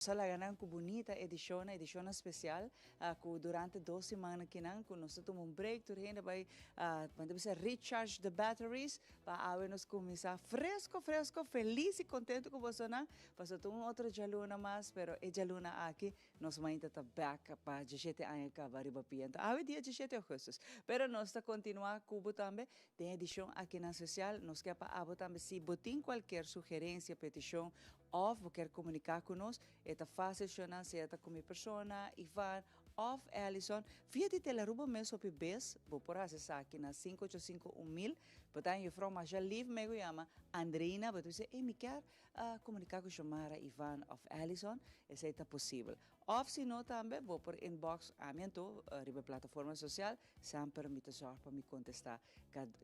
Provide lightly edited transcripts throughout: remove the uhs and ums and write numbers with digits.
Nos a laga nan ku bunita edishonnan, edishonnan spesial, ku durante dos simannan kinan ku nos ta tuma un break, tur hende bai, bo ta bisa recharge the batteries, pa awe nos kuminsá fresko, fresko, felis i kontentu ku bosonan, pasobra ta un otro djaluna mas, pero e djaluna aki nos mainta ta bèk pa djeshete aña kaba riba pia. Anto awe dia djeshete ougùstùs. Pero nos ta kontinuá ku bo tambe den edishon akinan spesial. Nos ke pa abo tambe si bo tin kualkier sugerensia, petishon Of bo kier komuniká ku nos, e ta fásil shona sea ta ku mi persona, Ivan òf Allison, via di Telaruba mes hopi bes bo por hasi esaki na sinku ocho sinku un mil. Bo ta un juffrouw masha lief me ku yama Andreina, bo ta bisa ey mi kier komuniká ku Shomara, Ivan òf Allison, esei ta posibel. Òf si no tambe bo por inbox ami anto riba e plataforma sosial, semper mi ta sòrg pa mi kontestá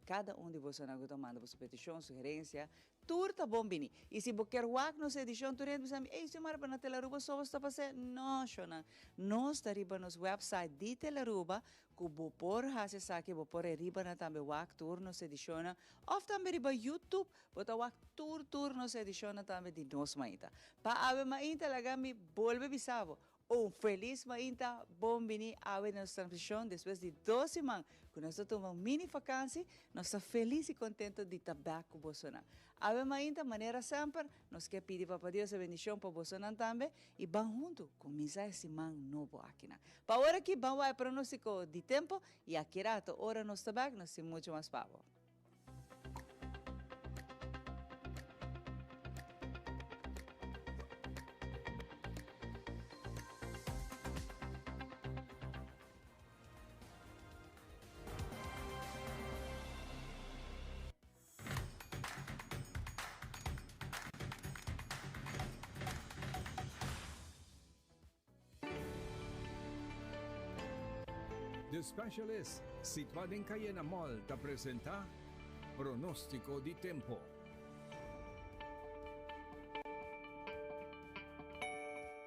kada un di bosonan ku ta manda boso petishon, sugerensia, Tur ta bon bini. I si bo kier wak nos edishon tur hende bisa mi, ey Xiomara pero na Telaruba so bo sta pas'e? No shonnan, nos ta riba nos website di Telaruba ku bo por hasi esaki, bo por e riba nan tambe wak tur nos edishonnan òf tambe riba YouTube bo ta wak tur tur nos edishonnan tambe di Nos Mainta. Pa awe mainta laga mi bolbe bisa bo, Un felis mainta, bon bini awe na nos transmishon despues di dos siman ku nos ta tuma un mini fakansi, nos ta felis i kontento di ta bek ku bosonan. Awe mainta, manera semper, nos ke pidi Papa Dios e bendishon pa bosonan tambe i ban huntu kuminsá e siman nobo akinan. Pa ora aki ban wak e pronostiko di tempu i aki rato ora nos ta bek nos tin muchu mas pa bo. The Specialist, situá den Cayena Mall, ta presentá Pronóstiko di Tempo.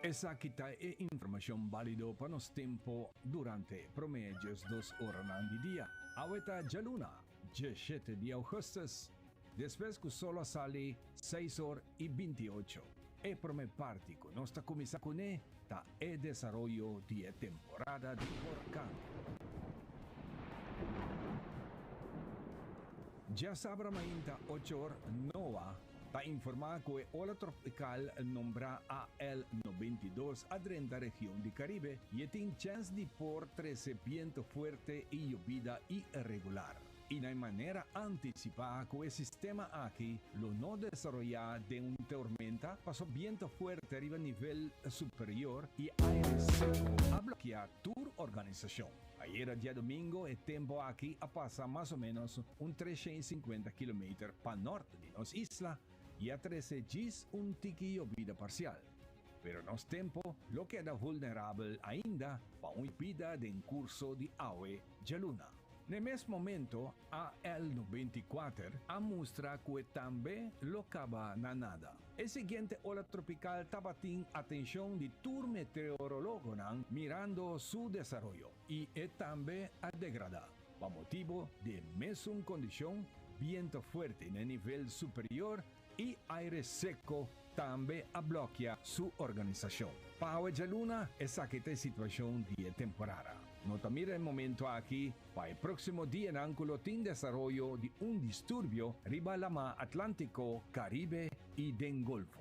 Esaki ta e informashon bálido pa nos tempo durante e promé diesdos oranan di dia. Awe ta djaluna, djeshete di ougùstùs, despues ku sol a sali seis or i bintiocho. E promé parti ku nos ta kuminsá kuné ta e desaroyo di e temporada di horkan. Djasabra mainta ocho or NOAA ta informá ku e ola tropikal nombrá AL 92 a drenta region di Karibe i e tin chèns di por trese bientu fuerte i yobida iregular. I na e manera antisipá ku e sistema aki lo no desaroyá den un tormenta paso biento fuerte riba nivel superior i aire seku a blokiá tur organisashon. Ayera diadomingo e tempu aki a pasa mas o ménos un 350 kilometer pa nort di nos isla i a trese djis un tiki yobida parsial. Pero nos tempu lo keda vulnerabel ainda pa un yobida den kurso di awe djaluna. N'e mes momento AL 94 a mustra cu e tambe lo caba na nada. E siguiente ola tropical tabatin atencion di tur meteorologonan mirando su desaroyo y e tambe a degrada pa motibo di e mesun condicion, biento fuerte n'e nivel superior y aire seco tambe a blokia su organisacion. Pa awe djaluna esaki ta e situacion di e temporada. No ta mira e momento aki pa e proximo dianan cu lo tin desaroyo di un disturbio riba lama Atlantico, Caribe y den Golfo.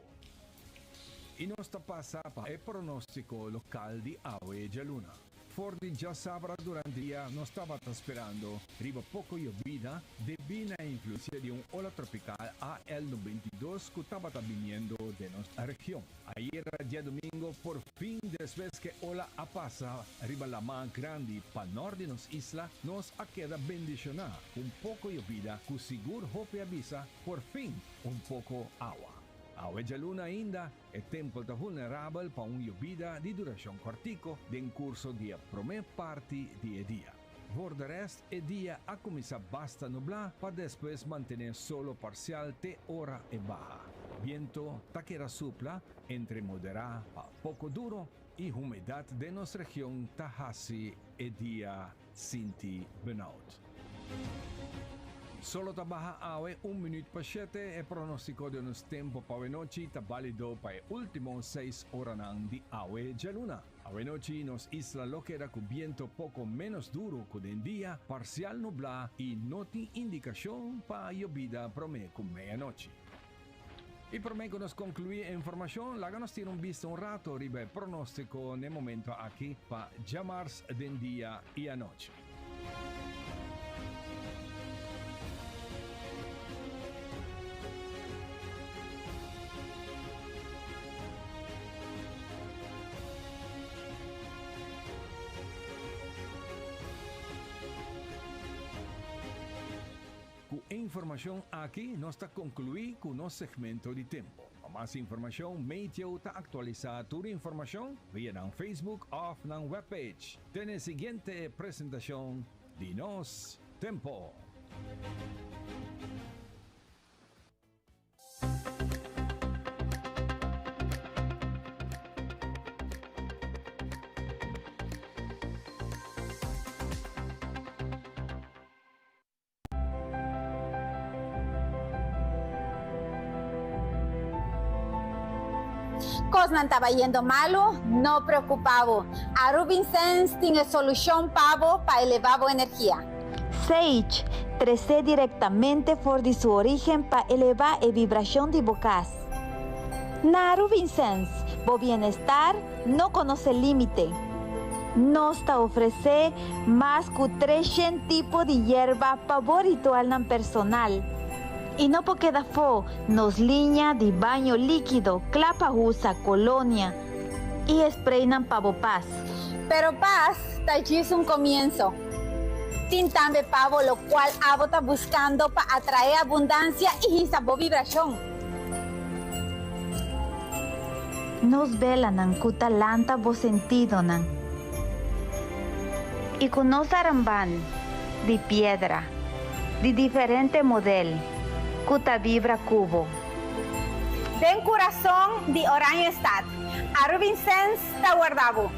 Y nos ta pasa pa e pronostico local di awe djaluna. For di djasabra durante dia nos tabata sperando riba poko yobida debí na e influensia di un ola tropikal AL 92 ku tabata biniendo den nos region. Ayera diadomingo por fin despues ke ola a pasa riba laman grandi pa nort di nos isla nos a keda bendishoná ku un poko yobida ku sigur hopi a bisa por fin un poko awa. Awe djaluna ainda E tempel ta vulnerabel pa un yobida di durashon kòrtiku den kurso di e promé parti di e dia. Voor de rest e dia a kuminsá basta nublá pa despues mantené solo parsial te ora e baha. Biento ta keda supla entre moderá pa poko duro i humedat den nos region ta hasi e dia sinti benauwd. Solo ta baha awe un minuut pa shete, e pronostico di nos tempo pa awenochi ta balido pa e ultimo seis oranan di awe djaluna. Awenochi nos isla lo keda cu biento poco menos duro cu den dia, parcial nubla y no tin indicacion pa yobida prome cu meianochi. Y prome cu nos conclui e informacion, laga nos tira un bista un rato riba e pronostico n'e momento aki pa djamars den dia y anochi. Ku e informashon aki nos ta konkluí ku nos segmento di tempo. Pa mas informashon Meteo ta aktualisá tur informashon via nan Facebook òf nan webpage. Te n'e siguiente presentashon di Nos Tempo. Kosnan ta bayendo malu? No preokupa bo, Arubinsens tin e solushon pa bo pa eleva bo energia. Sage, Tresé direktamente for di su orígen pa elevá e vibrashon di bo kas. Na Arubinsens, bo bienestar no konosé límite. Nos ta ofresé mas ku treshen tipo di yerba pa bo ritualnan personal. I no por keda afó nos liña di baño líkido kla pa usa, kolonia i spraynan pa bo pas. Pero pas ta djis un komienso. Tin tambe pa bo lokual abo ta buskando pa atraé abundansia i hisa bo vibrashon. Nos belanan ku ta lanta bo sentidonan i ku nos aramban di piedra di diferente model ku ta bibra ku bo. Den kurason di Oranjestad, Arubinsens ta warda bo.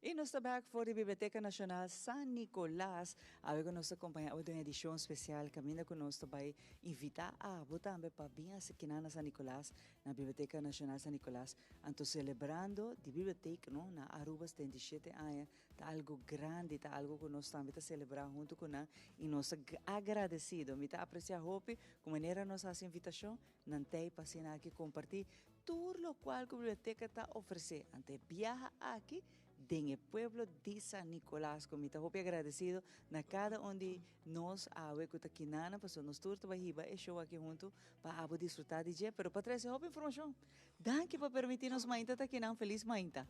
Y nos ta bek for di Biblioteca Nacional San Nicolas. Awe cu nos ta acompaña abo den edicion special caminda cu nos ta bay invita abo tambe pa bin asekinan na San Nicolas, na Biblioteca Nacional San Nicolas. Anto celebrando di biblioteca no na Aruba 77 aña Ta algo grandi, ta algo cu nos tambe ta celebra hunto cu nan y nos ta agradecido. Mi ta aprecia hopi cu manera nos haci invitacion, nan t'ey pa asina aki comparti tur locual cu biblioteca ta ofrece. Ante e biaha aki den e pueblo di San Nicolas cu mi ta hopi agradecido na cada un di nos awe cu ta kinana pasobra nos tur ta bay hiba e show aki hunto pa abo disfruta di dje, pero pa trece hopi informacion. Danki pa permiti nos mainta ta kinan. Feliz mainta.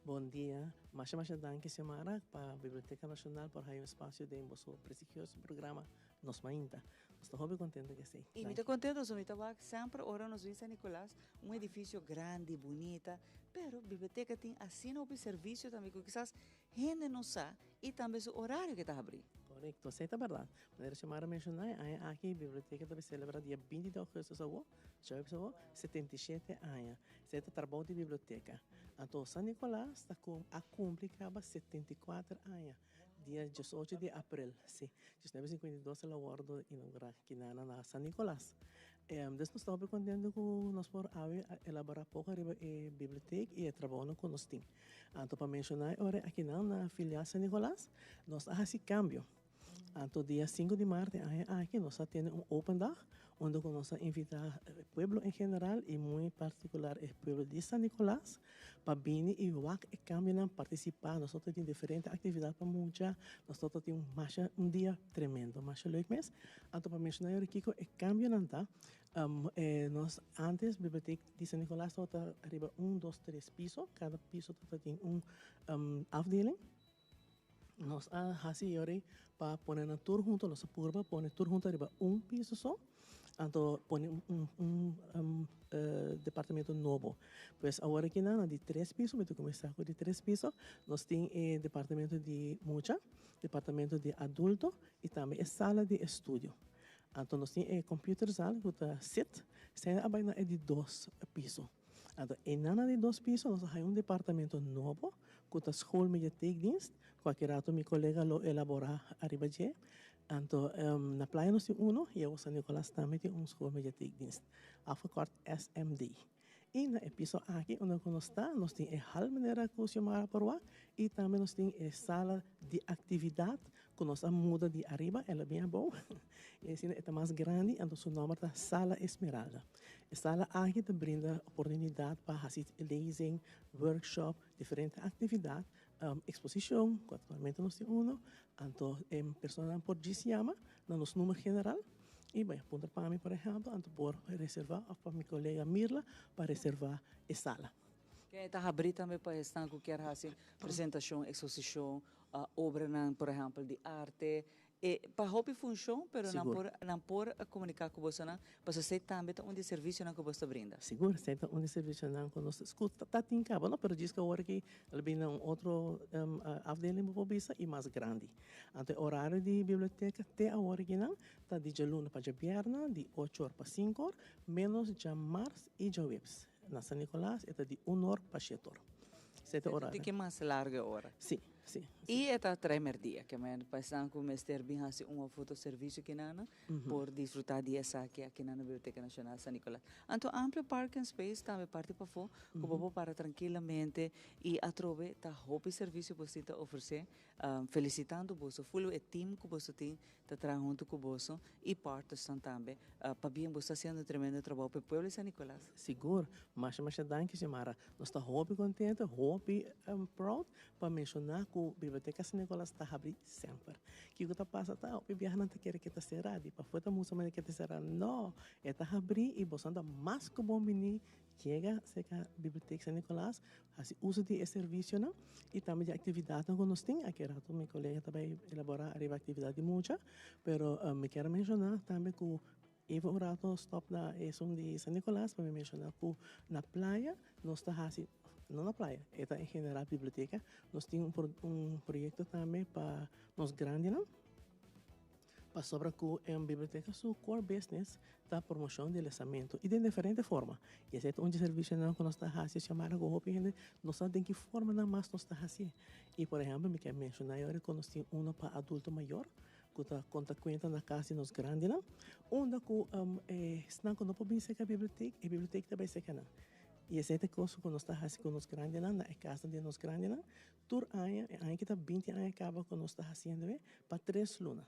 Bon dia. Masha masha danki Xiomara pa Biblioteca Nacional por haya un espacio den boso prestigioso programa Nos Mainta. Nos ta hopi contento cu esey. Y mi ta contento so mi ta wak semper ora nos bin San Nicolas, un edificio grandi, bunita, pero biblioteca tin asina hopi servicio tambe cu kisas hende no sa y tambe su horario cu ta habri. Corecto, esey ta berdad. Manera Xiomara menciona, e aña aki biblioteca ta bay celebra dia binti di augustus awo, djaweps awo, 77 aña. Esey ta trabou di biblioteca. Anto San Nicolas ta a cumpli caba 74 aña. Dia diesocho di april, si, 1952 el a wordo inaugura kinana na San Nicolas. Des nos ta hopi contento cu nos por awe elabora poco ariba e biblioteek y e trabounan cu nos tin. Anto pa menciona e ora akinan na filial San Nicolas nos a haci cambio. Anto dia sinku di maart e aña aki nos a tene un open dag unda cu nos a invita e pueblo en general y muy particular e pueblo di San Nicolas pa bini y wak e cambionan, participa. Nos ta tin diferente actividad pa mucha, nos ta tin masha un dia tremendo, masha leuk mes. Anto pa menciona yori kico e cambionan ta, nos antes biblioteek di San Nicolas tabata riba un, dos, tres piso, cada piso tabata tin un afdeling. Nos a haci yori pa pone nan tur hunto, nos a purba pone tur hunto riba un piso so, anto pone un departamento nobo. Pues awor aki nan na di tres piso, mi ta cuminsa cu di tres piso, nos tin e departamento di mucha, departamento di adulto y tambe e sala di estudio. Anto nos tin e computerzaal cu ta sit, esei a bay na e di dos piso. Anto einan na di dos piso nos a haña un departamento nobo ku ta Schoolmediatheekdienst, ku aki rato mi kolega lo elaborá ariba dje. Anto na Playa nos tin uno i awo San Nicolas tambe tin un Schoolmediatheekdienst, afgekort SMD. I na e piso aki unda ku nos ta nos tin e hal manera ku Xiomara por wak i tambe nos tin e sala di aktividat ku nos a muda di ariba el a bin abou i asina e ta mas grandi anto su nòmber ta Sala Esmeralda. E sala aki ta brinda oportunidat pa hasi lezing, workshop, diferente aktividat, eksposishon, ku aktualmente nos tin uno, anto e personanan por djis yama na nos number general i bai puntra pa mi por ehèmpel, anto por reservá òf pa mi kolega Mirla pa reservá e sala. Ken e ta habrí tambe pa esnan ku kier hasi presentashon, eksposishon, obranan por ehèmpel di arte, E pa hopi funshon, pero nan por nan por komuniká ku bosonan, pasobra esei tambe ta un di e servisionan ku bos ta brinda. Sigur, esei ta un di e servisionan ku nos ku ta tin kaba, no? Pero djis ku awor aki el a bini na un otro afdeling bo por bisa i mas grandi. Anto e orario di biblioteka te awor akinan ta di djaluna pa djabièrnè di ocho or pa sinku or, ménos djamars i djaweps. Na San Nicolas e ta di un or pa shete or. Esei ta e orario. E ta tiki mas largu e ora. Si. Sí, sí. I e ta trae merdia, ke men pa esnan ku mester bin hasi un of otro servisio kinan por disfrutá di esaki akinan na Biblioteka Nashonal San Nicolas. Anto amplio parking space tambe parti pafó ku bo por para trankilamente i atrobe ta hopi servisio boso tin ta ofresé. Felisitando boso full e team ku boso tin ta traha huntu ku boso i partnersnan tambe. Pabien boso ta hasiendo un tremendo trabou pa e pueblo di San Nicolas. Sigur. Masha masha danki Xiomara. Nos ta hopi contento, hopi proud pa menciona cu Biblioteca San Nicolas ta habri semper. Kico ta pasa ta hopi biaha nan ta kere ke ta cera, di pafue ta musa manera ke ta cera. No! E ta habri y boso nan ta mas cu bon bini Yega serka Bibliotek San Nicolas, hasi uso di e servisionan i tambe di aktividatnan ku nos tin. Aki rato mi kolega ta bai elaborá ariba aktividat di mucha, pero mi kier a menshoná tambe ku even un rato stòp na esun di San Nicolas pa mi menshoná ku na playa nos ta hasi, no na playa, e ta en general biblioteka, nos tin un proyekto tambe pa nos grandinan. Pasobra ku e biblioteka su core business ta promoshon di lesamentu i den diferente forma. I esei ta un di e servisionan ku nos ta hasi siamara ku hopi hende no sa den ki formanan mas nos ta hasié. I por ehèmpel mi ke menshoná e ora ku nos tin uno pa adulto mayor ku ta konta kuenta na kas di nos grandinan unda ku esnan ku no por bin serka bibliotek e bibliotek ta bai serka nan. I esei ta e kos ku nos ta hasi ku nos grandinan na e kasnan di nos grandinan. Tur aña, e aña ki ta binti aña kaba ku nos ta hasiendo e, pa tres luna.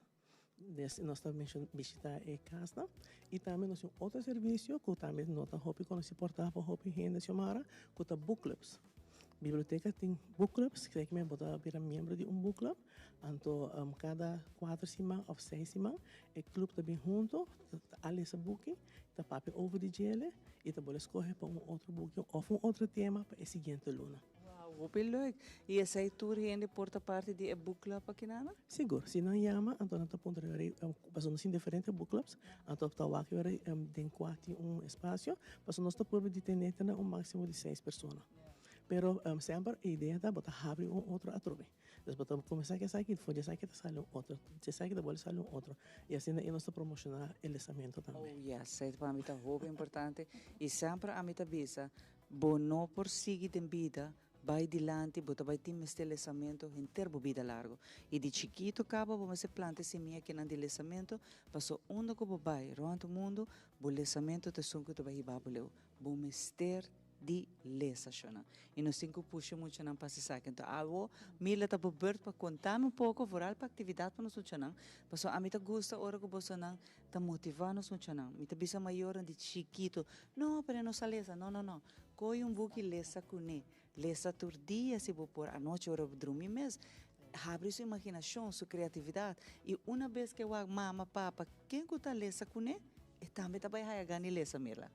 Des nos ta bishita e kasnan i tambe nos tin otro servisio ku tambe no ta hopi konosí por ta pa hopi hende Xiomara, ku ta book clubs. Biblioteka tin book clubs, kere kimen bo ta bira miembro di un book club, anto kada kuater siman òf seis siman e club ta bin hunto, ta a lesa buki, ta papia over di djele i ta bolbe skohe pa un otro buki òf un otro tema pa e siguiente luna. Wow! Hopi leuk! Y esey tur hende por ta parti di e book club aki nana? Sigur, si nan yama anto nan ta puntra yori, pasobra nos tin diferente book clubs, anto ta wak yori den cua tin un espacio, pasobra nos ta purba di tene te na un maximo di seis persona. Pero semper e idea ta bo ta habri un otro atrobe. Dus bo ta kuminsá ku esaki, for di esaki ta sali un otro, di esaki ta bolbe sali un otro. I asina ei nos ta promoshoná e lesamentu tambe. Oh yes, esei pa mi ta hopi importante. I semper ami ta bisa, bo no por sigui den bida bai dilanti, bo ta bai tin mester lesamentu henter bo bida largu. I di chikitu kaba bo mester planta e simia kinan di lesamentu, paso unda ku bo bai rònt mundu, bo lesamentu ta esun ku ta bai hiba bo leu. Bo mester di lesa shona. I nos tin ku pusha muchanan pa hasi esaki. Anto awo Mila ta bo beurt pa konta mi un poko vooral pa aktividat pa nos muchanan. Pasobra ami ta gusta ora ku bosonan ta motivá nos muchanan. Mi ta bisa mayornan di chikitu, no, pero e no sa lesa. No, no, no. Kohe un buki lesa kuné. Lesa tur dia si bo por, anochi ora bo drumi mes. Habri su imaginashon, su kreatividat. I una bes ke wak mama, papa, ken ku ta lesa kuné, e tambe ta bai haya gana di lesa, Mirla.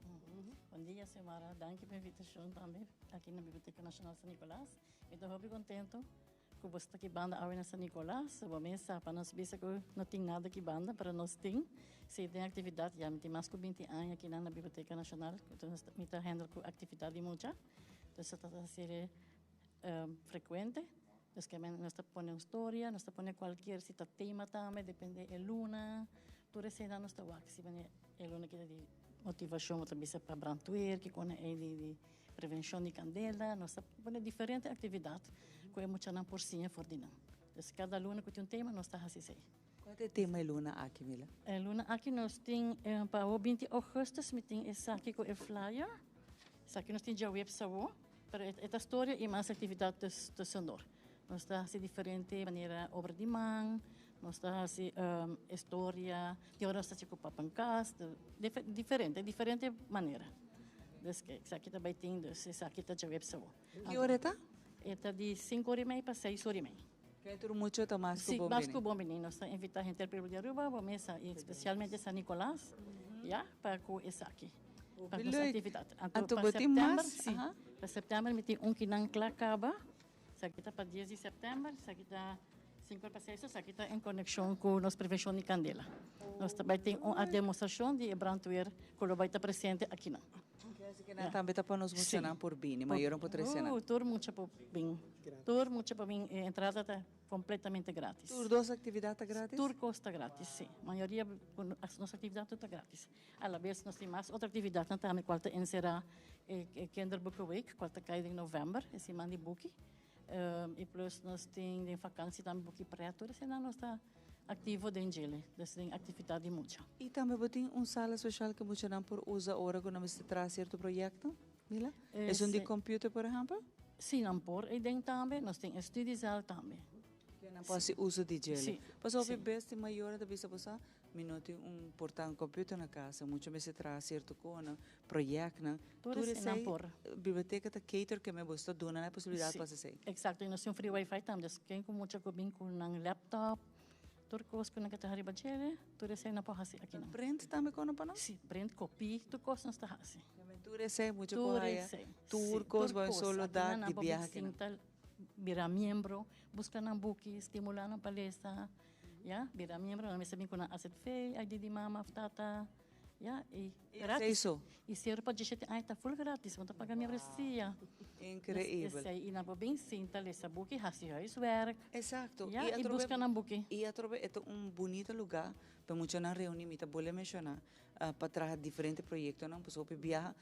Bon dia, Xiomara. Danki pa invitashon tambe aki na Biblioteca Nacional San Nicolas. Mi ta hopi contento cu bo sta aki banda awe na San Nicolas. Bo mes sa pa nos bisa cu no tin nada aki banda, pero nos tin. Si tin actividad, ya mi tin mas cu binti aña aki na Biblioteca Nacional. Mi ta handle cu actividad di mucha. Entonces ta hacer frecuente. Nos ke men nos ta pone un storia, nos ta pone cualkier si ta tema tambe, depende e luna, tur esena nos ta wak si mane e luna kita di motivacion bo ta bisa pa brandweer, kiko na e di di prevencion di candela, nos ta pone diferente actividad cu e muchanan por siña for di nan. Dus cada luna cu tin un tema nos ta haci esey. Cual ta e tema e luna aki, Mila? E luna aki nos tin pa awo binti augustus mi tin esaki cu e flyer. Esaki nos tin djaweps awo, pero e ta storia y mas actividad tussendoor. Nos ta haci diferente manera obra di man, nos ta haci storia, tin ora nos ta haci cu papenkas, diferente, diferente manera. Dus esaki ta bay tin, dus esaki ta djaweps awo. Ki ora e ta? E ta di cinco ora y mei pa seis ora y mei. Kei tur mucho ta mas ku bon bini. Sí, mas ku bon bini. Nos ta invitá henter pueblo di Aruba, bo mesa i spesialmente San Nicolas, ya, pa ku esaki. Pa nos aktividat. Anto bo tin mas? Sí. Pa sèptèmber mi tin un kinan kla kaba. Esaki ta pa dies di sèptèmber, esaki ta sinku ora pa seis, esaki ta en konekshon ku nos prevenshon di kandela. Nos ta bai tin un demostrashon di e brandweer ku lo bai ta presente akinan. Así que nan tambe ta pa nos muchanan por bini, mayornan por trece nan. Tur mucha por bin. Tur mucha por bin. E entrada ta completamente gratis. Tur dos actividad ta gratis? Tur cos ta gratis, si. Mayoria nos actividad tur ta gratis. A la bes nos tin mas otro actividadnan tambe cual ta encera e Kinderboekenweek, cual ta cay den november, e siman di buki. Y plus nos tin den vakantie tambe buki pret, tur eseinan nos ta activo den djele, dus den actividad di mucha. Y tambe bo tin un sala special cu muchanan por usa ora cu nan mester traha cierto proyecto, Mila? Esun di computer por ehempel? Si, nan por eyden tambe, nos tin e studiezaal tambe. Ke nan por haci uso di djele. Si. Pasobra hopi bes tin mayornan ta bisa bo sa, Mi no tin un por ta un computer na casa, mucha mester traha cierto conan, projectnan. Tur esey biblioteca ta cater ke me bo ta duna nan e posibilidad pa haci esey. Exacto, y nos tin free wifi tambe, dus ken cu mucha cu bin cu nan laptop, tur cos cu nan ke traha riba djele, tur esey nan por haci akinan. Print tambe con nan pa nan? Si, print, copy, tur cos nos ta haci. Tur esey mucha por haya, tur cos bo un solo dak di biaha akinan. Bira miembro, busca nan buki, stimula nan pa lesa. Ya, bira miembro, nan mester bin ku nan azv, ID di mama of tata, ya, i gratis. So. I sero pa diesshete aña ta full gratis, bo no ta paga miembresia. Increibel. Esei, i nan por bin sinta lesa buki, hasi huiswerk. Exacto. Ya, i buska nan buki. I atrobe e ta un bunito luga pa muchanan reuni, mi ta bolbe menciona, pa traha diferente proyectonan, pasobra hopi biaha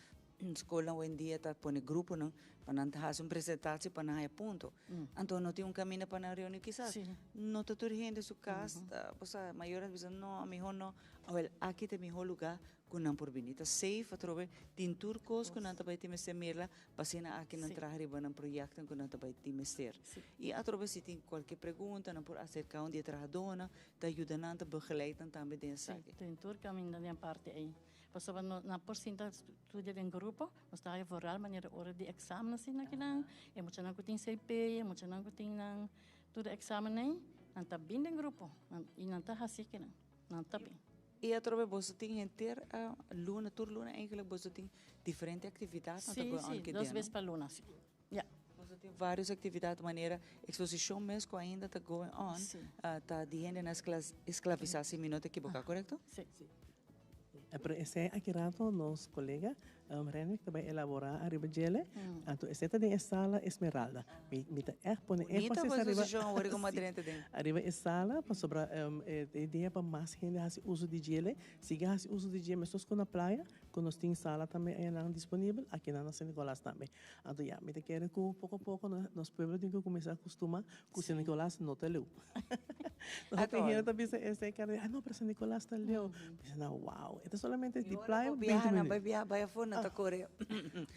Skolnan hoendia ta pone gruponan pa nan ta hasi un presentatie pa nan haya punto. Anto no tin un kaminda pa nan reuni kisas. No ta tur hende su kas ta, bo sa, mayornan ta bisa no, miho no. Awel, aki ta e miho luga ku nan por bini. Ta safe atrobe, tin tur kos ku nan ta bai tin mester mirla pa asina aki nan traha riba nan proyektonan ku nan ta bai tin mester. I atrobe si tin kualke pregunta nan por aserka un di e trahadónan, ta yuda nan, ta begeleid nan tambe den esaki. Si, tin tur kaminda den parti ei. Pasobra no nan por sinta studia den grupo, nos ta haya vooral manera ora di examen asina kinan, e muchanan ku tin CP, e muchanan ku tin nan tur e examen ei, nan ta bin den grupo i nan ta hasi kinan, nan ta bin. I atrobe boso tin henter luna, tur luna eigenlijk boso tin diferente actividadnan ta go on ki dia, no? Si, si, dos bes pa luna, si. Ya. Tin varios actividad manera exposicion mes cu ainda ta going on, ta di hendenan esclavisa si mi no ta equiboca, corecto? Si. Pero esei aki rato nos colega Renwick ta bay elabora ariba djele, anto esei ta den e sala Esmeralda. Mi ta echt pone énfasis ariba ariba e sala pasobra e idea pa mas hende haci uso di djele, sigui haci uso di dje mescos cu na playa cu nos tin sala tambe ayanan disponibel, akinan na San Nicolas tambe. Anto ya, mi ta kere ku poko poko nos pueblo tin ku kuminsá kustuma ku San Nicolas no ta leu. Hopi hende ta bisa esei kara di, ah no, pero San Nicolas ta leu. Mi bisa nan, wow, e ta solamente di playa 20 minuut. Bai biaha bai afó nan ta kore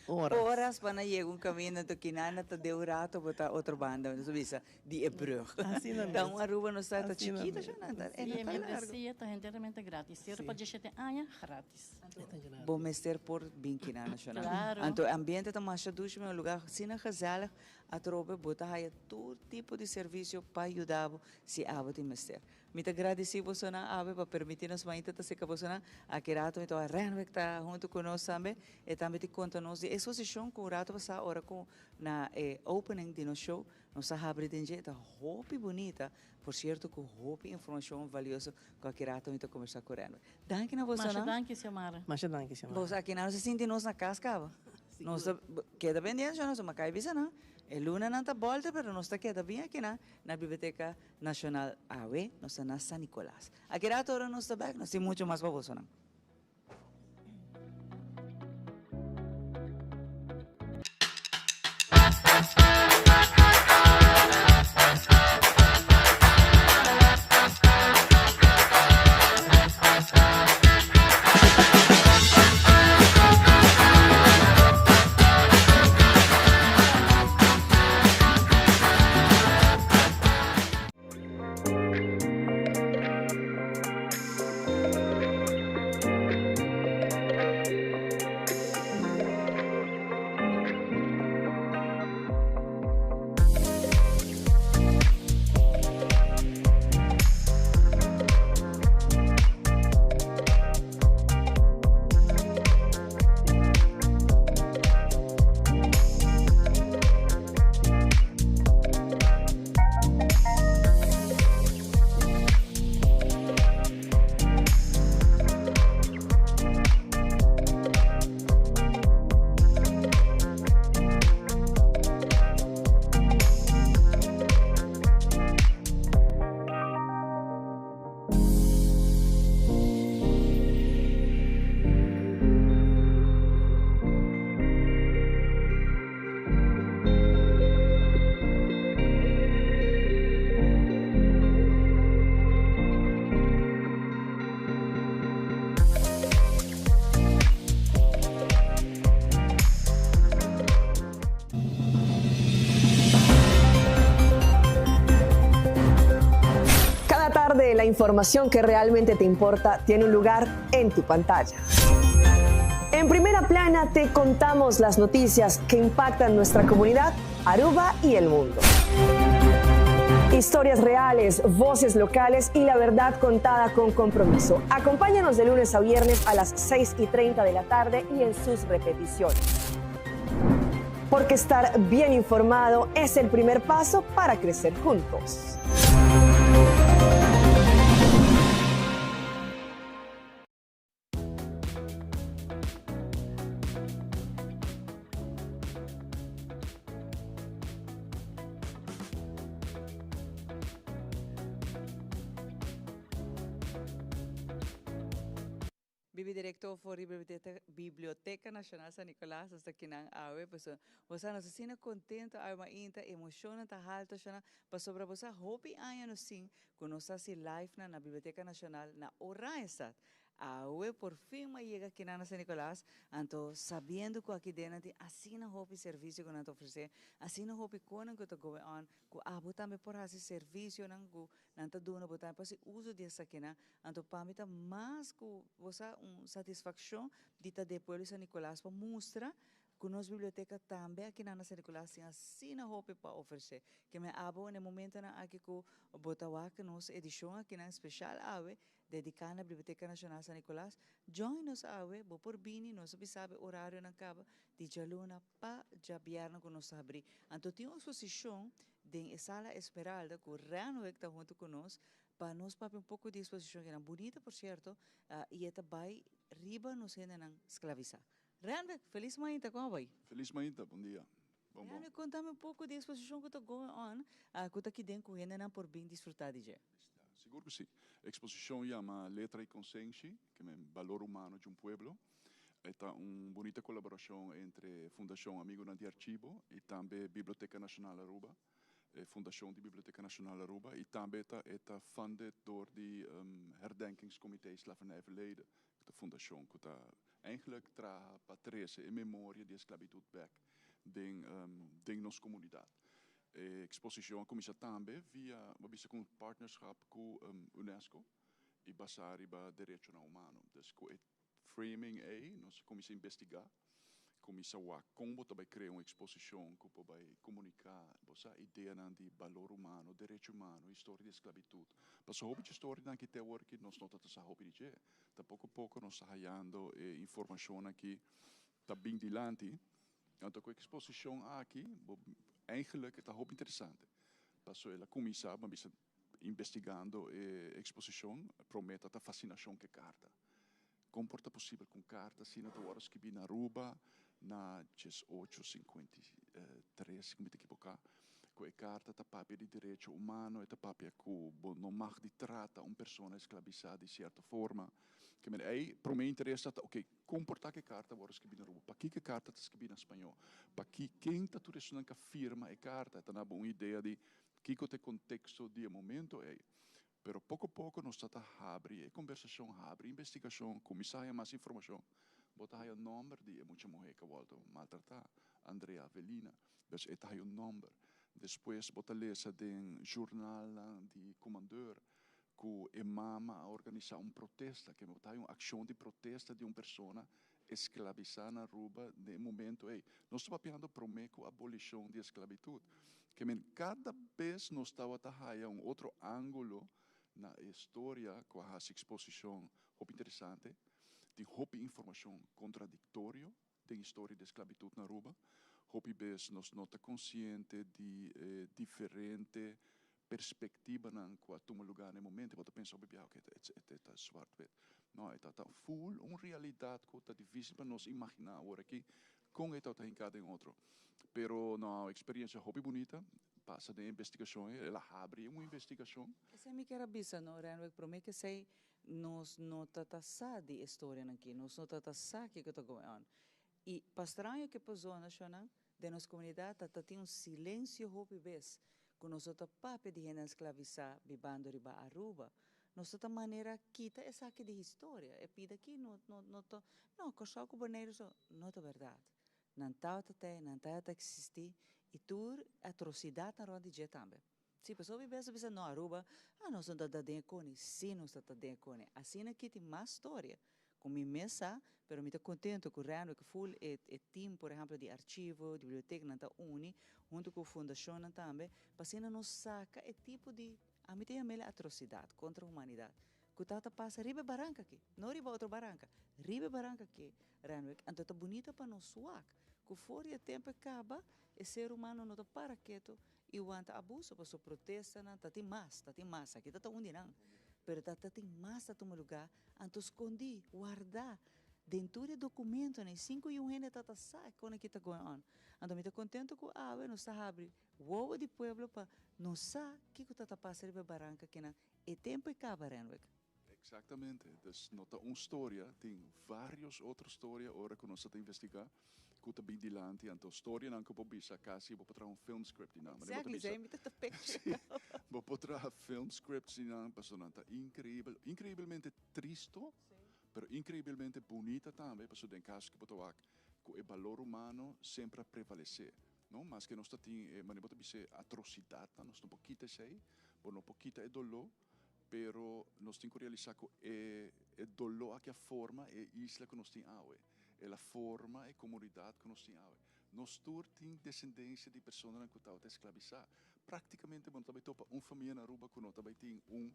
oras pa nan yega un kaminda, anto kinan ta den un rato bo ta otro banda, nos ta bisa. di e brug. Asina mes. Ta un Aruba nos ta ta Asina chikito mes. sha nan ta Sí, e no e ta largo. membresia ta henteramente gratis. Sero pa diesshete aña, gratis. E ta gratis. Bo mester por bin kina Nacional. Claro. Anto e ambiente ta masha dushi, un lugar asina gezellig. Atrobe bo ta haya tur tipo di servicio pa yuda bo si abo tin mester. Mi ta gradici bosonan awe pa permiti nos mainta ta seca bosonan. Aki rato mi ta wak Renwick ta hunto cu nos tambe. E tambe tin conta nos di e exposicion cu un rato pasa ora cu na e opening di nos show Nos a habri den dje, e ta hopi bunita, por cierto cu hopi informacion valioso cu aki rato mi ta conversa cu Renwe. Danki na boso Masha nan. danki Xiomara. Masha danki Xiomara. Boso aki nan nos a sinti nos na cas caba. Nos ta keda pendiente nos a macay bisa nan. E luna nan ta bolter pero nos ta keda bien aki nan na Biblioteca Nacional awe nos ta na San Nicolas. Aki rato ora nos ta bek nos tin mucho mas pa boso nan. Cada tarde la información que realmente te importa tiene un lugar en tu pantalla. En primera plana te contamos las noticias que impactan nuestra comunidad, Aruba y el mundo. Historias reales, voces locales y la verdad contada con compromiso. Acompáñanos de lunes a viernes a las 6 y 30 de la tarde y en sus repeticiones. Porque estar bien informado es el primer paso para crecer juntos. Bibi director for di Biblioteca Nacional San Nicolas nos ta kinan awe pasobra bo sa nos asina contento awe mainta emocionnan ta halto shona pasobra bo sa hopi aña nos tin cu nos ta haci live nan na Biblioteca Nacional na Oranjestad. Awe por fin m'a yega akinan na San Nicolas, anto sabiendo cu aki den nan tin asina hopi servicio cu nan ta ofrece, asina hopi conan cu ta going on, cu abo tambe por haci servicionan cu nan ta duna, bo tambe por haci uso di esakinan, anto pa mi ta mas cu bo sa un satisfaccion di ta den pueblo di San Nicolas pa mustra. Ku nos biblioteka tambe aki na San Nicolas tin asina hopi pa ofresé. Ke men abo na e momentonan aki ku bo ta wak nos edishon akinan speshal awe dediká na Biblioteka Nashonal San Nicolas, join nos awe, bo por bini, nos a bisa e orarionan kaba di djaluna pa djabièrnè ku nos ta habrí. Anto tin un eksposishon den e Sala Esmeralda ku Renwick ta huntu ku nos pa nos papia un poko di eksposishon kinan bunita por sierto i e ta bai riba nos hendenan sklavisá. Renwick, felis mainta, kon a bai? Felis mainta, bon dia. Bon bon. Renwick, kontami un poko di eksposishon ku ta going on, ku ta kiden ku hendenan por bin disfrutá di dje. Sigur ku si. Eksposishon yama Letra i Konsenshi, ke men Balor Humano di un Pueblo. E ta un bunita kolaborashon entre Fundashon Amigonan di Archivo i tambe Biblioteca Nacional Aruba, e Fundashon di Biblioteca Nacional Aruba, i tambe ta e ta funded dor di Herdenkingscomité Slavernijverleden, ku ta fundashon ku ta eigenlijk traha pa trese e memoria di e sklabitut bèk den den nos komunidat. E eksposishon a kuminsá tambe via, bo a bisa ku un partnerschap ku UNESCO i basá riba derechonan humano. Dus ku e framing ei nos a kuminsá investigá, kuminsá wak kon bo ta bai krea un eksposishon ku por bai komuniká bo sa ideanan di balor humano, derecho humano, historia di esklabitut. Pasobra hopi dje storianan aki te awor aki nos no ta ta sa hopi di dje. Ta poko poko nos ta hayando e informashon aki ta bin dilanti. Anto ku e eksposishon aki bo eigenlijk e ta hopi interesante. Pasobra el a kuminsá, bo a bisa investigando e eksposishon, promé ta ta fasinashon ku e karta. Kon por ta posibel ku un karta asina ta wòrdu skibí na Aruba na 1853, si ku mi ta ekiboká, ku e karta ta papia di derecho humano, e ta papia ku bo no mag di trata un persona esklabisá di sierto forma. Ke mira, ei promé interes ta ta, oke, kon por ta ku e karta wòrdu skibí na Aruba? Pakiko e karta ta skibí na spañó? Paki ken ta tur esunnan ku a firma e karta? E ta daba un idea di kiko ta e konteksto di e momento ei. Pero poko poko nos ta ta habri e kombersashon, habri investigashon, kuminsá haña mas informashon. Bo ta haña nòmber di e mucha muhé ku a wòrdu maltratá, Andrea Avelina. Dus e ta haña un nòmber. Despues bo ta lesa den zjurnalnan di Commandeur ku e mama a organisá un protesta, ke bo ta haña un akshon di protesta di un persona esklabisá na Aruba den e momento ei. Nos ta papiando promé ku abolishon di esklabitut. Ke men kada bes nos tabata haya un otro ángulo na e storia ku a hasi eksposishon hopi interesante. Tin hopi informashon kontradiktorio den historia di esklabitut na Aruba. Hopi bes nos no ta konsiente di e diferente perspektivanan ku a tuma lugá na e momento. Bo ta pensa hopi biaha, oke, e ta zwart-wit. No, e ta ta ful un realidat ku ta difísil pa nos imaginá awor aki kon e ta hinká den otro. Pero no, eksperensia hopi bunita, pasa den e investigashon ei, el a habri un investigashon. Esei mi kier a bisa, no, Renwick, promé ku esei nos no ta ta sa di e storianan aki, nos no ta ta sa kiko ta going on. I pa straño ke pasó, nashonnan, Den nos komunidat ta ta tin un silensio hopi bes ku nos no ta papia di hendenan sklavisá bibando riba Aruba. Nos ta ta manera kita esaki di historia. E pida aki no no no ta no Kòrsou ku Boneiru so no ta bèrdat. Nan tabata te, nan tabata eksistí i tur atrosidatnan rònt di dje tambe. Si, pasobra hopi bes ta bisa no Aruba, ah nos no ta ta den e koni. Si nos ta ta den e koni. Asina aki tin mas storia ku mi mes sa, pero mi ta kontento ku Renwick ful e e team por ehempel di archivo, di bibliotek nan ta uni huntu ku fundashonnan tambe pa asina nos saka e tipo di, ami ta yam'el atrosidat kontra humanidat ku ta ta pasa riba e baranka aki, no riba otro baranka, riba e baranka aki Renwick. Anto ta bunita pa nos wak ku for di e tempu e kaba e ser humano no ta para ketu I wanta abuso paso protestanan ta tin mas, ta tin mas, aki ta ta un di nan, pero ta ta tin mas ta tuma lugar, anto scondi, warda den tur e documentonan y sin cu un hende ta ta sa con aki ta going on. Anto mi ta contento cu awe nos ta habri wowo di pueblo pa nos sa kico ta ta pasa riba e baranca kinan e tempo e caba, Renwick. Exactamente. Dus no ta un storia, tin varios otro storia ora cu nos ta investiga cu ta bin dilanti. Anto storianan cu bo bisa casi bo por traha un film script di nan. Manera bo ta Exactly, bisa. esey mi ta ta picture. Sí, bo por traha film scripts di nan pasobra nan ta increibel, increibelmente tristo, pero increibelmente bunita tambe pasobra den caso cu bo ta wak cu e balor humano semper a prevalece. No, maske nos ta tin e, manera bo ta bisa e atrocidadnan, nos no por kita esey, bo no por kita e dolor. Pero nos tin ku realisá ku e e doló aki a forma e isla ku nos tin awe. El a forma e komunidat ku nos tin awe. Nos tur tin desendensia di personanan ku tabata esklabisá. Práktikamente bo no ta bai topa un famia na Aruba ku no ta bai tin un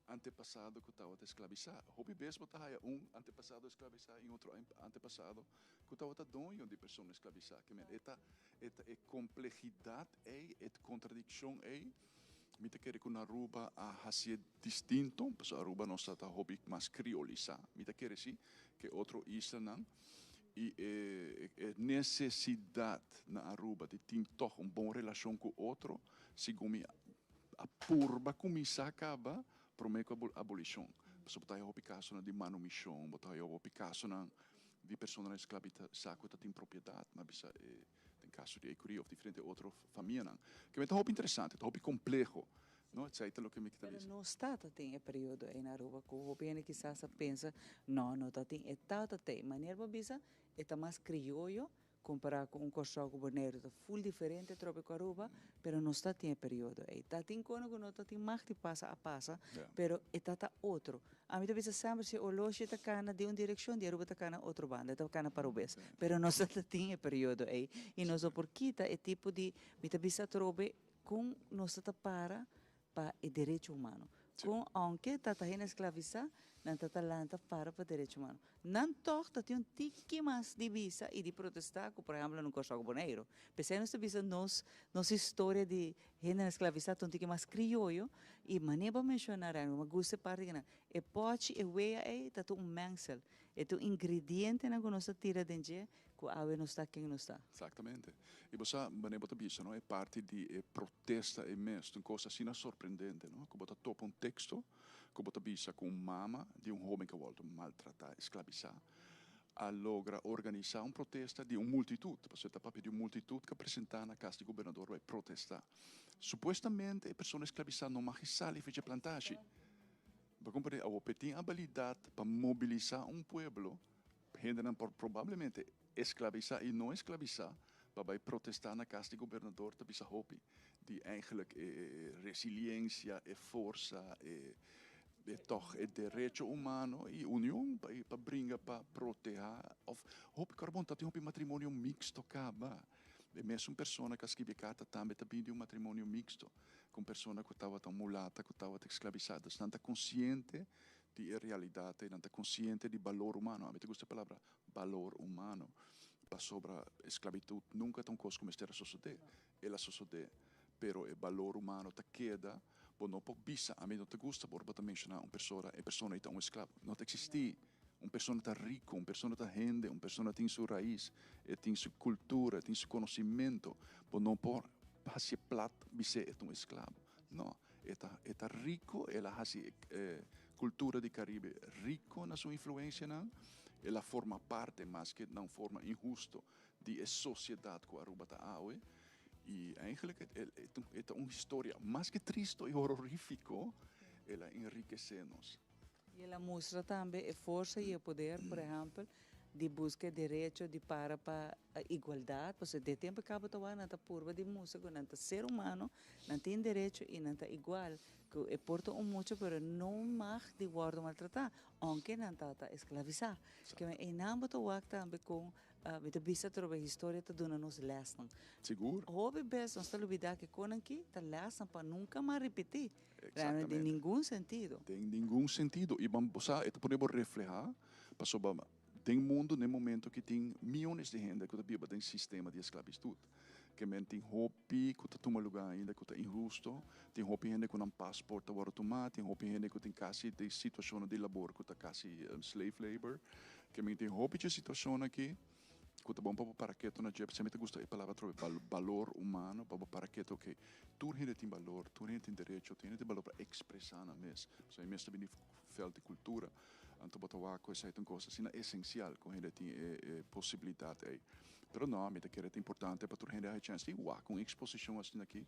antepasado ku tabata esklabisá. Hopi bes bo ta haya un antepasado esklabisá i un otro antepasado ku tabata doño di persona esklabisá. Ke men e ta e ta e komplehidat ei, e kontradikshon ei, mi ta kere ku na Aruba a hasié distinto, pasobra Aruba nos ta ta hopi mas kriolisá, mi ta kere si, ke otro islanan. I e e nesesidat na Aruba di tin tòg un bon relashon ku otro, segun mi a purba kuminsá kaba promé ku abolishon. Pasobra bo ta haya hopi kasonan di manumishon, bo ta haya hopi kasonan di personanan esklabisá ku ta tin propiedat, mi a bisa e den kaso di Ecury òf diferente otro famianan. Ke ta hopi interesante, ta hopi kompleho, no? Esei ta loke mi ta Pero bisa. nos tata tin e periodo ei na Aruba ku hopi hende kisas a pensa, no, no ta tin. E tata t'ei. Manera bo bisa, e ta mas krioyo Kompará ku un Kòrsou ku Boneiru ta ful diferente atrobe ku Aruba, pero nos ta tin e periodo ei. Ta tin kono ku no ta tin mag di pasa a pasa, pero e ta ta otro. Ami ta bisa semper si oloshi ta kana den un direkshon, di Aruba ta kana otro banda, e ta kana pa robes. Pero nos ta ta tin e periodo ei i nos no por kita e tipo di, mi ta bisa atrobe kon nos ta ta para pa e derecho humano. Kon aunke ta ta hende esklavisá, nan ta ta lanta para pa derecho humano. Nan tòg ta tin un tiki mas di bisa i di protestá ku por ehèmpel na Kòrsou ku Boneiru. P'esei nos ta bisa nos nos historia di hendenan esklavisá ta un tiki mas krioyo i manera bo a menshoná Rènbo, mi a gusta e parti kinan. E pòchi, e wea ei ta tur un mengsel, e ta un ingredientenan ku nos ta tira den dje Ku awe nos ta ken nos ta. Exactamente. I bo sa, wanneer bo ta bisa, no, e parti di e protesta e mes ta un cos asina sorprendente, no, cu bo ta topa un texto cu bo ta bisa cu un mama di un hoben cu a wordo maltrata, esclavisa, a logra organisa un protesta di un multitud, pasobra e ta papia di un multitud cu a presenta na cas di gobernador bay protesta. Supuestamente e persona esclavisa no mag sali for dje plantashi. Bo comprende? Awor pe tin abilidad pa mobilisa un pueblo. Hendenan por probablemente esclavisa y no esclavisa pa bay protesta na cas di gobernador ta bisa hopi di eigenlijk e resiliencia, e forsa, e toch e derecho humano y union pa bringa pa proteha of hopi carbon ta tin hopi matrimonio mixto caba. E mesun persona cu a scribi e carta tambe ta bin di un matrimonio mixto cu un persona cu tabata un mulata cu tabata esclavisa. Dus nan ta consciente di e realidat ei, nan ta konsiente di balor humano. Ami ta gusta e palabra balor humano, pasobra esklabitut nunka ta un kos ku mester a sosodé. El a sosodé, pero e balor humano ta keda. Bo no por bisa, ami no ta gusta ora bo ta menshoná un persona, e persona ei ta un esklabo. No ta eksistí. Un persona ta riku, un persona ta hende, un persona tin su rais, e tin su kultura, e tin su konosimento. Bo no por hasié plat bis'é e ta un esklabo. No. E ta e ta rico, el a haci e cultura di Caribe rico na su influencianan, el a forma parte, maske na un forma inhusto, di e sociedad cu Aruba ta awe. Y eigenlijk e ta un historia maske tristo y hororifico, el a enriquece nos. Y el a mustra tambe e forsa y e poder, por ehempel, di busca e derecho di para pa igualdad, pasobra den tempo e caba ta wak nan ta purba di mustra cu nan ta ser humano, nan tin derecho y nan ta igual, cu e por ta un mucha pero no mag di wordo maltrata, aunke nan ta ta esclavisa. Keme eynan bo ta wak tambe con Mi ta bisa atrobe historia ta duna nos lèsnan. Sigur. Hopi bes nos ta lubidá ke konan ki ta lèsnan pa nunka mas ripití. Realmente den ningun sentido. Den ningun sentido. I bo sa e ta pone bo reflehá pasobra den mundu den momento ki tin miónes di hende ku ta biba den sistema di esklabistut. Ke men tin hopi ku ta tuma lugá ainda ku ta inhusto, tin hopi hende ku nan pasport ta wòrdu tumá, tin hopi hende ku tin kasi den situashonnan di labor ku ta kasi slave labor. Ke men tin hopi dje situashonnan aki ku ta bon pa bo para ketu na dje. P'esei mi ta gusta e palabra atrobe, balor humano, pa bo para ketu, oke, tur hende tin balor, tur hende tin derecho, tur hende tin balor pa ekspresá nan mes. Pasobra mi mes ta bini vèlt di kultura, anto bo ta wak ku esei ta un kos asina esensial ku hende tin e posibilidat ei. Pero no, mi ta kere ta importante pa tur hende haña chèns di wak un eksposishon asina aki,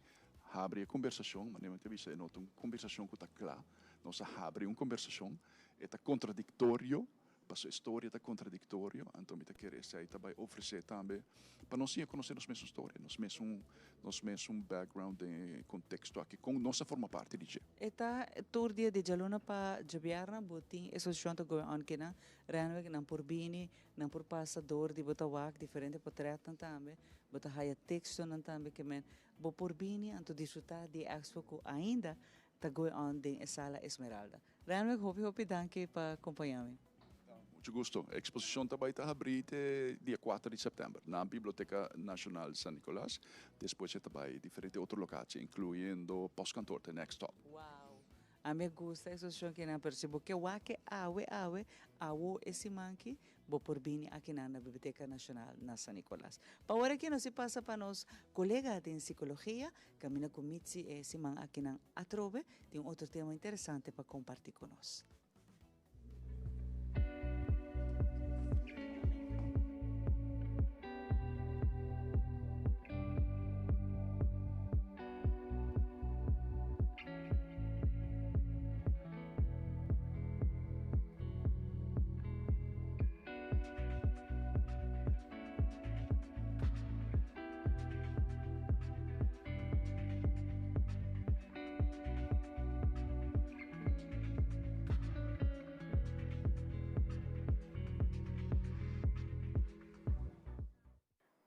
habri e kombersashon, manera mi ta bisa e no ta un kombersashon ku ta kla, nos a habri un kombersashon, e ta kontradiktorio. Paso e storia ta kontradiktorio, anto mi ta kere esei ta bai ofresé tambe pa nos siña konosé nos mesun storia, nos mesun nos mesun background den e konteksto aki, kon nos a forma parti di dje. E ta tur dia di djaluna pa djabièrnè bo tin e sosishon ta going on kinan, Renwick, nan por bini, nan por pasa dor di bo ta wak diferente potretnan tambe, bo ta haya tekstonan tambe ke men bo por bini anto disfrutá di e expo ku ainda ta going on den e sala Esmeralda. Renwick, hopi hopi danki pa kompañá mi. Mucho gusto. E eksposishon ta bai ta habrí te dia kuater di sèptèmber na Biblioteka Nashonal San Nicolas. Despues e ta bai diferente otro lokatie, inkluyendo Postkantoor, te next stop. Wow! Ami a gusta e eksposishon kinan, pero si bo ke wak e awe awe, awo e siman ki, bo por bini akinan na Biblioteka Nashonal na San Nicolas. Pa ora aki nos a pasa pa nos kolega den sikologia, Camina cu Mitzi e siman akinan atrobe tin un otro tema interesante pa comparti cu nos.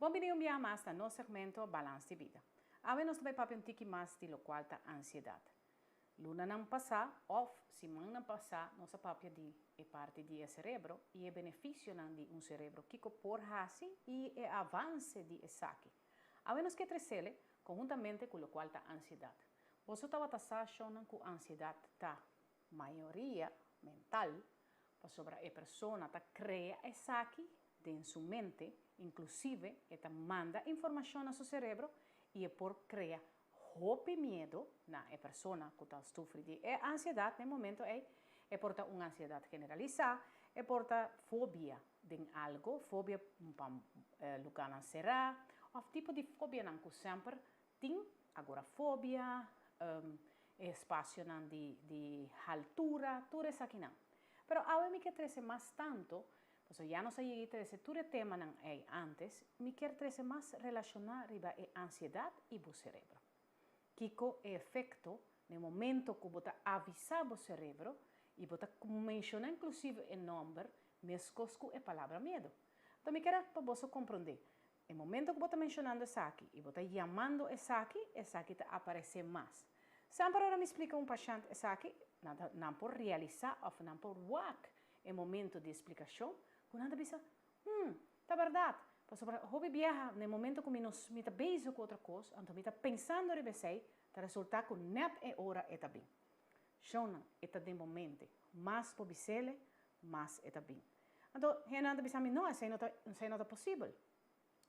Bon bini un biaha mas na nos segmento Balans di Bida. Awe nos ta bai papia un tiki mas di lokual ta ansiedat. Lunanan pasá òf simannan pasá nos a papia di e parti di e serebro i e benefisionan di un serebro, kiko por hasi i e avanse di esaki. Awe nos ke tresele konhuntamente ku lokual ta ansiedat. Boso tabata sa shonnan ku ansiedat ta mayoria mental pasobra e persona ta krea esaki den su mente, inklusive e ta manda informashon na su serebro i e por krea hopi miedo na e persona ku ta sufri di e ansiedat na e momento ei. E por ta un ansiedat generalisá, e por ta fobia den algo, fobia pa lugánan será, òf tipo di fobianan ku semper tin, agorafobia, e espasionan di haltura, tur esakinan. Pero awe mi ke trese mas tantu Pasobra ya nos a yega i trese tur e temanan ei ántes, mi kier trese mas relashoná riba e ansiedat i bo serebro. Kiko e efekto na e momento ku bo ta avisá bo serebro i bo ta menshoná inklusive e nòmber meskos ku e palabra miedu. Anto mi kier pa boso komprondé, e momento ku bo ta menshonando esaki i bo ta yamando esaki, esaki ta aparesé mas. Semper ora mi splika un pashènt esaki, nan ta nan por realisá òf nan por wak E momento di splikashon ku nan ta bisa, Hmm, ta bèrdat! Pasobra hopi biaha na e momento ku mi no mi ta bezig ku otro kos, anto mi ta pensando riba esei, ta resultá ku nèt e ora e ta bin. Shonnan, e ta den bo mente. Mas bo bis'ele, mas e ta bin. Anto hendenan ta bisa mi, No, esei no ta esei no ta posibel.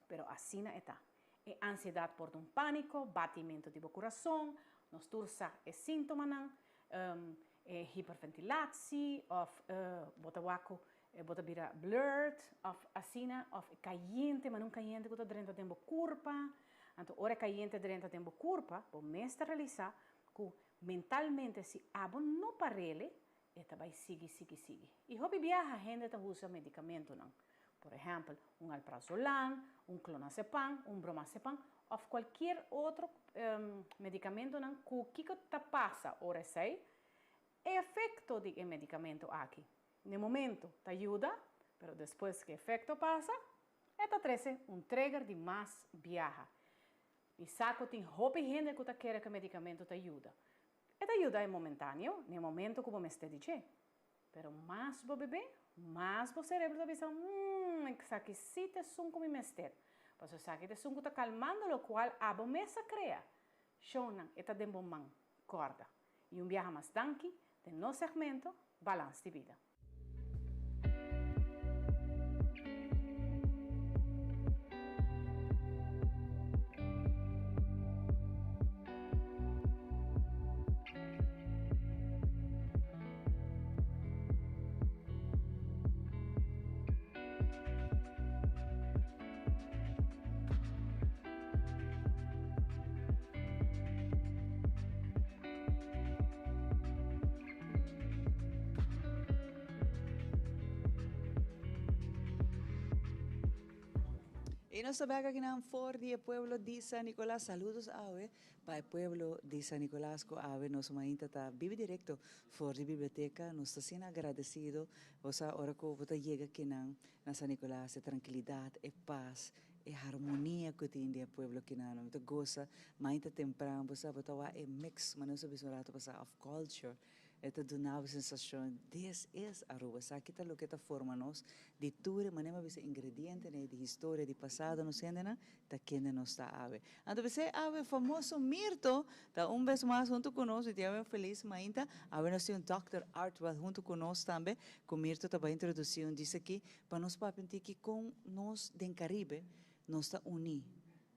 Pero asina e ta. E ansiedat por ta un pániko, batimentu di bo kurason, nos tur sa e síntomanan, e hiperventilatsie òf bo ta wak ku bo ta bira blurred òf asina, òf e kayente, manera un kayente ku ta drenta den bo kurpa. Anto ora e kayente drenta den bo kurpa, bo mes ta realisá ku mentalmente si abo no par'el, E ta bai sigui, sigui, sigui. I hopi biaha hende ta usa medikamentunan. Por ehèmpel, un alprazolam, un clonazepam, un bromazepam òf kualkier otro medikamentunan ku kiko ta pasa ora esei? E efekto di e medikamentu aki n'e momentu ta yuda, pero despues ku e efekto pasa, e ta trese un trigger di mas biaha. Mi sa ku tin hopi hende ku ta kere ku e medikamentu ta yuda, E ta yuda e momentaneo, n'e momento ku bo mester di dje. Pero mas bo bebe, mas bo serebro ta bisa, Hum, esaki sí ta esun ku mi mester. Pasobra esaki ta esun ku ta kalmando lokual abo mes a krea. Shownan, e ta den bo man. Kòrda. I un biaha mas danki den nos segmento Balans di Bida. Y nos ta bek akinan for di e pueblo di San Nicolas. Saludos awe pa e pueblo di San Nicolas cu awe nos mainta ta bibi directo for di biblioteca. Nos ta asina agradecido. Bo sa ora cu bo ta yega akinan na San Nicolas e trankilidad, e paz, e harmonia cu tin den e pueblo akinan. Mi ta goza mainta tempran bo sa bo ta wak e mix, manera nos a bisa un rato pasa, of culture. E ta duna bo sensashon, This is Aruba. Esaki ta loke ta forma nos di tur e manera mi a bisa ingredientenan di historia di pasado nos hendenan ta kende nos ta awe. Anto p'esei awe famoso Mirto ta un bes mas hunto ku nos. Mi tin awe un felis mainta. Awe nos tin un Dòkter Artwell hunto ku nos tambe ku Mirto ta bai introdusí un disa aki pa nos papia un tiki kon nos den Caribe nos ta uní.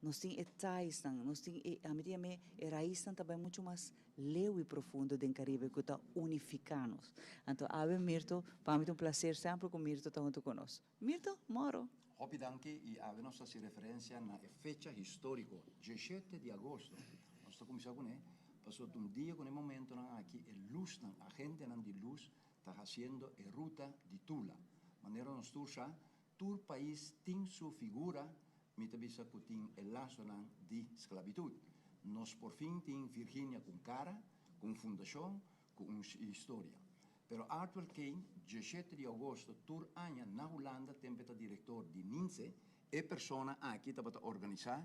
Nos tin e taisnan, nos tin e, ami ta yam'é e raisnan ta bai muchu mas leu i profundo den Caribe ku ta unifiká nos. Anto awe Mirto, pa mi ta un plaser semper ku Mirto ta huntu ku nos. Mirto, moro! Hopi danki i awe nos ta hasi referensia na e fecha históriko, diesshete di agosto. Nos ta kuminsá kuné pasobra ta un dia ku na e momentonan aki e lusnan, agentenan di lus ta hasiendo e ruta di Tula. Manera nos tur sa, Tur pais tin su figura, mi ta bisa cu tin e lasonan di sclavitud. Nos por fin tin Virginia cu un cara, cu un fundacion, cu un historia. Pero Arthur Kane, dieshete di agosto tur aña na Hulanda tempe ta director di NiNsee, e persona aki tabata organisa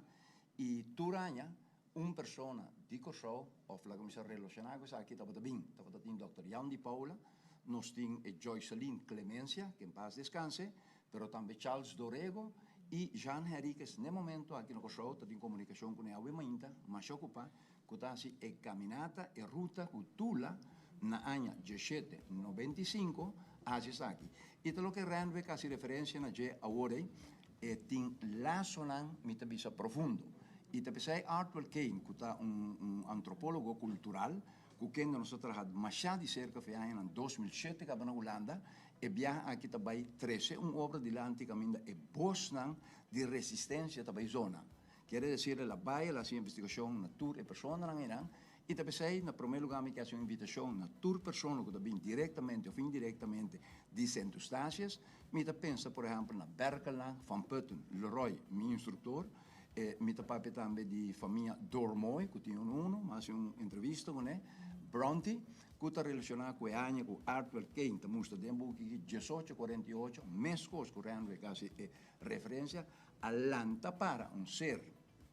y tur aña un persona di Corsou of laga mi sa relaciona cu esaki tabata bin. Tabata tin Dòkter Jan di Paula, nos tin e Joyceline Clemencia, que en paz descanse, pero tambe Charles Dorego y Jean Henriquez. N'e momento aki na Corsou ta tin comunicacion cu ne awe mainta, masha ocupa, cu ta haci e caminata, e ruta cu Tula na aña dieshete 95 a haci esaki. Y ta loke Randwick a haci referencia na dje awor ey, E tin lasonan, mi ta bisa, profundo. I ta p'esei Artwell Kane, ku ta un antropólogo kultural, ku kende nos a traha mashá di serka fe añanan 2007 kaba na Hulanda, e biaha aki ta bai trese un obra dilanti kaminda e bosnan di resistensia ta bai zona. Kiere desir el a bai, el a hasi investigashon na tur e personanan einan, I ta p'esei, na promé lugá mi ke hasi un invitashon na tur persona ku ta bin direktamente òf indirektamente di Sint Eustatius. Mi ta pensa por ehèmpel na Berkelland, Van Putten, Leroy, mi instruktor. E mi ta papia tambe di famia Dormoy ku tin un unu, mi a hasi un entrevista kuné, Bronte, ku ta relashoná ku e aña ku Artwell Kane ta mustra den buki aki, 1848, meskos ku Renwick a hasi e referensia, a lanta para un ser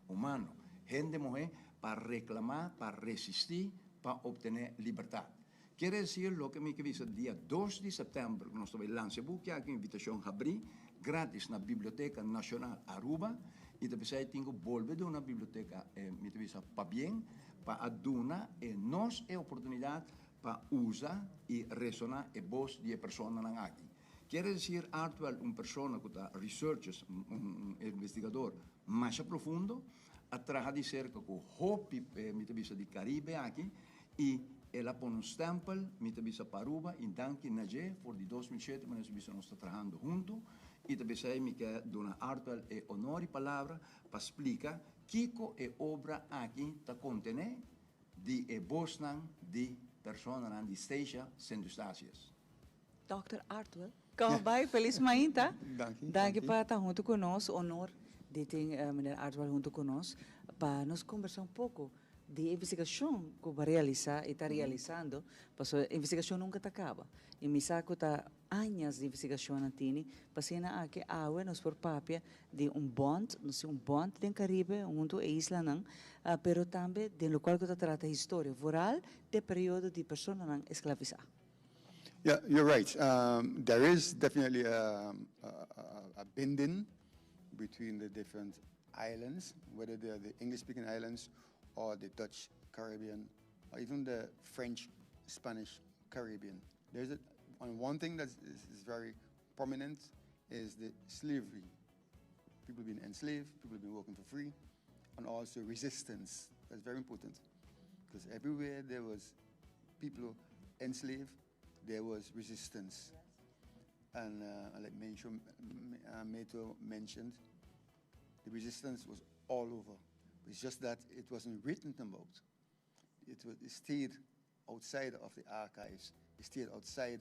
humano, hende muhé, pa reklamá, pa resistí, pa optené libertat. Kier desir loke mi ke bisa dia dos di sèptèmber ku nos ta bai lansa e buki aki, un invitashon habrí, grátis na Biblioteka Nashonal Aruba, i ta p'esei tin ku bolbe duna biblioteka e, mi ta bisa pabien, pa a duna e nos e oportunidat pa usa i resoná e bos di e personanan aki. Kier desir Artwell un persona ku ta researchers, un investigador masha profundo, a traha di serka ku hopi mi ta bisa di Caribe aki i el a pone un stempel mi ta bisa pa Aruba i danki na dje for di 2007 manera su bisa nos ta trahando hunto i ta besei mi ke duna Artwell e honor i palabra pa splika kiko e obra aki ta kontene di e bosnan di personanan di Statia Sint Eustatius. Dòkter Artwell, Kon bai? Felis mainta. Danki. Danki pa ta huntu ku nos. Honor di tin meneer Artwell huntu ku nos pa nos kombersá un poko di e investigashon ku bo a realisá i ta realisando, pasobra investigashon nunka ta kaba. I mi sa ku ta añas di investigashon nan tini pa asina aki awe nos por papia di un bond, nos tin un bond den Karibe huntu e islanan, pero tambe den lokual ku ta trata historia, vooral den periodo di personanan esklavisá. Yeah, you're right. There is definitely a, a, a binding between the different islands, whether they are the English-speaking islands or the Dutch Caribbean, or even the French, Spanish Caribbean. There's a, and one thing that is, is very prominent is the slavery. People being enslaved, people being working for free, and also resistance. That's very important because everywhere there was people enslaved, there was resistance. And like mentioned, Mirto mentioned, the resistance was all over. It's just that it wasn't written about. It, was, it stayed outside of the archives. It stayed outside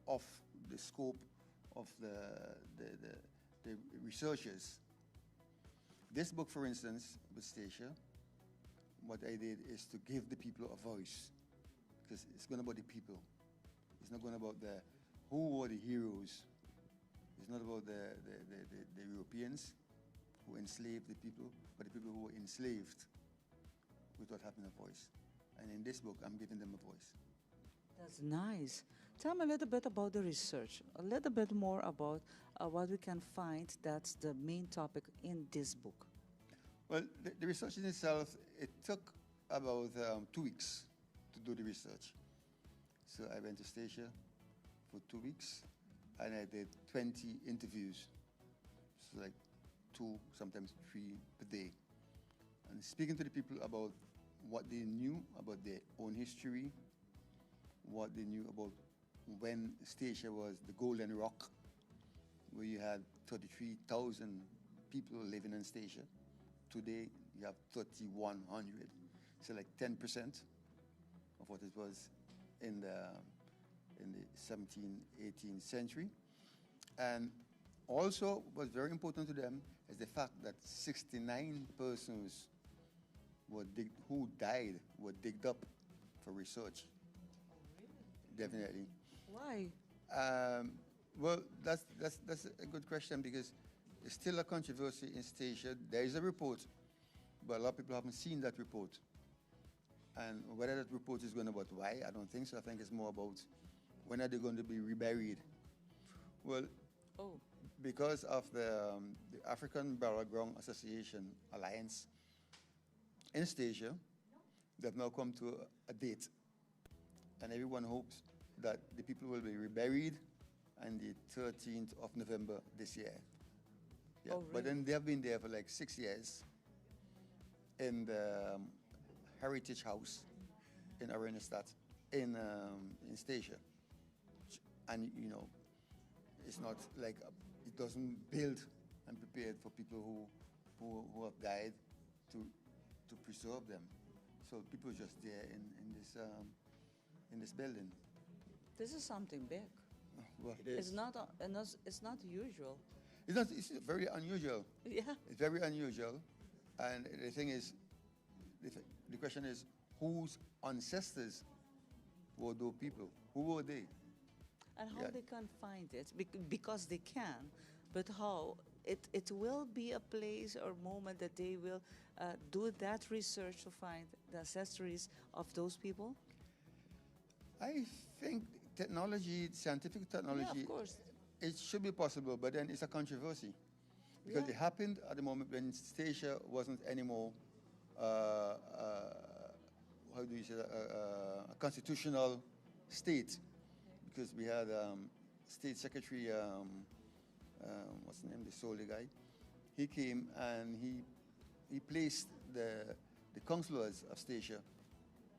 of the scope of the, the, the, the researchers. This book, for instance, with Statia, what I did is to give the people a voice, because it's going about the people. It's not going about the who were the heroes. It's not about the Europeans who enslaved the people, but the people who were enslaved without having a voice. And in this book, I'm giving them a voice. That's nice. Tell me a little bit about the research, a little bit more about what we can find that's the main topic in this book. Well, the research in itself, it took about 2 weeks to do the research. So I went to Statia for 2 weeks and I did 20 interviews. So like two, sometimes three per day. And speaking to the people about what they knew about their own history, what they knew about when Statia was the Golden Rock, where you had 33,000 people living in Statia. Today, you have 3,100. So like 10% of what it was in the 17th, 18th century. And also, what's very important to them is the fact that 69 persons who died were digged up for research. Definitely. Why? Well, that's a good question because it's still a controversy in Statia. There is a report, but a lot of people haven't seen that report. And whether that report is going about why, I don't think so. I think it's more about when are they going to be reburied. Well, Oh. because of the African Burial Ground Association Alliance in Statia, they've now come to a date. And everyone hopes that the people will be reburied on the 13th of November this year. Yeah. Oh, But really? then they have been there for like 6 years in the Heritage House in Oranjestad in Statia. And it's not like it doesn't build and prepared for people who have died to preserve them. So people are just there in this building. This is something big. Well, It is. It's not usual. It's not, it's very unusual. It's very unusual. And the thing is, the question is, whose ancestors were those people? Who were they? And how they can find it? Because they can, but how? It will be a place or moment that they will do that research to find the ancestries of those people? I think technology, scientific technology, Yeah, of course. It should be possible, but then it's a controversy. Because it happened at the moment when Statia wasn't anymore, how do you say that, a constitutional state. Because we had State Secretary, what's the name, the Soli guy, he came and he placed the councillors of Statia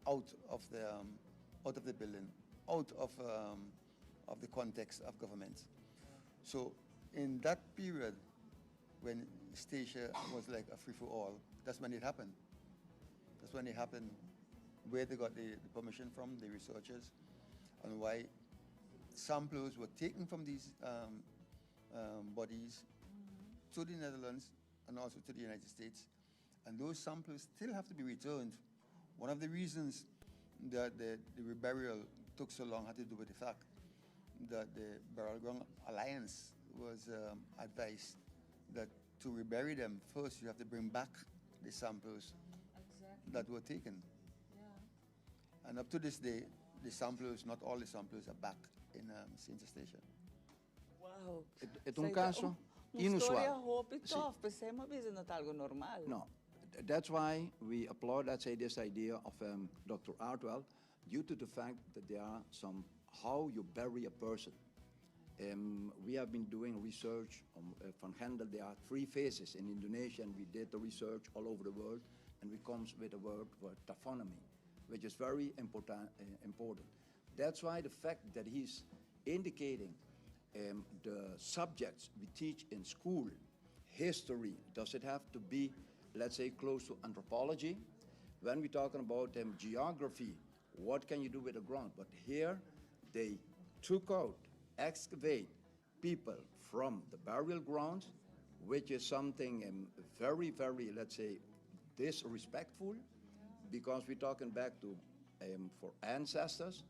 out of the building, out of the context of government. So in that period, when Statia was like a free-for-all, that's when it happened. That's when it happened, where they got the permission from, the researchers, and why samples were taken from these bodies to the Netherlands and also to the United States. And those samples still have to be returned. One of the reasons that the reburial took so long had to do with the fact that the Burial Ground Alliance was advised that to rebury them, first you have to bring back the samples that were taken. And up to this day, the samples, not all the samples are back in St. Eustatius. Wow. E ta un kaso Un historia inusual. hopi Si. Tof, pesei mi a bisa no ta algo normal. No, that's why we applaud, let's say, this idea of Dr. Artwell, due to the fact that there are some how you bury a person. We have been doing research on Van Gendel. There are three phases in Indonesia, and we did the research all over the world, and we comes with a word for taphonomy, which is very important. Important. That's why the fact that he's indicating the subjects we teach in school, history, does it have to be, let's say, close to anthropology? When we're talking about geography, what can you do with the ground? But here, they took out, excavate people from the burial grounds. Which is something um, very, very, let's say, disrespectful, because we're talking back to um, for ancestors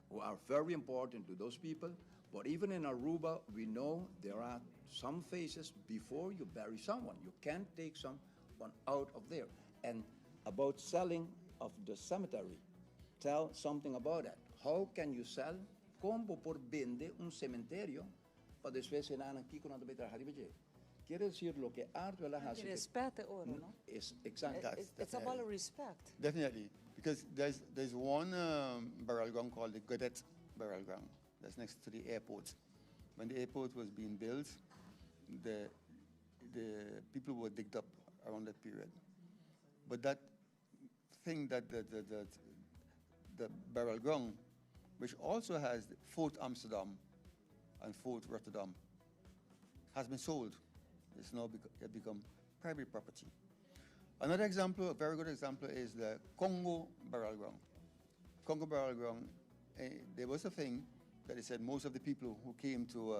who are very important to those people. But even in Aruba, we know there are some phases before you bury someone. You can't take someone out of there. And about selling of the cemetery, tell something about that. How can you sell? Kon bo por bende un sementerio pa despues nan kiko nan ta bai traha riba dje? Kier decir loke Arthur a hasi. Respet oro, no? Is exactly. It's about respect. Definitely, because there's one burial ground called the Godet burial ground that's next to the airport. When the airport was being built, the people were digged up around that period. But that thing that the burial ground, which also has Fort Amsterdam and Fort Rotterdam, has been sold. It's now become private property. Another example, a very good example, is the Congo burial ground. Congo burial ground, there was a thing that they said most of the people who came to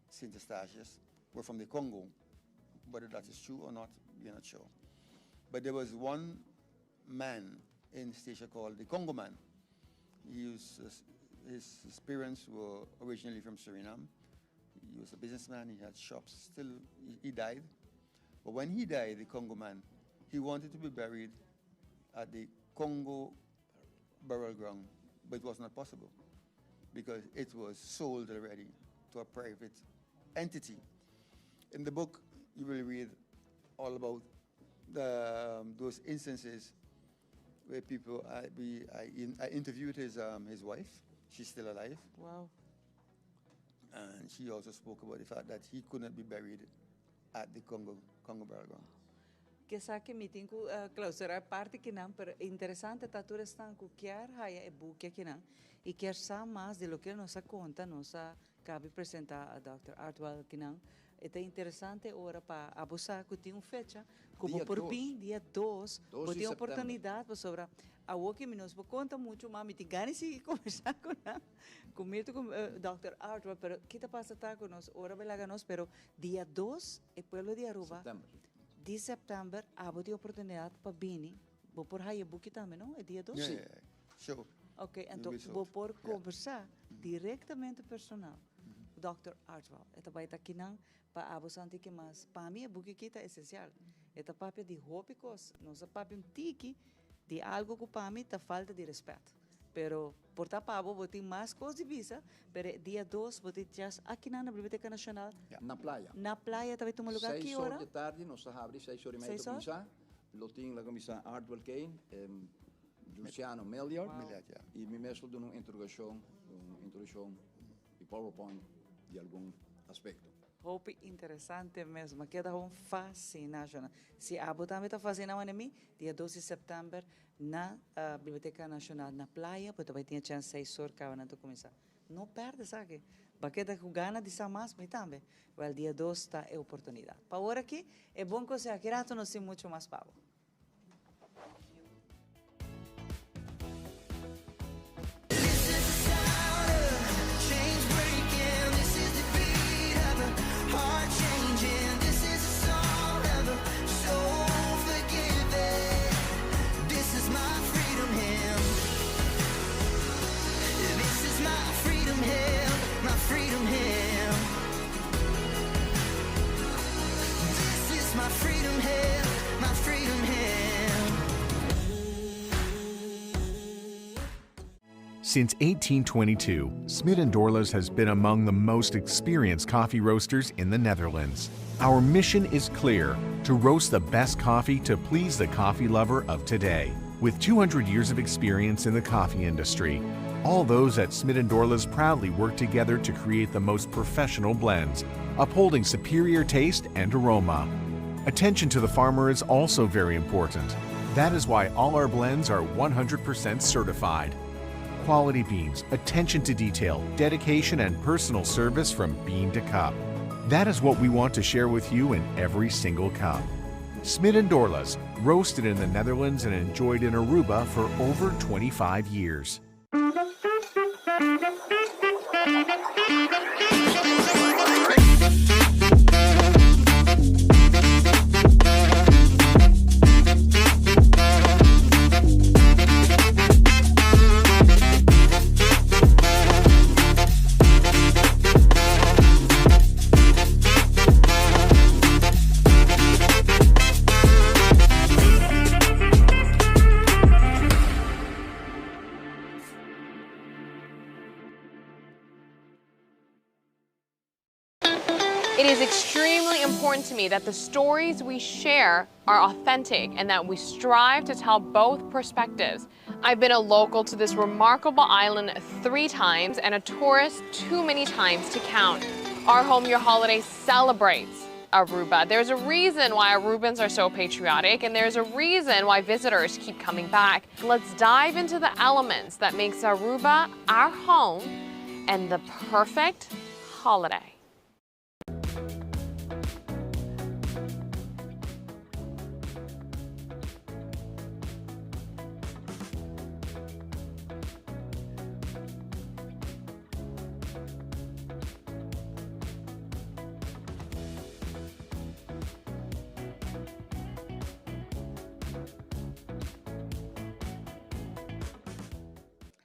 St. Eustatius were from the Congo. Whether that is true or not, we're not sure. But there was one man in Statia called the Congo man. His parents were originally from Suriname. He was a businessman, he had shops, still, he died. But when he died, the Congo man, he wanted to be buried at the Congo burial ground, but it was not possible because it was sold already to a private entity. In the book, you will read all about those instances where people, I interviewed his wife, she's still alive. Wow. And she also spoke about the fact that he could not be buried at the Congo burial ground. Ku sa ku mi tin ku klausurá e parti akinan, pero interesante ta tur esnan ku kier haya e buki akinan i kier sa mas di loke nos a konta, nos a kaba di presentá a Dr. Artwell akinan. Ta interesante ora pa abo sa ku tin un fecha, komo Dia por 2. bin dia 2, 2 bo di tin sèptèmber. oportunidat pasobra awor ku mi no por konta muchu, ma mi tin gana di sigui kombersá ku nan, ku Mirto ku Dr. Artwell, pero kiko ta pasa ta ku nos ora bai laga nos, pero dia 2 e pueblo di Aruba, Sèptèmber. Di sèptèmber, abo tin oportunidat pa bini, bo por haya buki tambe, no? E dia 2? Yeah. Sure. Ok, anto Will bo por kombersá direktamente personal. Dr. Artwell, e ta bai ta akinan pa abo sa un tiki mas. Pa mi e buki aki ta esensial. E ta papia di hopi kos, nos a papia un tiki di algu ku pa mi ta falta di rèspèt. Pero por ta pa abo bo tin mas kos di bisa, pero dia 2 bo tin chance akinan na Biblioteka Nashonal. Na Playa. Na Playa tambe tuma lugá 6 ki or ora? di tardi, nos ta habri, 6 or i mei 6 or? Kuminsá. Lo tin la kuminsá Artwell Kane, Luciano Milliard, Milliard, yeah. i mi mes lo duna un introdukshon di PowerPoint di algun aspekto. Hopi interesante mes, m'a keda un fasiná. Si abo tambe ta fasiná manera mi, dia 2 di sèptèmber na Biblioteka Nashonal na Playa, bo tambe tin chèns 6 or kaba nan ta kuminsá. No pèrdè, sabe? B'a keda ku gana di sa mas, mi tambe. Well, dia 2 ta e oportunidat. Pa awor aki, e bon kos aki ratu nos tin muchu mas pa bo. This is the sound of chains breaking. This is the beat of a heart changing. This is a song of a soul forgiving. This is my freedom hymn. This is my freedom hymn. My freedom hymn. This is my freedom hymn. My freedom hymn. Since 1822, Smit & Dorlas has been among the most experienced coffee roasters in the Netherlands. Our mission is clear: to roast the best coffee to please the coffee lover of today. With 200 years of experience in the coffee industry, all those at Smit & Dorlas proudly work together to create the most professional blends, upholding superior taste and aroma. Attention to the farmer is also very important. That is why all our blends are 100% certified. Quality beans, attention to detail, dedication, and personal service from bean to cup. That is what we want to share with you in every single cup. Smit and Dorlas, roasted in the Netherlands and enjoyed in Aruba for over 25 years. Thank you. It is extremely important to me that the stories we share are authentic and that we strive to tell both perspectives. I've been a local to this remarkable island three times and a tourist too many times to count. Our Home Your Holiday celebrates Aruba. There's a reason why Arubans are so patriotic and there's a reason why visitors keep coming back. Let's dive into the elements that makes Aruba our home and the perfect holiday.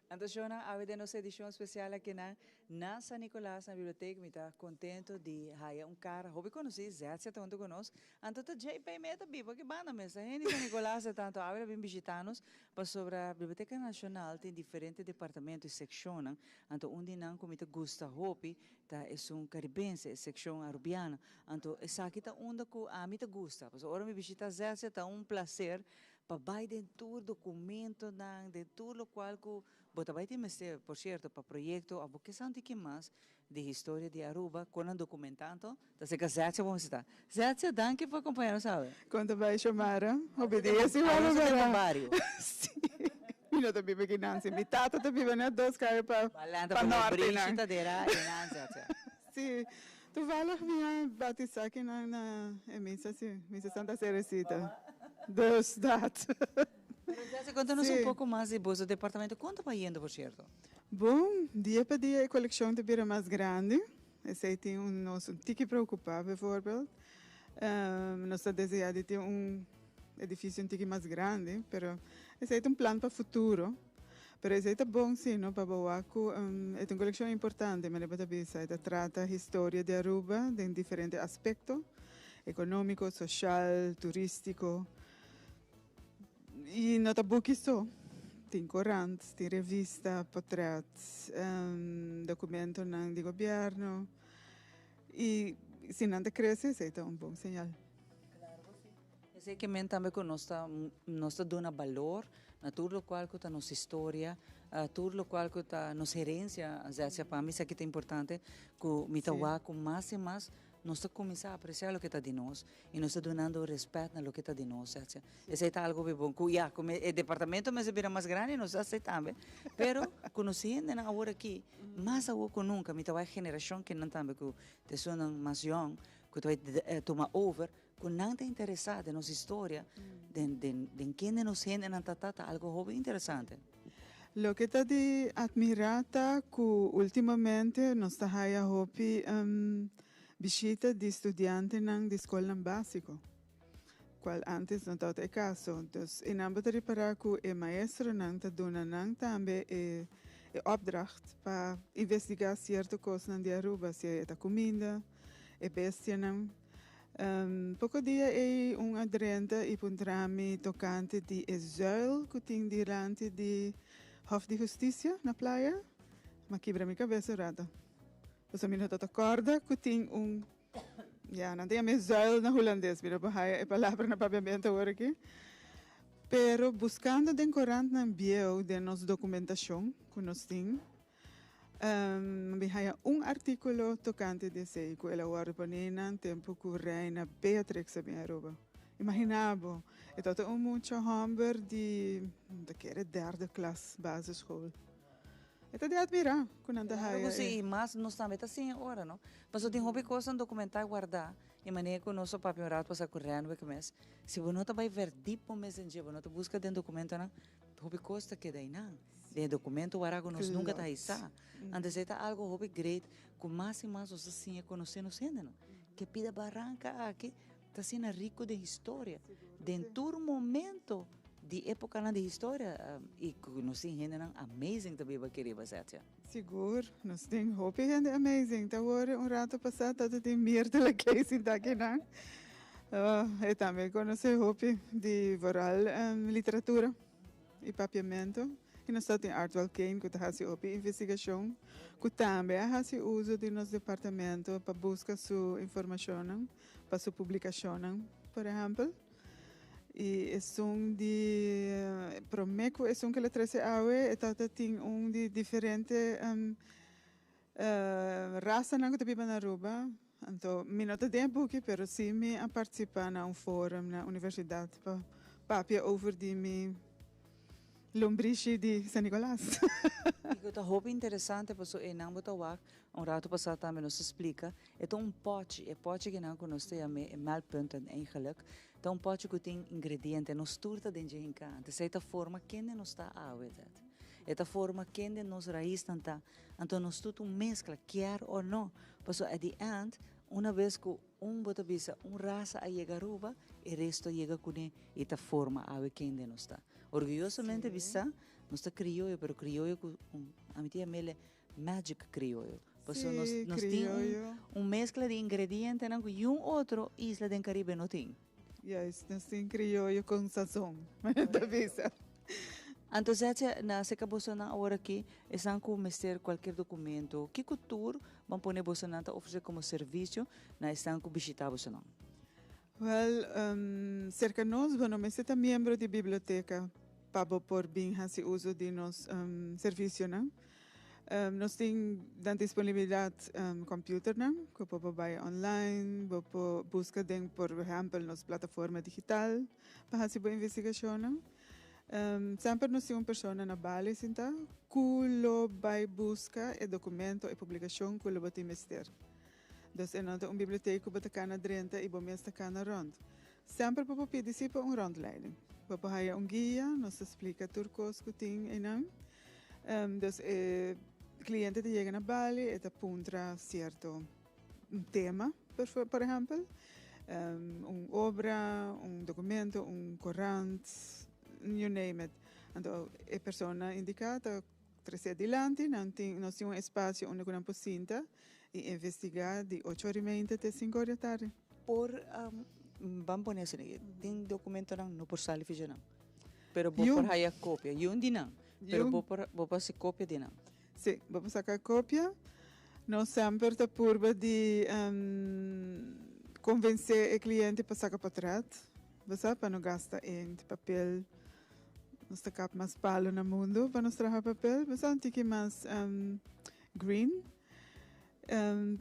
Anto shona, awe den nos edicion especial aki na na San Nicolas na biblioteca mi ta contento di haya un cara hopi conoci, Zetsia ta hunto cu nos. Anto ta JP Meta biba aki banda mes, ta hende San Nicolas e tanto awe ta bin bishita nos pasobra Biblioteca Nacional tin diferente departamento y seccionnan, anto un di nan cu mi ta gusta hopi ta esun Caribense, e seccion Arubiano. Anto esaki ta unda cu ami ta gusta, pasobra ora mi bishita Zetsia ta un placer pa bai den tur documentonan, den tur locual cu bo ta bai tin mester, por cierto, pa proyecto of bo ke sa un tiki mas di historia di Aruba, con nan documenta anto ta acerca Zetsia bo mester ta. Zetsia, danki pa acompaña nos awe. Con ta bai Xiomara? Hopi dia sin wak Aruba ta bario. Si, mi no ta biba aki nan, si mi tata ta biba net dos caya pa pa norte nan. Ta dera einan, Zetsia. Si, toevallig mi a batisa aki nan na e misa si, misa Santa Ceresita. Dus dat. Pero Zetsia, conta nos un poco mas di boso departamento. Con ta bayendo por cierto? Bon, dia pa dia e coleccion ta bira mas grandi. Esey tin un nos un tiki preocupa bijvoorbeeld. Nos ta desea di tin un edificio un tiki mas grandi, pero esey ta un plan pa futuro. Pero esey ta bon si no, pa bo wak cu e ta un coleccion importante, manera bo ta bisa. E ta trata historia di Aruba den diferente aspecto, economico, social, turistico. Y no ta buki so, tin corant, tin revista, potret, documentonan di gobierno y si nan ta crece esey ta un bon señal. Claro cu si. Esey ke men tambe cu nos ta nos ta duna balor na tur locual cu ta nos historia, tur locual cu ta nos herencia, Zetzia, pa mi esaki ta importante cu mi ta wak cu mas y mas Nos ta kuminsá apresiá loke ta di nos i nos ta dunando rèspèt na loke ta di nos. Esei ta algu bon ku ya ku e departamento mester bira mas grandi nos ta hasi tambe, pero ku nos hendenan awor aki mas awor ku nunka mi ta wak generashon kinan tambe ku ta esunnan mas yòn ku ta bai tuma over ku nan ta interesá den nos historia den den kende nos hendenan ta ta ta algu hopi interesante. Loke ta di admira ta cu ultimamente nos ta haya hopi bishita di studiantenan di scolnan basico, cual antes no tabata e caso. Dus e nan bo ta ripara cu e maestronan ta duna nan tambe e opdracht pa investiga cierto cosnan di Aruba, sea e ta cuminda, e bestianan. Poko dia ei un a drenta i puntra mi tokante di e zuil ku tin dilanti di Hof di Hustisia na Playa. M'a kibra mi kabes un rato. Pasobra mi no ta ta kòrda ku tin un, ya, nan ta yama e zuil na hulandes, mi no por haya e palabra na papiamento awor aki. Pero buskando den korantnan bieu den nos dokumentashon ku nos tin, Mi haya un artíkulo tokante di esei ku el a wòrdu poné nan tempu ku Reina Beatrix a bin Aruba. Imaginá bo, e tabata un mucha hòmber di, mi ta kere derde klas basisschool. E ta di atmirá ku nan ta Claro haya ku si, e. i mas nos tambe ta siña ora, no? Pasobra tin hopi kosnan dokumentá i wardá, i manera ku nos a papia un rato pasá ku Renwick mes, si bo no ta bai verdiep bo mes den dje, bo no ta buska den dokumentonan, Hopi kos ta keda einan. Den e dokumento wara ku nos nunka ta haisá. Antes ei ta algu hopi great ku mas i mas nos ta siña konosé nos hendenan. Ke pida baranka aki ta asina riku den historia. Den tur momento di epokanan di historia i ku nos tin hendenan amazing ta biba aki riba Zetia. Sigur, nos tin hopi hende amazing. Ta worde un rato pasá ta tin Myrtle Casey sintá akinan. E tambe konosé hopi di vooral literatura i papiamentu. I nos tabatin Artwell Kane ku ta hasi hopi investigashon, ku tambe a hasi uso di nos departamento pa buska su informashonnan pa su publikashonnan, por ehèmpel. I esun di promé ku esun ku el a trese awe e tabata tin un di diferente rasanan ku ta biba na Aruba. Anto mi no ta den e buki pero si mi a participa na un forum na universidad pa papia over di mi lombrishi di San Nicolas. Kico ta hopi interesante paso eynan bo ta wak, un rato pasa tambe nos a splica, e ta un pochi, e pochi kinan cu nos ta yam'e e meldpunten eigenlijk, ta un pochi cu tin ingrediente, nos tur ta den dje hinca, antes ey ta forma kende nos ta awe, e ta forma kende nos raiznan ta. Anto nos tur ta un mezcla, kier o no. Pasobra at the end, una bes cu un bo ta bisa un rasa a yega Aruba, e resto a yega cune y ta forma awe kende nos ta. Orguyosamente bisa, nos ta crioyo, pero crioyo cu un, ami ta yam'ele magic crioyo. Pasobra nos, nos tin un, un mezcla di ingredientenan cu yun otro isla den Caribe no tin. Juist, nos tin crioyo con sazon, manera ta bisa. Anto Zetje, na acerca bosonan awor aki, esnan cu mester cualkier documento, kico tur ban pone bosonan ta ofrece como servicio na esnan cu bishita bosonan? Wel, cerca nos bo no mester ta miembro di biblioteca pa bo por bin haci uso di nos servicionan. Nos tin na disponibilidad computernan cu bo por bay online, bo por busca den por ehempel nos plataforma digital pa haci bo investigacionnan. Semper nos tin un persona na bali sinta cu lo bay busca e documento, e publicacion cu lo bo tin mester. Dus e no ta un biblioteca cu bo ta cana drenta y bo mes ta cana rond. Semper bo por pidi si pa un rondleiding. Bo por haya un guia, nos ta splica tur cos cu tin eynan. Dus e cliente ta yega na bali, e ta puntra cierto un tema, por ehempel, un obra, un documento, un corant, you name it. Anto e persona indica ta trece dilanti, nan tin, nos tin un espacio unda cu nan por sinta y investiga di ocho ora y meinte te cinco ora di atardi. Por ban pone asina, tin documentonan no por sali fisha nan, pero bo por haya copia, yun di nan, pero bo por bo por haci copia di nan. Si, bo por saca copia. Nos semper ta purba di convence e cliente pa saca potret, bo sa, pa no gasta inkt, papel. Nos ta kap mas palo na mundo pa nos traha papel, bo sa, un tiki mas green.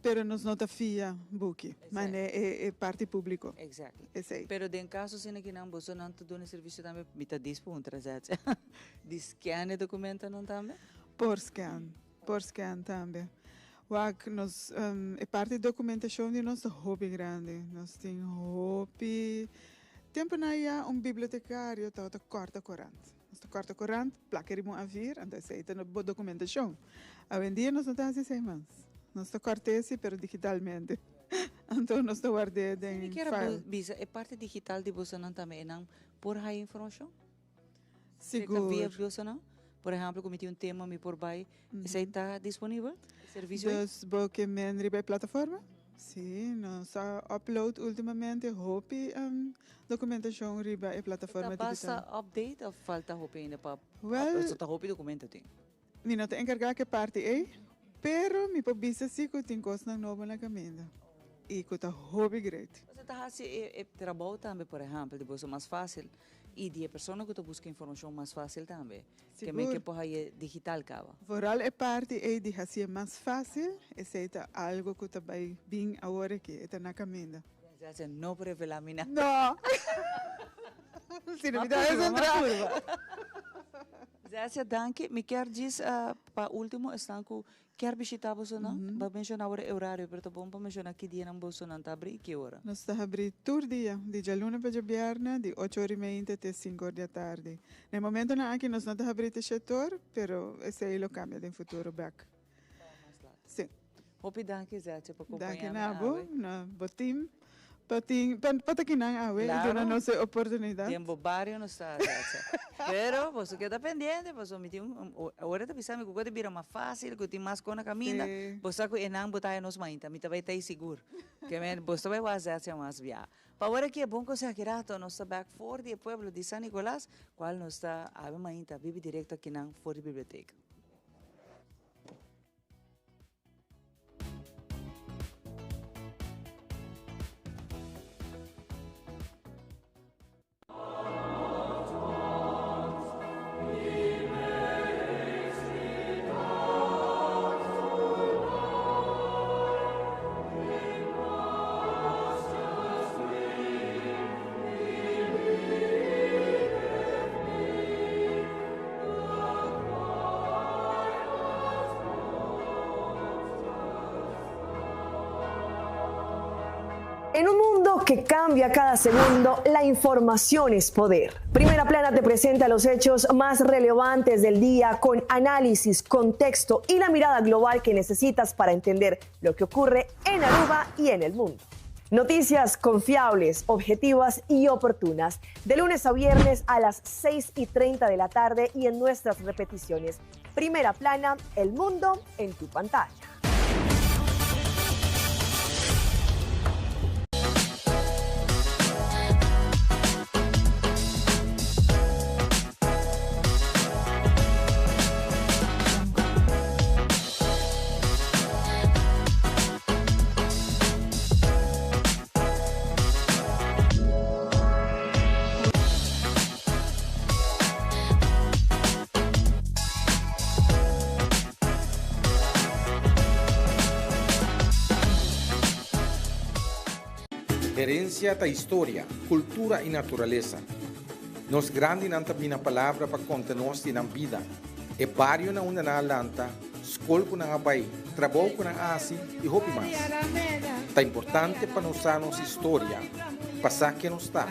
Pero nos no ta fia buki, mane e parti publico. Exactly. Esey. Pero den caso asina ki nan boso nan ta duna servicio tambe, mi ta dis puntra Zetsy, di scan e documentonan tambe? Por scan, por scan tambe. Wak nos e parti documentacion di nos ta hopi grandi, nos tin hopi temponan ya un bibliotecario tabata corta corant. Nos ta corta corant, plaka riba un avir, anto esey ta bo documentacion. Awendia nos no ta haci esey mas. Nos ta corta esi pero digitalmente. Anto nos ta ward'é den Mi kier a bisa e parti digital di bosonan tambe enan por haya informacion? Sigur. Via bosonan? Por ehempel cu mi tin un tema mi por bay, esey ta disponibel? E servicio ey? Dus bo ke men riba e plataforma? Sí, nos a upload ultimamente hopi documentacion riba e plataforma digital. E ta basta update of falta hopi ainda pa Well, ta hopi documento tin. Mi no ta encarga cu e parti ey, pero mi por bisa si cu tin cosnan nobo na caminda y cu ta hopi great. Boso ta haci e trabou tambe, por ehempel, di boso mas facil y di e persona cu ta busca informacion mas facil tambe. Ke men ke por haye digital caba. Vooral e parti ey di hacié mas facil, esey ta algo cu ta bay bin awor aki, e ta na caminda. Gracias, no por revela mi nada. No! Si no mi ta haci un traha. Gracias, danki. Mi kier djis pa ultimo esnan cu kier bishita bosonan, bo a menciona awor e horario, pero ta bon pa menciona ki dianan bosonan ta abri y ki ora. Nos ta habri tur dia, di djaluna pa djabièrnè, di ocho ora y meinta te sinku or di atardi. Na e momentonan aki nos no ta habri te shete or, pero esei lo cambia den futuro bek. Si. Hopi danki Zetje pa Danki compaña mi na bo, awe. na bo team. Pa tin pa pa ta kinan awe y duna nos e oportunidad. Den bo bario nos ta Zetsia. Pero boso keda pendiente pasobra mi tin un ora ta bisa mi ku ta bira mas facil ku tin mas kon na kaminda bo sa ku enan bo ta haya nos mainta mi ta bai ta ei sigur ke men boso ta bai wak Zetsia mas bia. Pa ora ki e bon kos aki rato nos ta bek for di e pueblo di San Nicolas kual nos ta awe mainta bibi direkto akinan for di biblioteka. En un mundo que cambia cada segundo, la información es poder. Primera Plana te presenta los hechos más relevantes del día con análisis, contexto y la mirada global que necesitas para entender lo que ocurre en Aruba y en el mundo. Noticias confiables, objetivas y oportunas. De lunes a viernes a las 6 y 30 de la tarde y en nuestras repeticiones. Primera plana, el mundo en tu pantalla. Herencia ta historia, cultura y naturalesa. Nos grandinan ta bina palabra pa conta nos di nan bida, e bario na unda nan a lanta, skol ku nan a bai, trabou ku nan a hasi i hopi mas. Ta importante pa nos sa nos historia, pa sa ken nos ta,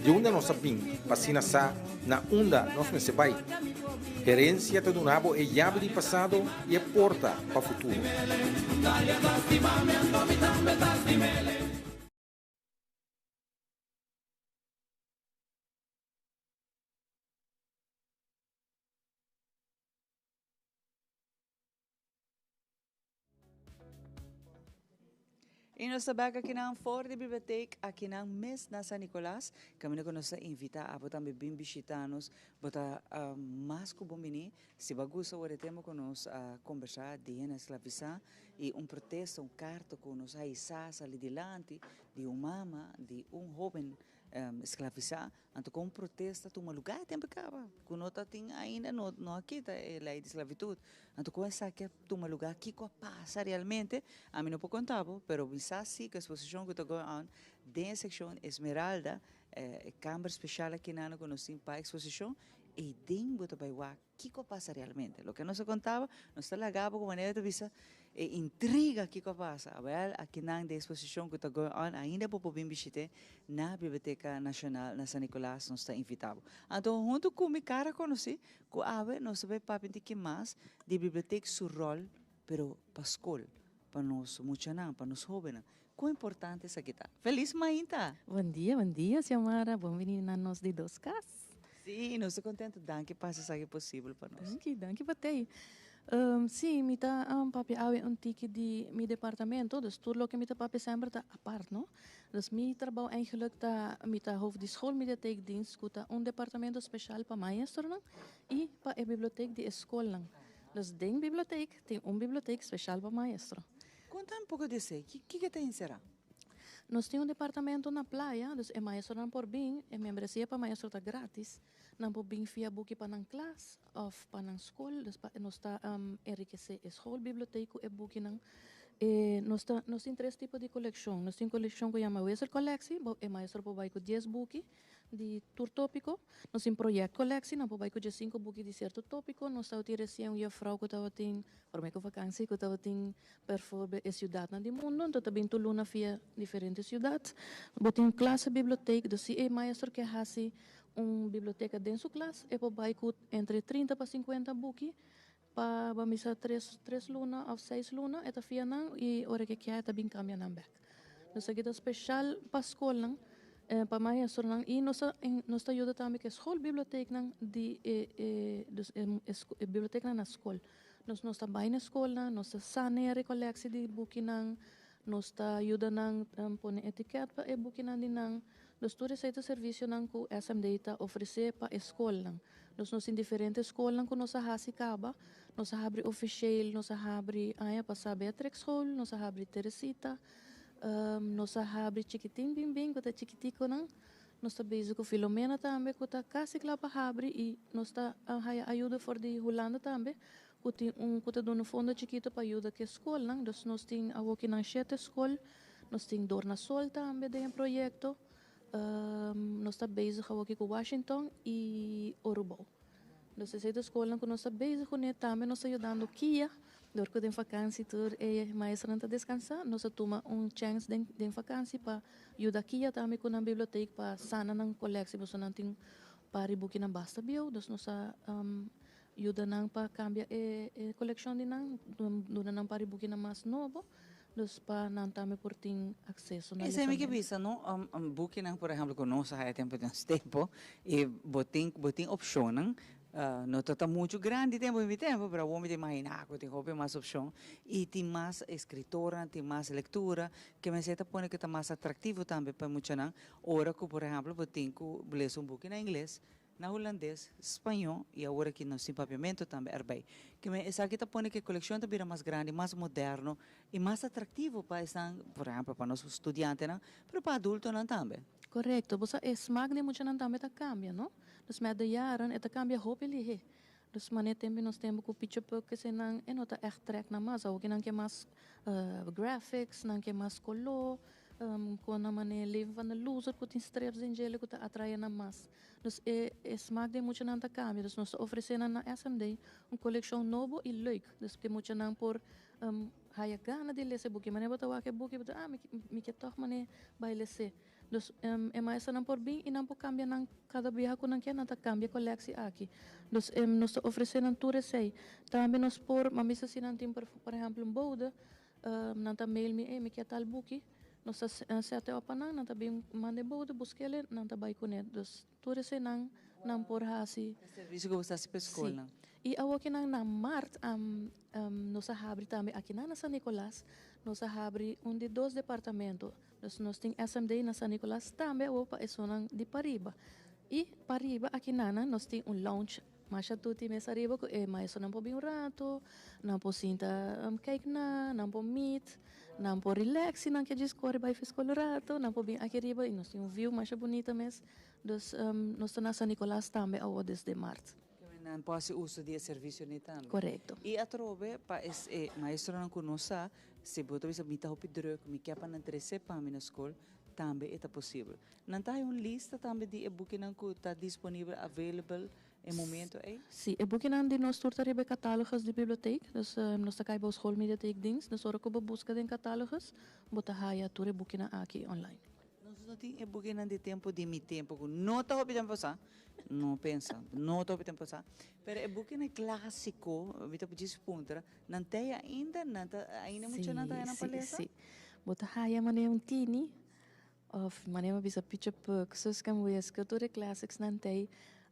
di unda nos a bin, pa asina sa na unda nos mester bai. Herensia ta duna bo e yabi di pasado i e porta pa futuro. Y nos ta bek akinan for di bibliotheek akinan mes na San Nicolas. Caminda cu nos ta invita abo tambe bin bishita nos. Bo ta mas cu bon bini. Si bo a gusta wor e tema cu nos a combersa di hende esclavisa y un protesta, un carta cu nos a hisa sali dilanti di un mama di un hoben esclavisa. Anto kon protesta tuma lugá e tempu e kaba, ku no ta tin ainda no no a kita e lei di sklavitut. Anto kon esaki a tuma lugá, kiko a pasa realmente, ami no por konta bo, pero mi sa si ku e eksposishon ku ta going on den e sekshon Esmeralda, e kamber speshal akinan ku nos tin pa eksposishon, eiden bo ta bai wak Kiko a pasa realmente? Loke nos a kontaba, nos ta laga bo ku manera ta bisa e intriga kiko a pasa. Awel, akinan den eksposishon ku ta going on ainda bo por bin bishit'é na Biblioteka Nashonal na San Nicolas, nos ta invitá bo. Anto huntu ku mi kara konosí ku awe nos ta bai papia un tiki mas di bibliotek su ròl pero pa skol, pa nos muchanan, pa nos hóbennan. Kon importante esaki ta? Felis mainta! Bon dia, bon dia Xiomara, bon bini na nos di dos kas. Sí, nos ta contento. Danki pa haci esaki posibel pa nos. Danki, danki pa tei. Sí, mi ta papia awe un tiki di mi departamento, dus tur loke mi ta papia semper ta apart, no? Dus mi trabou eigenlijk ta, mi ta hoofd di schoolmediatheekdienst, ku ta un departamento special pa maestronan i pa e bibliotheek di e skolnan. Dus den bibliotheek tin un bibliotheek special pa maestro. Konta un poko di esei, kiko ta enserá? Nos tin un departamento na playa, dus e maestronan por bin, e membresia pa maestro ta gratis, nan por bin fia buki pa nan klas òf pa nan skol, dus pa nos ta enrikesé e schoolbibliotheek ku e bukinan. E nos ta nos tin tres tipo di kolekshon, nos tin kolekshon ku yama wisselcollectie, bo e maestro por bai ku dies buki, di tur tópiko. Nos tin projectcollectie, nan por bai ku diesinku buki di sierto tópiko. Nos tabatin resien un juffrouw ku tabatin, promé ku vakansi, ku tabatin perforbel e siudatnan di mundu. Anto ta bin tur luna via diferente siudat. Bo tin un klasebiblioteek, dus si e maestro ke hasi un biblioteka den su klas, e por bai ku entre 30 pa 50 buki pa bamisa tres tres luna òf seis luna e ta fia nan i ora ke kia e ta bin kambia nan bèk. Dus aki ta special pa scolnan, pa maestronan y nos ta nos ta yuda tambe cu e schoolbibliotheeknan di e e dus e e bibliotheeknan na scol. Nos nos ta bay na scolnan, nos ta sanea recolectie di bukinan, nos ta yuda nan pone etiket pa e bukinan di nan. Dus tur esei ta servicionan cu SMD ta ofrece pa e scolnan. Dus nos tin diferente scolnan cu nos a haci caba. Nos a habri officieel, nos a habri aña pasa Beatrix School, nos a habri Teresita, nos a habri Chikitin Bin Bin cu ta chikiticonan. Nos ta bezig cu Filomena tambe cu ta casi cla pa habri y nos ta haya ayuda for di Hulanda tambe cu tin un cu ta duna un fondo chikito pa yuda cu e scolnan. Dus nos tin awoki nan shete scol. Nos tin Dornasol tambe den e proyecto. Nos ta bezig awoki cu Washington y Orubou. Dus esei ta scolnan cu nos ta bezig cune. Tambe nos ta yudando Kia, dor cu den vakantie tur e maestronan ta descansa, nos a tuma un chance den den vakantie pa yuda Kia tambe cu nan bibliotheek pa sana nan colectie, pasobra nan tin par di bukinan basta bieu, dus nos a yuda nan pa cambia e e coleccion di nan, duna nan par di bukinan mas nobo. Dus pa nan tambe por tin akseso na Esei mi ke lesamentu. bisa no, bukinan por ehempel ku nos a haya tempu di nos tempu i bo tin bo tin opshonnan, no ta ta muchu grandi tempu di mi tempu pero awor mi ta imaginá ku tin hopi mas opshon i tin mas eskritornan, tin mas lektura ke mester ta pone ku ta mas atraktivo tambe pa e muchanan ora ku por ehempel bo tin ku lesa un buki na ingles Na hulandes, spañó i awor aki nos tin papiamentu tambe erbij. Kimen esaki ta pone ku e kolekshon ta bira mas grandi, mas moderno i mas atraktivo pa esnan, por ehèmpel pa nos studiantenan, pero pa adultonan tambe. Korekto. Bo sa e smak di e muchanan tambe ta kambia, no? Dus met de jaren e ta kambia hopi lihé. Dus manera tempu nos tempu ku pichepuk eseinan e no ta ègt trèk nan mas. Awoki nan ke mas graphics, nan ke mas koló, ku nan manera Leven van de Loser ku tin strips den djele ku ta atraé nan mas. Dus e e smak di e muchanan ta kambia. Dus nos ta ofresé nan na SMD un kolekshon nobo i leuk. Dus ku e muchanan por haya gana di lesa e buki. Manera bo ta wak e buki bo ta ah mi ke tòg manera bai les'é. Dus e maestronan por bin i nan por kambia nan kada biaha ku nan ke nan ta kambia e koleksi aki. Dus nos ta ofresé nan tur esei. Tambe nos por, m'a bisa si nan tin por ehèmpel un boude, Nan ta mail mi, ey mi kier tal buki. Nos ta sete op pa nan, nan ta bin manda e boude, busk'el, nan ta bai kuné. Dus tur eseinan nan por hasi. E servisio ku bo ta hasi pa e skolnan. Si. I awokinan na mart nos a habri tambe akinan na San Nicolas, nos a habri un di dos departamento. Dus nos tin SMD na San Nicolas tambe awo pa esunnan di pariba. I pariba akinan nos tin un lounge. Masha tuti mes ariba ku e maestronan por bin un rato, nan por sinta kijk na, nan por meet, nan por relax si nan ke djis kore bai fiskol un rato, nan por bin aki riba i nos tin un view masha bunita mes. Dus nos ta na San Nicolas tambe awo desde mart. Nan por hasi uso di e servicio ni tambe. Korekto. I atrobe pa e maestronan ku no sa, si bo ta bisa mi ta hopi druk, mi ke pa nan trese pa mi na skol, tambe e ta posibel. Nan ta hay un lista tambe di e bukinan ku ta disponibel, available, e momento ei? Sí, e bukinan di nos tur ta riba e catalogus di bibliotheek. Dus nos ta kai bo schoolmediatheekdienst. Dus ora ku bo buska den catalogus, bo ta haya tur e bukinan aki online. Nos no tin e bukinan di tempu di mi tempu ku no ta hopi tempu pasá, no pensa, no ta hopi tempu pasá, pero e bukinan klásiko, mi ta djis puntra, nan t'ei ainda? Nan ta ainda muchanan ta haya nan pa lesa? Sí, sí. Bo ta haya manera un tini Of manera mi a bisa Picha Puk, Suske en Wiske, tur e classics nan t'ei.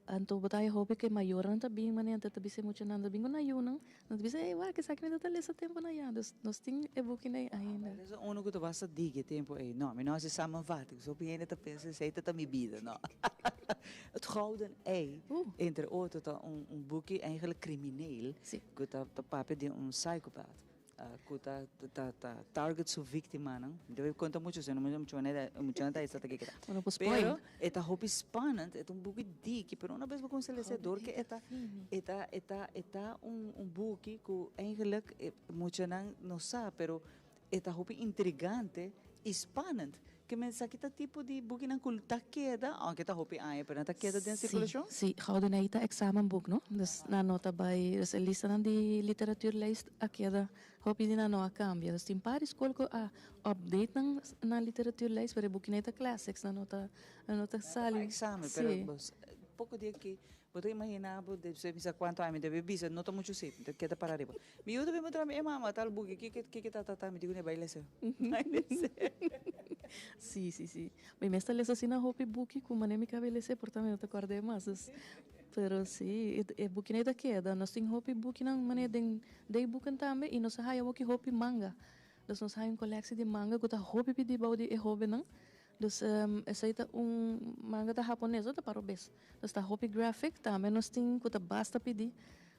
Anto bo ta haña hopi ku e mayornan ta bin manera nan ta bisa e muchanan ta bin ku nan yunan, nan ta bisa ey wak esaki mi ta lesa tempu nan ya. Dus nos tin e bukinan ei ainda. Lesa unu ku ta basta digi e tempu ei. No, mi no hasi samenvatting. So hopi hende ta pensa esei ta ta mi bida, no. Het Gouden Ei, entre otro, ta un buki eigenlijk crimineel ku ta papia di un psychopath. Ku ta ta ta target su víktimanan. Mi debe konta muchu sino muchu manera muchu nan ta esta ta kikita. Bo no por spoil. Pero e ta hopi spannend, e ta un buki diki, pero una bes bo kuminsá lesa dor ke e ta e ta e ta e ta un un buki ku eigenlijk e muchanan no sa pero e ta hopi intrigante i spannend. Ke men sa ki ta tipo di bukinan ku ta keda, aunke ta hopi aña, pero nan ta keda den sirkulashon? Sí, sí. Gouden Ei ta examenboek, no? Dus nan no ta bai, dus e listanan di literatuurlijst a keda, hopi di nan no a kambia. Dus tin par di skol ku a update nan nan literatuurlijst, pero e bukinan ei ta classics, nan no ta, nan no ta sali. Pa examen, pero poko di aki Bo ta imaginá bo despues mi sa kuantu aña mi debe bisa, no ta muchu si, mi ta keda para riba. Mi yu ta bin puntra mi, e mama, tal buki, kiko kiko ta ta ta? Mi di ku ne, bai lesa, bai lesa. Si, si, si. Mi mes ta lesa asina hopi buki ku manera mi kaba e lesa e por ta mi no ta kòrda e mas. Dus, pero si, e bukinan ei ta keda. Nos tin hopi bukinan manera den dayboeken tambe i nos a haya awoki hopi manga. Dus nos haya un koleksie di manga ku ta hopi pidi bou di e hóbennan. Dus esei ta un manga ta hapones no ta pa robes. Dus ta hopi graphic tambe nos tin ku ta basta pidi.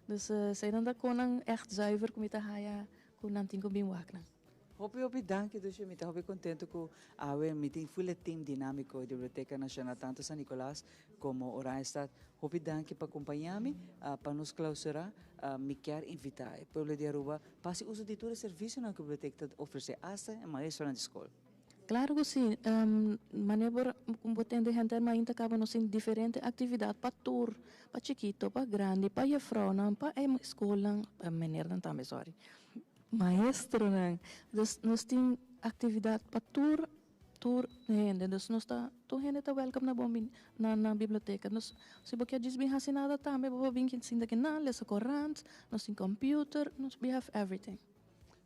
Dus eseinan ta konan ègt zuiver ku mi ta haya ku nan tin ku bin wak nan. Hopi hopi danki Dusje, mi ta hopi contento cu awe mi tin full e team dinamico di Biblioteca Nacional tanto San Nicolas como Oranjestad. Hopi danki pa acompaña mi pa nos clausura. Mi kier invita e pueblo di Aruba pa haci uso di tur e servicionan cu biblioteca ta ofrece hasta e maestronan di scol. Claro cu si. Manera por bo tende henter mainta caba nos tin diferente actividad pa tur, pa chikito, pa grandi, pa jefrounan, pa e scolnan, pa menernan tambe sorry. Maestronan. Dus nos tin actividad pa tur tur hende. Dus nos ta tur hende ta welcome na bon bini na na biblioteca. Nos si bo kier djis bin haci nada tambe bo por bin sinta kinan lesa corant, nos tin computer, nos we have everything.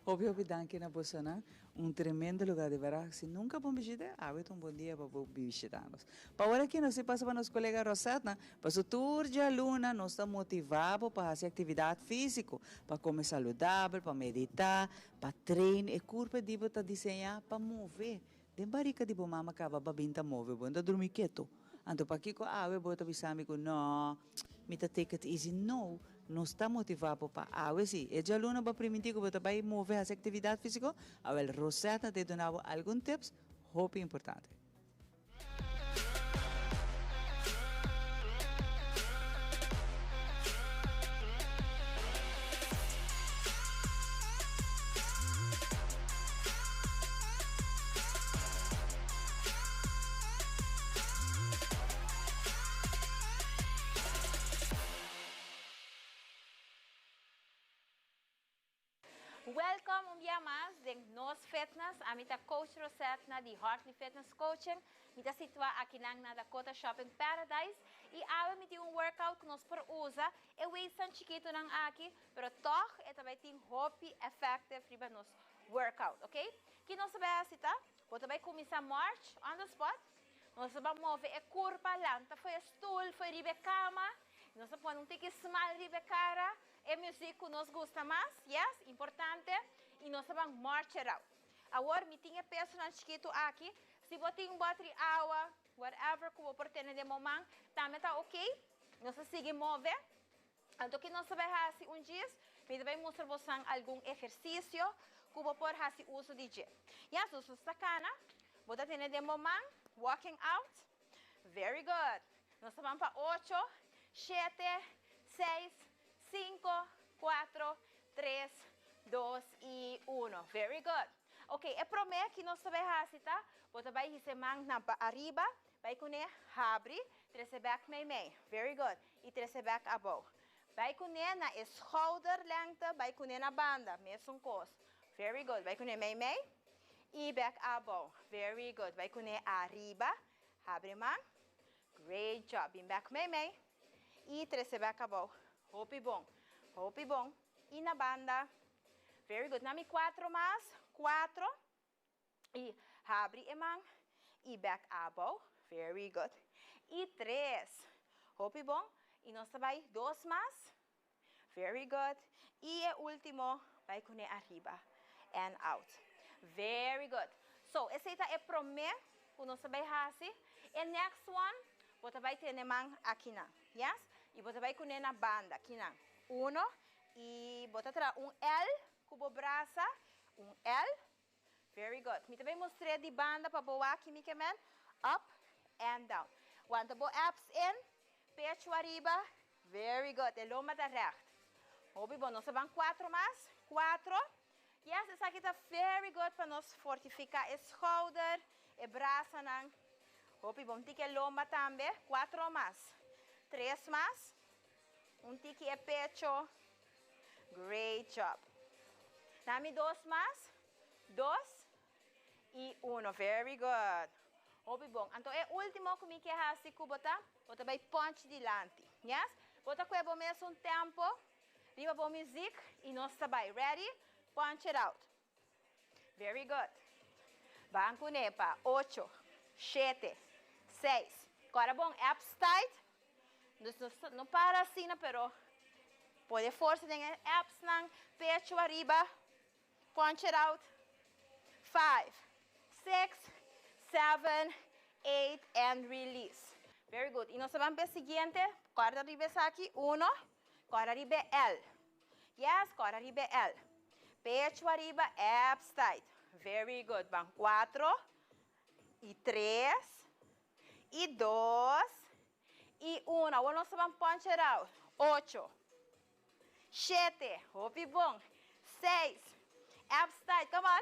Hopi hopi danki na bosonan. Un tremendo lugar di berdad. Si nunca bon bishita, awe ta un bon dia pa bo bishita nos. Pa ora aki nos tin pasa pa nos colega Rosetna, paso tur djaluna nos ta motiva bo pa haci actividad fisico, pa come saludabel, pa medita, pa train. E curpa di bo ta diseña pa move. Den barica di bo mama caba ba bin ta move bo, no ta drumi keto. Anto pakico awe bo ta bisa mi cu no, mi ta take it easy. No, nos ta motiva bo pa awe si. E djaluna bo a priminti cu bo ta bay move, haci actividad fisico, awel Rosetna ta duna bo algun tips hopi importante. Welcome un bia mas den Nos Fitness. Ami ta Coach Rosetna di Hartley Fitness Coaching. Mi ta situa akinan na Dakota Shopping Paradise y awe mi tin un workout cu nos por usa e weightsnan chikitonan aki, pero toch e ta bay tin hopi effective riba nos workout, ok? Ki nos ta bay haci ta, bo ta bay cuminsa march on the spot, nos ta bay move e curpa lanta fo'i e stoel, fo'i riba e cama, nos ta pone un tiki smile riba e cara, e music cu nos gusta mas, yes, importante, y nos ta ban march it out. Awor mi tin e pesonan chikitu aki, si bo tin un botri awa, whatever cu bo por tene den bo man, tambe ta ok. Nos ta sigui move. Anto ki nos ta bay haci un djis, mi ta bay mustra bosan algun ehercicio cu bo por haci uso di dje. Ya, so nos ta cana, bo ta tene den bo man, walking out, very good. Nos ta ban pa ocho, shete, seis, cinco, cuatro, tres, dos y uno. Very good. Ok, e prome ki nos ta bay haci ta, bo ta bay hisa e man nan pa ariba, bay cune habri, trece bek meimei. Very good. Y trece bek abou. Bay cune na e schouder lengte, bay cune na banda, mesun cos. Very good. Bay cune meimei y bek abou. Very good. Bay cune ariba, habri man. Great job. Bin bek meimei y trece bek abou. Hopi bon. Hopi bon. Y na banda. Very good. Na mi cuatro mas. Cuatro. Y habri e man. Y bek abou. Very good. Y tres. Hopi bon. Y nos ta bay dos mas. Very good. Y e ultimo. Bay cune ariba. And out. Very good. So, esey ta e prome cu nos ta bay haci. E next one, bo ta bay tene man akinan. Yes? Y bo ta bay cune na banda, akinan. Uno. Y bo ta traha un L cu bo brasa. Un L. Very good. Mi ta bay mustr'é di banda pa bo wak mi ke men. Up and down. Wanta bo abs in. Pecho ariba. Very good. E lomba ta recht. Hopi bon. Nos ta ban cuatro mas. Cuatro. Yes, esaki ta very good pa nos fortifica e schouder, e brasanan. Hopi bon. Un tiki e lomba tambe. Cuatro mas. Tres mas. Un tiki e pecho. Great job. Dami dos mas. Dos. Y uno. Very good. Hopi bon. Anto e ultimo cu mi ke haci cu bo ta, bo ta bay punch dilanti. Yes? Bo ta cue bo mes un tempo riba bo muziek y nos ta bay. Ready? Punch it out. Very good. Ban kuné pa ocho, shete, seis. Kòrda bon, abs tight. Dus no no para asina pero pone forsa den e absnan, pecho ariba, punch it out. Five, six, seven, eight and release. Very good. Y nos ta ban pa e siguiente. Kòrda riba esaki, uno, kòrda riba e L. Yes, kòrda riba e L. Pecho ariba, abs tight. Very good. Ban cuatro y tres y dos y uno. Awor nos ta ban punch it out. Ocho, shete, hopi bon, seis, abs tight, come on,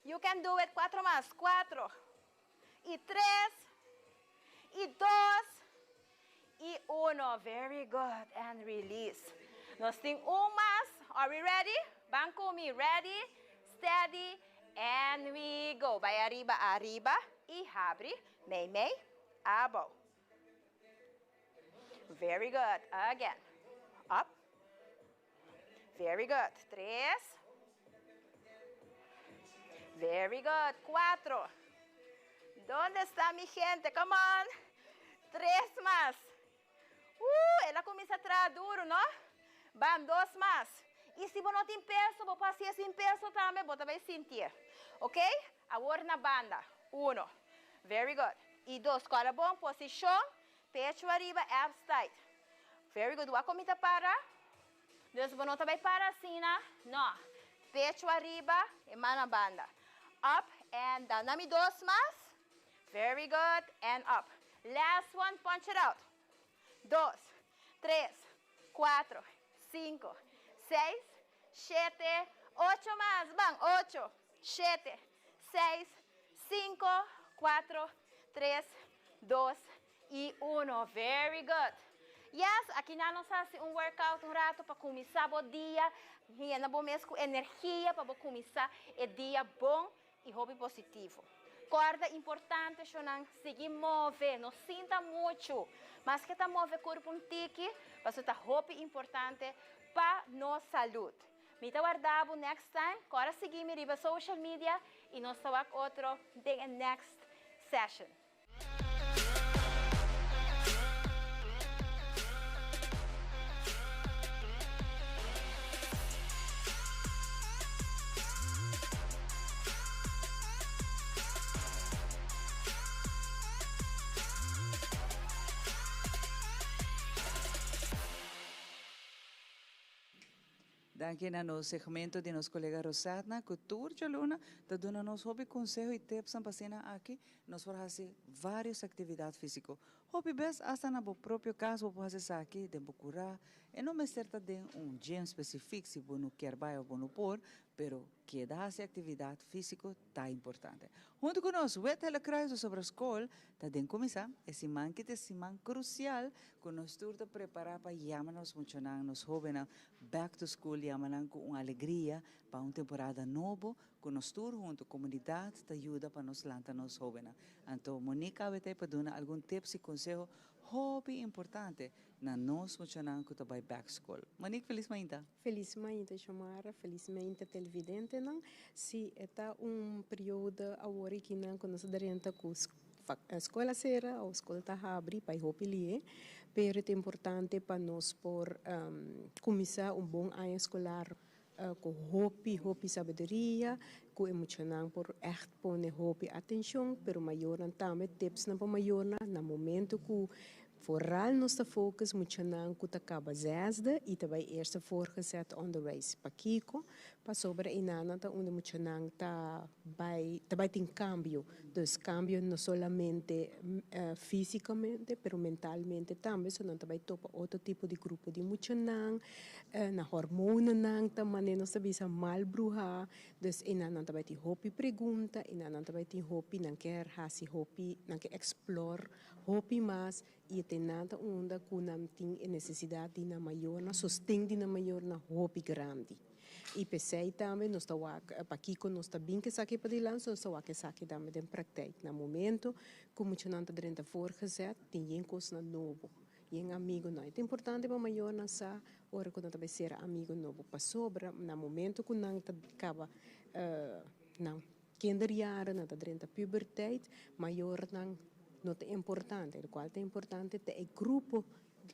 you can do it, cuatro mas, cuatro y tres y dos y uno. Very good, and release. Nos tin un mas. Are we ready? Ban cu mi. Ready, steady, and we go. Bay ariba, ariba y habri. Mei, mei, abou. Very good. Again. Up. Very good. Tres. Very good. Cuatro. ¿Dónde está mi gente? Come on. Tres mas. El a cuminsa traha duro, no? Ban, dos mas. Y si bo no tin peso, bo por hacié sin peso tambe, bo ta bay sintié. Ok? Awor na banda. Uno. Very good. Y dos. Cora bon. Posicion. Pecho ariba, abs tight. Very good. Wak con mi ta para. Dus bo no ta bay para asina. No. Pecho ariba, e man na banda. Up and down. Dami dos mas. Very good. And up. Last one. Punch it out. Dos, tres, cuatro, cinco, seis, shete, ocho mas. Ban. Ocho, shete, seis, cinco, cuatro, tres, dos y uno. Very good. Yes, aki nan nos haci un workout un rato pa cuminsa bo dia. Yena bo mes cu energia pa bo cuminsa e dia bon y hopi positivo. Corda importante shonan, sigui move, no sinta mucho. Maske ta move curpa un tiki, pasobra ta hopi importante pa nos salud. Mi ta warda bo next time, corda sigui mi riba social media y nos ta wak otro den e next session. Danki na nos segmento di nos colega Rosadna cu tur djaluna ta duna nos hopi conseho y tipsnan pa asina aki nos por haci varios actividad fisico. Hopi bes hasta na bo propio cas bo por haci esaki den bo cura. E no mester ta den un gym specific si bo no kier bay of bo no por, pero keda haci actividad fisico ta importante. Hunto cu nos Wit Hele Kruis sobre School ta den cuminsa e siman ki ta e siman crucial cu nos tur ta prepara pa yama nos muchanan, nos hobennan back to school, yama nan cu un alegria pa un temporada nobo cu nos tur hunto, comunidad ta yuda pa nos lanta nos hobennan. Anto Monique awe ta e pa duna algun tips y conseho hopi importante na nos muchanan cu ta bay back school. Monique, feliz mainta. Feliz mainta Xiomara, feliz mainta televidentenan. Si e ta un periodo awor aki nan cu nos ta drenta cu scol a cera of scol ta habri pa e hopi lie, pero ta importante pa nos por cuminsa un bon aña escolar cu hopi hopi sabiduria, cu e muchanan por echt pone hopi atencion, pero mayornan tambe, tipsnan pa mayornan na momento cu Vooral nos ta focus muchanan cu ta caba zesde y ta bay eerste voorgezet onderwijs. Pakico? Pasobra enanan ta unda muchanan ta bay ta bay tin cambio. Dus cambio no solamente fisicamente pero mentalmente tambe. So nan ta bay topa otro tipo di grupo di muchanan, nan hormonanan ta mane nos ta bisa mal bruha. Dus enanan ta bay tin hopi pregunta, enanan ta bay tin hopi nan kier haci hopi, nan ke explore Hopi mas i e ten nan ta unda ku nan tin e nesesidat di nan mayornan, sosten di nan mayornan hopi grandi. I p'esei tambe nos ta wak pakiko nos ta bin ku esaki padilanti, nos ta wak esaki tambe den praktijk. Na momento ku muchanan ta drenta voorgezet, tin yen kosnan nobo, yen amigonan. E ta importante pa mayornan sa ora ku nan ta bai sera amigo nobo, pasobra na momento ku nan ta kaba nan. kinderjaren, nan ta drenta puberteit, mayornan no ta importante. Lokual ta importante ta e grupo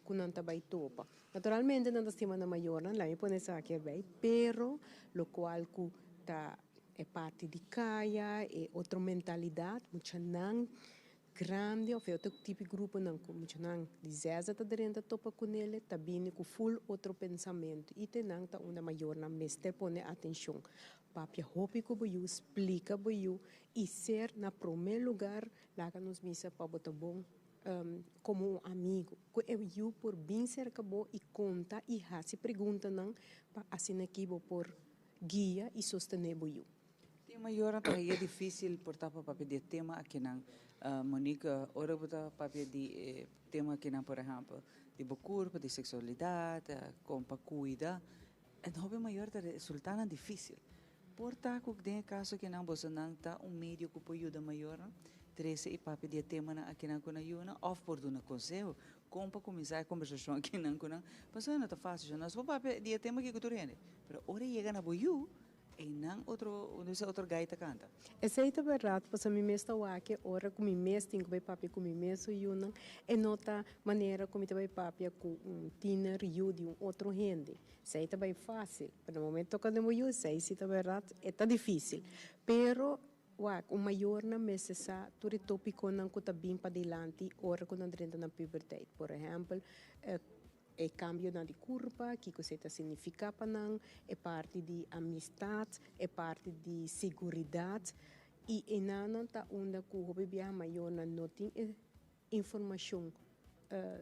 ku nan ta bai topa. Naturalmente nan ta stima nan mayornan, laat mi pone esaki erbij, pero lokual ku ta e parti di kaya, e otro mentalidat, muchanan grandi of e otro tipo di gruponan ku muchanan di zesde ta drenta topa kunele ta bini ku ful otro pensamentu i te nan ta unda mayornan mester pone atenshon. Papia hopi ku bo yu, splika bo yu i ser na prome lugar laga nos bisa pa bo ta bon komo un amigu ku e yu por bin serka bo i konta i hasi preguntanan pa asina ki bo por guia i sostené bo yu. Tin mayornan ta haña difísil por ta pa papia di e tema akinan. Monique, ora bo ta papia di e tema akinan, por ehèmpel, di bo kurpo, di seksualidat, kon pa kuida, e hopi mayor ta resultá nan difísil. Por ta ku den e kaso akinan bosonan ta un medio ku por yuda mayornan trese i papia di e temanan akinan ku nan yunan òf por duna konseho kon pa kuminsá e kombersashon akinan ku nan. Pasobra no ta fásil. Nos por papia di e tema aki ku tur hende, pero ora e yega na bo yu, Einan otro, un disa otro gai ta kanta. Esei ta bèrdat, pasobra mi mes ta wak e ora ku mi mes tin ku bai papia ku mi mes su yunan, e no ta manera ku mi ta bai papia ku un tiner yu di un otro hende. Esei ta bai fásil, pero na momento toka den bo yu, esei si ta bèrdat, e ta difísil. Pero, wak, un mayornan mester sa tur e tópikonan ku ta bin padilanti ora ku nan drenta na puberteit. Por ehèmpel, E kambionan di kurpa, kiko esei ta signifiká pa nan, e parti di amistat, e parti di seguridat i enanan ta unda ku hopi biaha mayornan no tin e informashon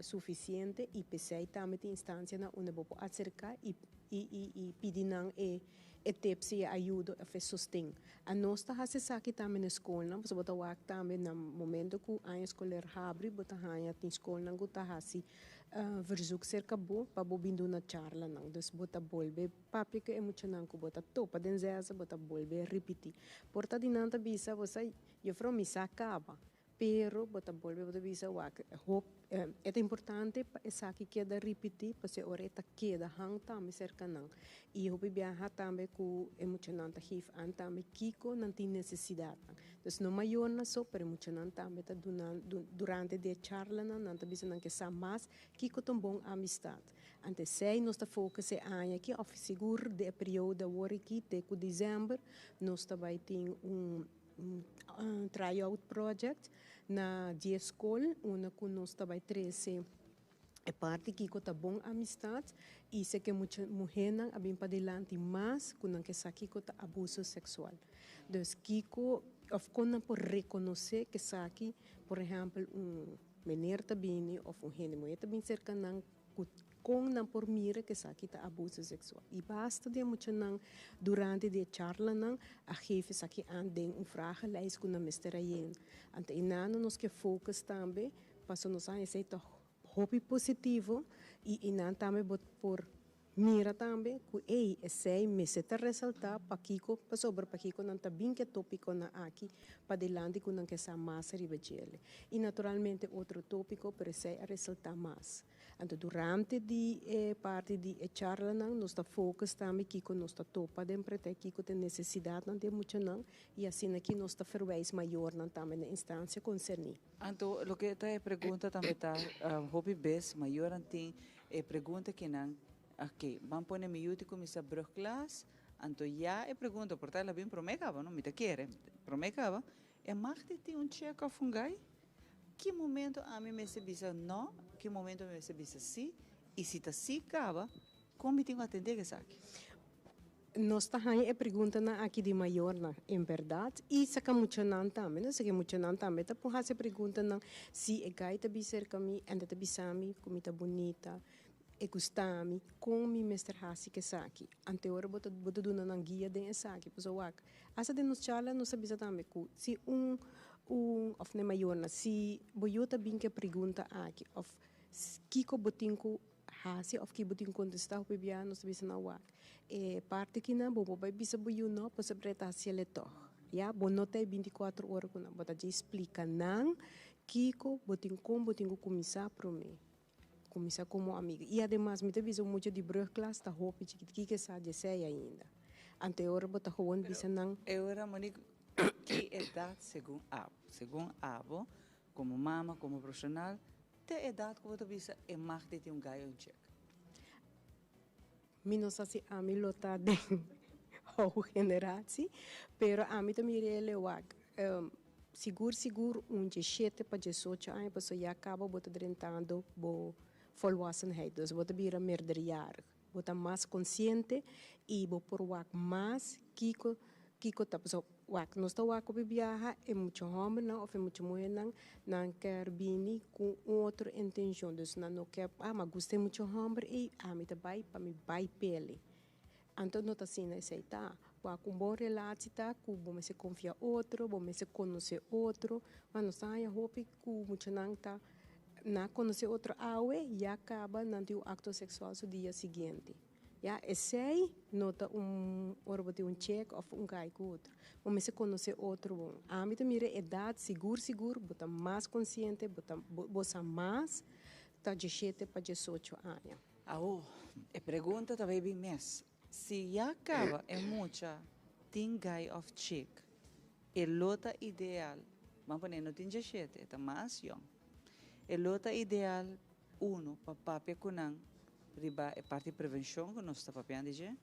sufisiente i p'esei tambe tin instansianan unda bo por aserká i i pidi nan e e tips i e ayudo òf e sosten. Anos ta hasi esaki tambe na skolnan pasobra bo ta wak tambe na momento ku aña eskoler habri bo ta haña tin skolnan ku ta hasi Verzoek serka bo pa bo bin duna charlanan. Dus bo ta bolbe papia ku e muchanan ku bo ta topa den zèsa, bo ta bolbe ripití. Por ta di nan ta bisa bo sa, Juffrouw mi sa kaba. Pero bo ta bolbe bo ta bisa wak hop e ta importante pa esaki keda ripití pasobra ora e ta keda hang tambe serka nan. I hopi biaha tambe ku e muchanan ta geef aan tambe kiko nan tin nesesidatnan. Dus no mayornan so, pero e muchanan tambe ta duna durante di e charlanan nan ta bisa nan ke sa mas kiko ta un bon amistat. Ante esei nos ta focus e aña aki of sigur di e periodo awor aki te ku december nos ta bai tin un try out project na dies skol unda ku nos ta bai trese E parti kiko ta bon amistat i se ke mucha muhénan a bin padilanti mas ku nan ke sa kiko ta abuso seksual. Dus kiko òf kon nan por rekonosé ke esaki, por ehèmpel un mener ta bini òf un hende muhé ta bin serka nan ku kon nan por mira ke esaki ta abuso seksual. I basta di e muchanan durante di e charlanan a geef esaki aan den un vragenlijst ku nan mester a yena. Anto einan nos ke focus tambe Paso nos a esei ta hopi positivo y y nan tambe bo por mira tambe cu ey esei mester ta resalta pakico pasobra pakico nan ta bin ke topiconan aki padilanti cu nan ke sa mas riba djele y naturalmente otro topico pero esei a resalta mas. Anto durante di e parti di e charlanan nos ta focus tambe kiko nos ta topa den praktijk, kiko ta e necesidadnan di e muchanan y asina aki nos ta verwijs mayornan tambe na instancia concerni. Anto loke ta e pregunta tambe ta hopi bes mayornan tin e pregunta kinan ok ban pone mi yu ti kuminsa brugklas anto ya e pregunta por ta el a bin prome kaba no mi ta kere prome kaba e mag di tin un chek of un gai ki momento ami mester bisa no ki momento mi mester bisa si y si ta si kaba kon mi tin ku atende ku esaki. Nos ta haña e preguntanan aki di mayornan, en bèrdat, i saka muchanan tambe. No saka e muchanan tambe ta por hasi e preguntanan, si e gai ta bin serka mi, en ta bisa mi ku mi ta bunita, e gusta mi, kon mi mester hasi ku esaki? Ante ora bo ta bo ta duna nan guia den esaki. Pasobra wak, asta den nos charla nos a bisa tambe ku si un un òf na e mayornan, si bo yu ta bin ku e pregunta aki òf kiko bo tin ku Hasi of ki bo tin kontestá hopi bia nos ta bisa nan wak e parti kinan bo por bai bisa bo yu no pasobra e ta hasiel tòg ya bo no ta e binti kuater ora ku nan bo ta dje splika nan kiko bo tin kon bo tin ku kuminsá promé kuminsá komo amigu i ademas mi ta bisa un mucha di brugklas ta hopi chikit kiko e sa dje esei ainda anto e ora bo ta gewoon bisa nan. E ora Monique. Ki edat segun abo? Segun abo, komo mama, komo profeshonal, te edat ku bo ta bisa e mag di tin un gai o un chek? Mi no sa si ami lo ta den oude generatie, pero ami ta mira e lewak. Sigur sigur un diesshete pa diesocho aña pasobra ya caba bo ta drentando bo volwassenheid, dus bo ta bira meerderjarig. Bo ta mas consciente y bo por wak mas kico kico ta pasobra wak nos ta wak hopi biaha e mucha hombernan of e mucha muhernan nan kier bini cu un otro intencion dus nan no kier ah mi gusta e mucha homber ey ami ta bay pa mi bay pele anto no ta asina esey ta wak un bon relatie ta cu bo mester confia otro bo mester conoce otro mas nos ta haya hopi cu muchanan ta Na conoce otro awe, ya caba nan tin un acto sexual su dia siguiente. Ya, esey no ta un ora bo tin un chick of un guy cu otro. Bo mester conoce otro bon. Ami ta mira edad sigur sigur bo ta mas consciente, bo ta bo sa mas ta diesshete pa diesocho aña. Awo, e pregunta ta bay bin mes. Si ya caba e mucha tin guy of chick, e lo ta ideal, ban pone no tin diesshete, e ta mas yong. E lo ta ideal, uno, pa papia ku nan riba e parti prevenshon ku nos ta papiando di dje.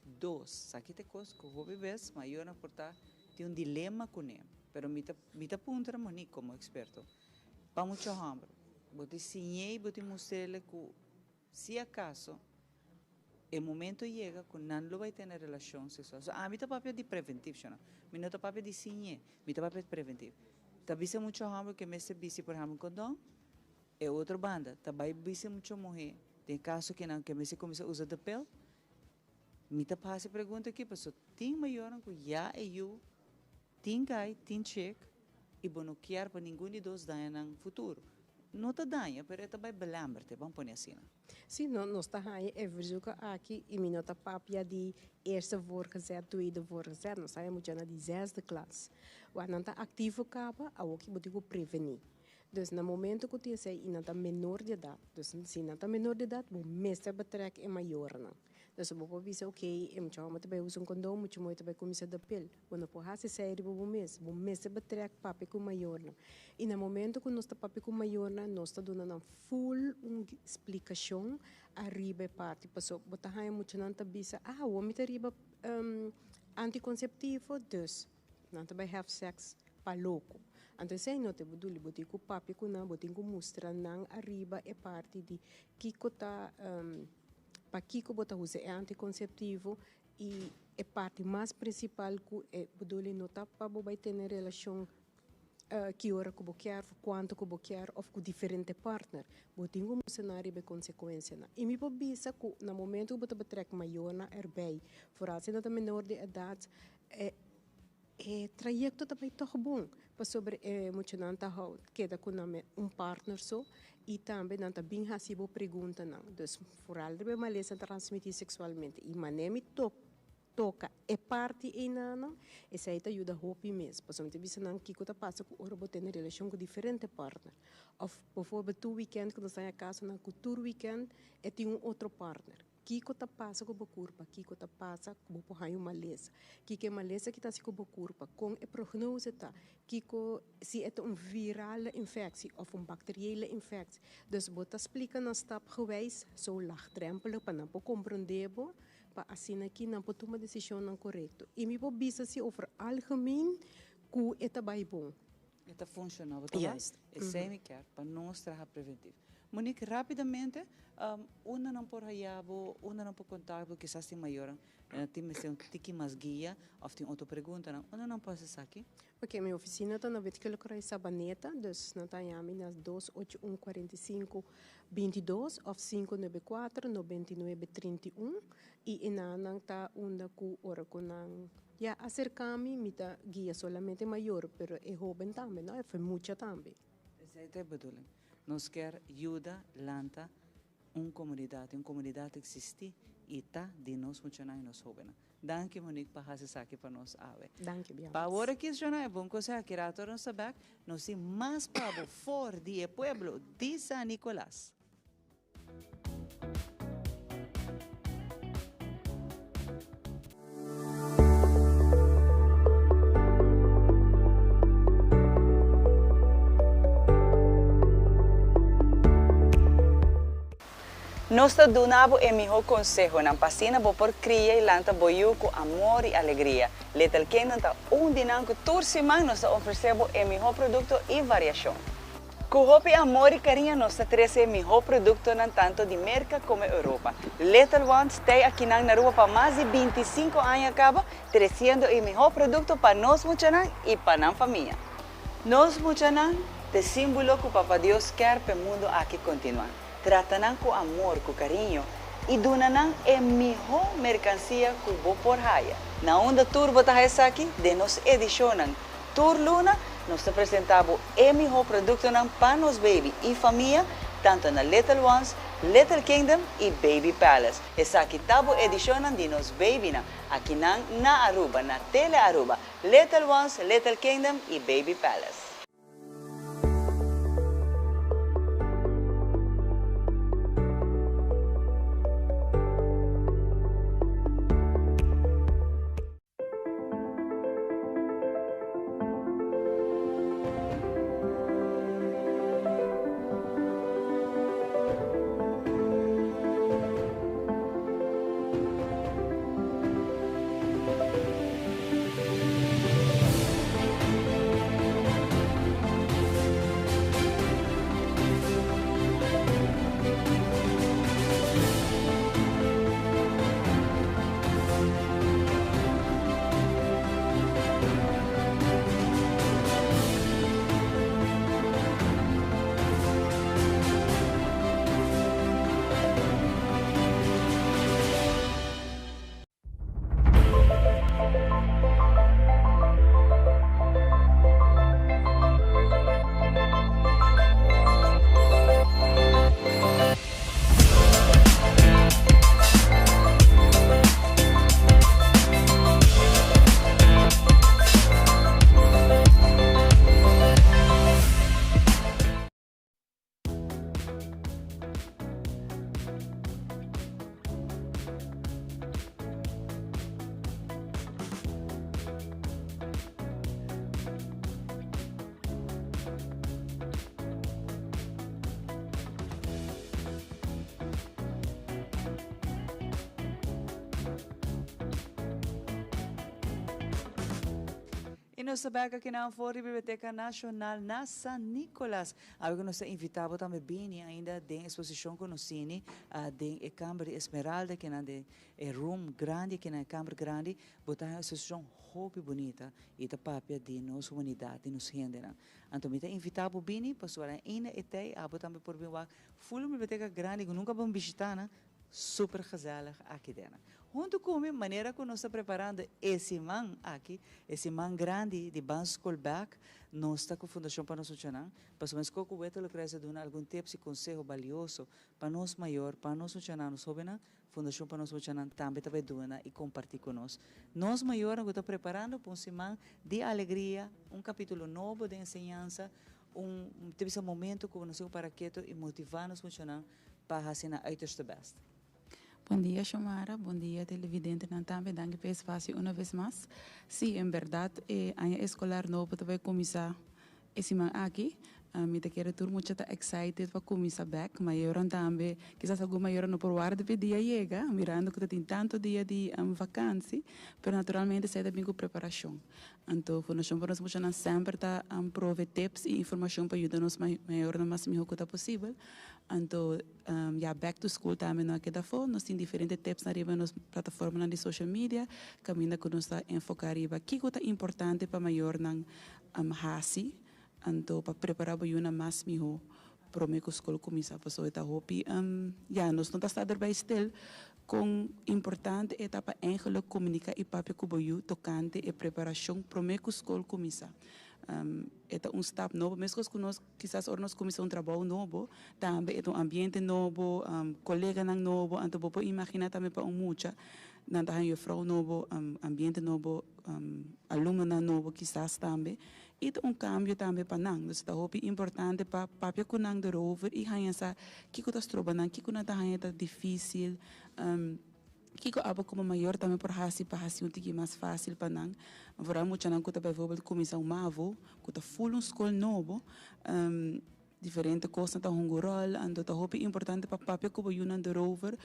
Dos, sa ki ta e kos ku hopi bes mayornan por ta tin un dilema kuné, pero mi ta mi ta puntra Monique komo eksperto, pa mucha hòmber, bo tin siñ'é i bo tin mustr'el ku si akaso e momento yega ku nan lo bai tene relashon seksual. So ami ta papia di preventiv shona. Mi no ta papia di siñ'é, mi ta papia di preventiv. Ta bisa mucha hòmber ku e mester bisti por ehèmpel un kondòn, e otro banda ta bai bisa mucha muhé den e kaso ku nan ke mester kuminsá usa de pil. Mi ta hasi e pregunta aki pasobra tin mayornan ku ya e yu tin kai, tin chek i bo no kier pa ningun di dos daña nan futuro. No ta daña, pero e ta bai belèmber, ban pone asina. Sí, no, nos ta haña e verzoeken aki i mi no ta papia di eerste voorgezet, tweede voorgezet. Nos ta haña muchanan di zesde klas. Wak nan ta aktivo kaba, awoki bo tin ku prevení. Dus na momento ku tin esei i nan ta menor di edat, dus si nan ta menor di edat bo mester betrek e mayornan. Dus bo por bisa ok, e mucha hòmber ta bai usa un kondon, mucha muhé ta bai kuminsá da pil. Bo no por hasi esei riba bo mes. Bo mester betrek papia ku mayornan. I na momento ku nos ta papia ku mayornan, nos ta duna nan ful un splikashon ariba e parti. Paso bo ta haña muchanan ta bisa, ah, awor mi ta riba antikonseptivo, dus nan ta bai have sèks pa loko. Anto esei no ta e buduli. Bo tin ku papia ku nan, bo tin ku mustra nan ariba e parti di kiko ta, pakiko bo ta usa e antikonseptivo I e parti mas prinsipal ku e buduli no ta pa bo bai tene relashon ki ora ku bo kier of kuantu ku bo kier of ku diferente partner. Bo tin ku mustra riba e konsekuensianan. I mi por bisa ku na momento ku bo ta betrek mayornan erbij, foral si nan ta menor di edat, e e trayekto ta bai tòg bon pasobra e muchanan ta hou keda ku nan un partner so i tambe nan ta bin hasi bo preguntanan. Dus foral riba e malesa transmití seksualmente i manera mi to toka e parti einanan esei ta yuda hopi mes pasobra mi ta bisa nan kiko ta pasa ku ora bo tene relashon ku diferente partner òf bovorbel tur wikènt ku nos ta haña kasonan ku tur wikènt e tin un otro partner. Kiko ta pasa ku bo kurpa? Kiko ta pasa ku bo por haña un malesa? Kiko e malesa ki ta hasi ku bo kurpa? Kon e prognose ta? Kiko si e ta un virale infectie òf un bacteriële infectie? Dus bo ta splika nan stapgewijs, zo laagdrempelig pa nan por komprondé bo, pa asina ki nan por tuma desishonnan korekto. I mi por bisa si over algemeen ku e ta bai bon. E ta funciona, bo ta wak? Esey mi kier, pa nos traha preventief. Monique, rapidamente, unda nan por haya bo, unda nan por contact bo, kisas tin mayornan tin mester un tiki mas guia of tin otro preguntanan, unda nan por haci esaki? Ok, mi oficina ta na Witgele-Kruis Sabaneta, dus nan ta haya mi na dos ocho un cuarenta y cinco binti dos of cinco nuebe cuatro noventa y nuebe trinta y un, y enanan ta unda cu ora cu nan Ya acerca mi, mi ta guia solamente mayor, pero e hoben tambe, no? E mucha tambe. Esei ta e bedoeling. Nos kier yuda lanta un comunidad, y un comunidad ta existi y ta di nos muchanan y nos hobennan. Danki Monique pa haci esaki pa nos awe. Danki Bianca. Pa awor aki Shona e bon conseho aki rato nos ta bek, nos tin mas pa bo for di e pueblo di San Nicolas. Nos ta duna bo e mihó konsehonan pa asina bo por kria i lanta bo yu ku amor i alegria. Little Kingdom ta un di nan ku tur siman nos ta ofresé bo e mihó produkto i variashon. Ku hopi amor i kariño nos ta trese e mihó produktonan tantu di Merka komo Europa. Little Ones tei akinan na Aruba pa mas di 25 aña kaba tresiendo e mihó produkto pa nos muchanan i pa nan famia. Nos muchanan ta e símbolo ku Papa Dios kier pa e mundu aki kontinuá. Trata nan ku amor, ku kariño i duna nan e mihó merkansia ku bo por haya. Na unda tur bo ta haya esaki? Den nos edishonnan. Tur luna nos ta presentá bo e mihó produktonan pa nos baby i famia, tantu na Little Ones, Little Kingdom i Baby Palace. Esaki ta bo edishonnan di nos babynan, akinan na Aruba, na Tele Aruba, Little Ones, Little Kingdom i Baby Palace. Y nos ta bek akinan for di Biblioteca Nacional na San Nicolas. Awe cu nos ta invita bo tambe bini ainda den exposicion cu nos tini den e Kamber di Esmeralda akinan den e room grandi akinan e kamber grandi. Bo ta haña un exposicion hopi bunita y ta papia di nos humanidad, di nos hendenan. Anto mi ta invita bo bini pasobra ainda e tey abo tambe por bin wak full un biblioteca grandi cu nunca bo a bishita nan. Super gezellig aki dena. Hunto cu mi, manera cu nos ta preparando e siman aki, e siman grandi di Ban School Bek, nos ta cu Fundacion pa Nos Muchanan, pasobra mi sco cu Weto Lucrecia duna algun tips y conseho balioso pa nos mayor, pa nos muchanan, nos hobennan, Fundacion pa Nos Muchanan tambe ta bay duna y comparti cu nos. Nos mayornan cu ta preparando pa un siman di alegria, un capitulo nobo den enseñansa, un, ta bisa momento cu nos tin cu para keto y motiva nos muchanan pa hasi nan uiterste best. Bon dia Xiomara, bon dia televidentenan tambe, danki pa e espacio una vez mas. Si, en berdad e aña escolar nobo ta bay cuminsa e siman aki. Mi ta kere tur mucha ta excited pa cuminsa bek, mayornan tambe, kisas algun mayornan no por warda pa e dia yega, mirando cu ta tin tanto dia di vakantie, pero naturalmente esey ta bin cu preparacion. Anto Fundacion pa Nos Muchanan semper ta prove tips y informacion pa yuda nos mayornan mas miho cu ta posibel. Anto ya back to school tambe no a keda afo. Nos tin diferente tipsnan riba nos plataformanan di social media caminda cu nos ta enfoca riba kico ta importante pa mayornan haci anto pa prepara bo yunan mas miho prome cu scol cuminsa pasobra e ta hopi ya nos no ta sta erbij stil con importante e ta pa eigenlijk comunica y papia cu bo yu tocante e preparacion prome cu scol cuminsa. E ta un stap nobo mescos cu nos kisas ora nos cuminsa un trabou nobo tambe e ta un ambiente nobo, coleganan nobo anto bo por imagina tambe pa un mucha nan ta haña juffrouw nobo, ambiente nobo, alumnonan nobo kisas tambe y ta un cambio tambe pa nan. Dus ta hopi importante pa papia cu nan erover y haña sa kico ta stroba nan, kico nan ta haña ta dificil, kico abo como mayor tambe por haci pa haci un tiki mas facil pa nan. Vooral muchanan cu ta bijvoorbeeld cuminsa un mavo, cu ta full un scol nobo. Diferente kosnan ta hunga un ròl, anto ta hopi importante pa papia ku bo yunan derover,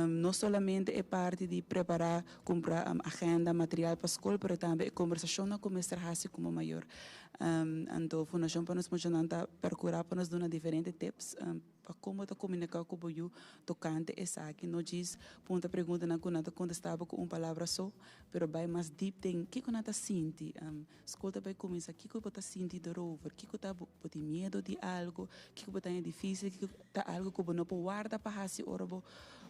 no solamente e parti di prepará, kumpra agenda, material pa skol, pero tambe e kombersashonnan ku mester hasi komo mayor. Anto Fundashon pa Nos Muchanan ta perkurá pa nos duna diferente tips. Pa kon bo ta komuniká ku bo yu tokante esaki? No djis puntra preguntanan ku nan ta kontestá bo ku un palabra so, pero bai mas dip den kiko nan ta sinti. Skol ta bai kuminsá, kiko bo ta sinti derover? Kiko ta bo tin miedu di algu? Kiko bo ta haña difísil? Kiko ta algu ku bo no por warda pa hasi ora bo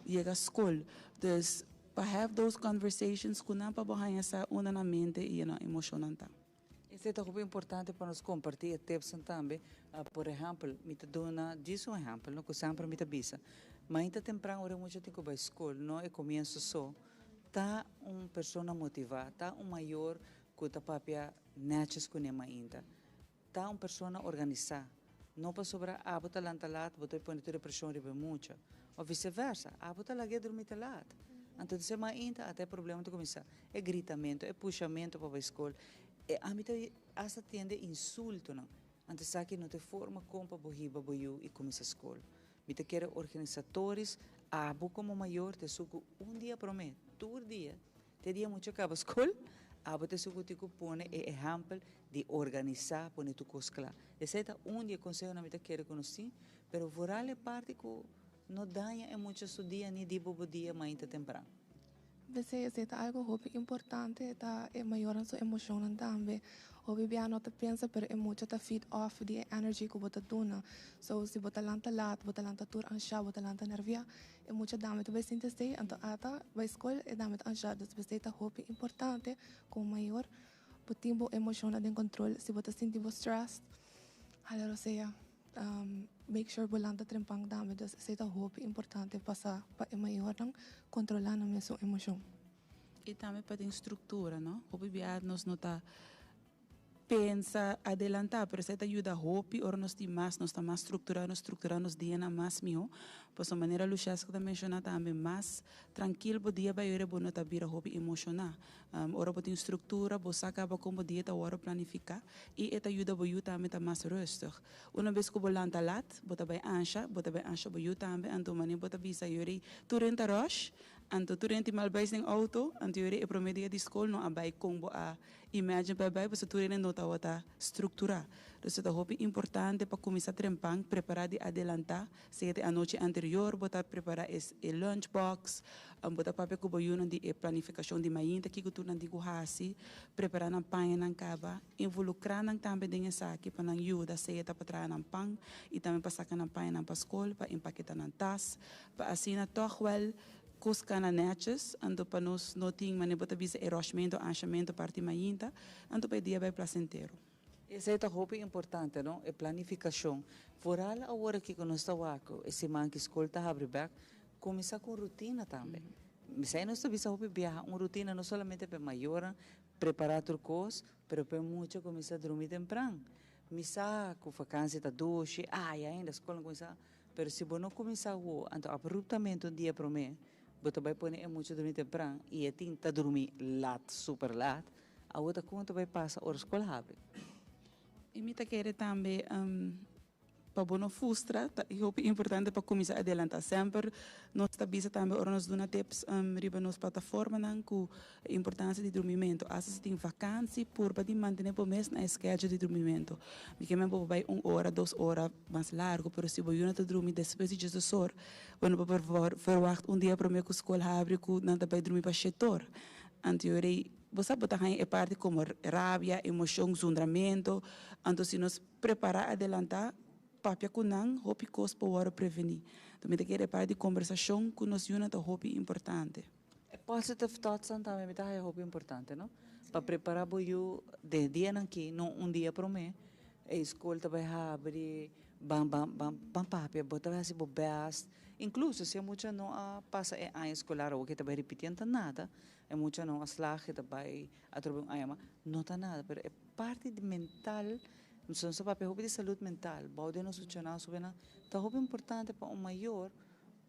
yega skol? Dus, pa have those conversations ku nan pa bo haña sa unda nan mente i nan emoshonnan ta. Esei ta hopi importante pa nos kompartí e tipsnan tambe. Por ehèmpel, mi ta duna djis un ehèmpel, no, ku semper mi ta bisa. Mainta tempran ora e mucha tin ku bai skol, no e komienso so, ta un persona motivá, ta un mayor ku ta papia nètjes kuné mainta, ta un persona organisá. No pasobra abo ta lanta lat, bo ta pone tur e preshon riba e mucha. Òf viseversa, abo ta lag'é drumi te lat. Anto di ser mainta ata e problema ta kuminsá. E gritamentu, e pushamentu pa bai skol, e ami ta asta tende insultonan. Anto esaki no ta e forma kon pa bo hiba bo yu i kuminsá skol. Mi ta kere organisatoris, abo komo mayor ta esun ku un dia promé, tur dia, te dia mucha kaba skol, abo ta esun ku tin ku pone e ehèmpel di organisá, pone tur kos kla. Esei ta un di e konsehonan mi ta kere ku nos tin, pero vooral e parti ku no daña e mucha su dia ni di bo bo dia mainta tempran. P'esei esei ta algo hopi importante, ta e mayornan su emocionnan tambe. Hopi bia no ta pensa pero e mucha ta feed off di e energy cu bo ta duna. So si bo ta lanta laat, bo ta lanta tur ansha, bo ta lanta nervia, e mucha dame ta bay sinti esei, anto ata bay scol e dame ta ansha. Dus p'esei ta hopi importante como mayor bo tin bo emocionnan den control. Si bo ta sinti bo stressed, hala rosea. Make sure bo lanta trempan tambe, dus esei ta hopi importante pa sa pa e mayornan controla nan mesun emocion. I tambe pa tin structura, no? Hopi bia nos no ta pensa adelanta, pero esei ta yuda hopi ora nos tin mas, nos ta mas structura, nos structura nos dianan mas miho. Pasobra manera Lushesca ta menciona tambe, mas trankil bo dia bai ora bo no ta bira hopi emociona. Ora bo tin struktura, bo sa kaba kon bo dia ta wòrdu planifiká i e ta yuda bo yu tambe ta mas rùstig. Una bes ku bo lanta lat, bo ta bai ansha, bo ta bai ansha bo yu tambe, anto manera bo ta bisa yori tur hende ta ròsh, anto tur hende tin mal bais den outo, anto yori e promé dia di skol no a bai kon bo a imagine pa e bai pasobra tur hende no tabata strukturá. Dus e ta hopi importante pa kuminsá trempan, prepará di adelantá. Sea te anochi anterior bo ta prepara e lunch box, bo ta papia ku bo yunan di e planifikashon di mainta, kiko tur nan tin ku hasi, prepara nan pañanan kaba, involukrá nan tambe den esaki pa nan yuda, sea ta pa traha nan pan i tambe pa saka nan pañanan pa skol, pa empaketá nan tas, pa asina tòg wèl kos kana nètjes, anto pa nos no tin manera bo ta bisa e ròshmentu, anshamentu parti mainta, anto pa e dia bai plasentero. Esei ta hopi importante, no? E planificacion. Vooral awor aki cu nos ta wak e siman ki scol ta habri bek, cuminsa cu un rutina tambe. Esei nos ta bisa hopi biaha, un rutina no solamente pa e mayornan prepara tur cos, pero pa e mucha cuminsa drumi tempran. Mi sa cu vakantie ta dushi, ay ainda scol no cuminsa, pero si bo no cuminsa awo, anto abruptamente un dia prome, bo ta bay pone e mucha drumi tempran y e tin ta drumi lat, super lat, Awo ta kon ta bai pasa ora skol habri. I mi ta kere tambe pa bo no fustra, ta hopi importante pa kuminsá adelantá. Semper nos ta bisa tambe ora nos duna tips riba nos plataformanan ku e importansia di drumimentu. Asta si tin vakansi, purba di mantené bo mes na e schedule di drumimentu. Mi ke men bo por bai un ora, dos ora mas largu, pero si bo yuna ta drumi despues di diesdos or, bo no por verwagt un dia promé ku skol habri ku nan ta bai drumi pa shete or. Anto yo rei, bo sa bo ta haña e parti komo rabia, emoshon, zundramentu. Anto si nos prepará adelantá, papia ku nan, hopi kos por wòrdu prevení. Anto mi ta kere e parti di kombersashon ku nos yunan ta hopi importante. E positive thoughts-nan tambe mi ta haña hopi importante, no? Pa prepará bo yu den e dianan aki, no un dia promé, e skol ta bai habri, ban ban ban ban papia, bo ta bai hasi bo bèst. Inkluso si e mucha no a pasa e aña eskolar awor ke ta bai ripití no ta nada, e mucha no a slag e ta bai atrobe un aña mas, no ta nada, pero e parti di mental, nos ta papia hopi di salud mental, bou den nos muchanan subinan, ta hopi importante pa un mayor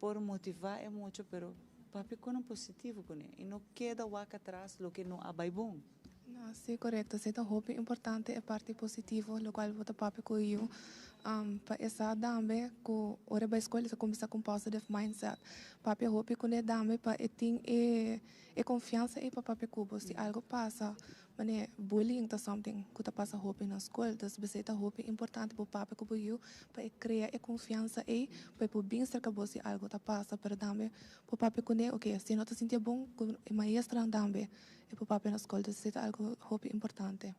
por motivá e mucha pero papia konan positivo kuné i no keda wak atras loke no a bai bon. No, sí, korekto. Esei ta hopi importante, e parti positivo, lokual bo ta papia ku yu. Pa e sa tambe ku ora e bai skol e ta kuminsá ku un positive mindset. Papia hopi kuné tambe pa e tin e e konfiansa ei pa papia ku bo. Si algu pasa, manera bullying ta something ku ta pasa hopi na skol. Dus besei ta hopi importante bo papia ku bo yu pa e krea e konfiansa ei pa e por bin serka bo si algu ta pasa. Pero tambe bo papia kuné, oke, si e no ta sintié bon ku e maestranan tambe e por papia na skol. Dus esei ta algu hopi importante.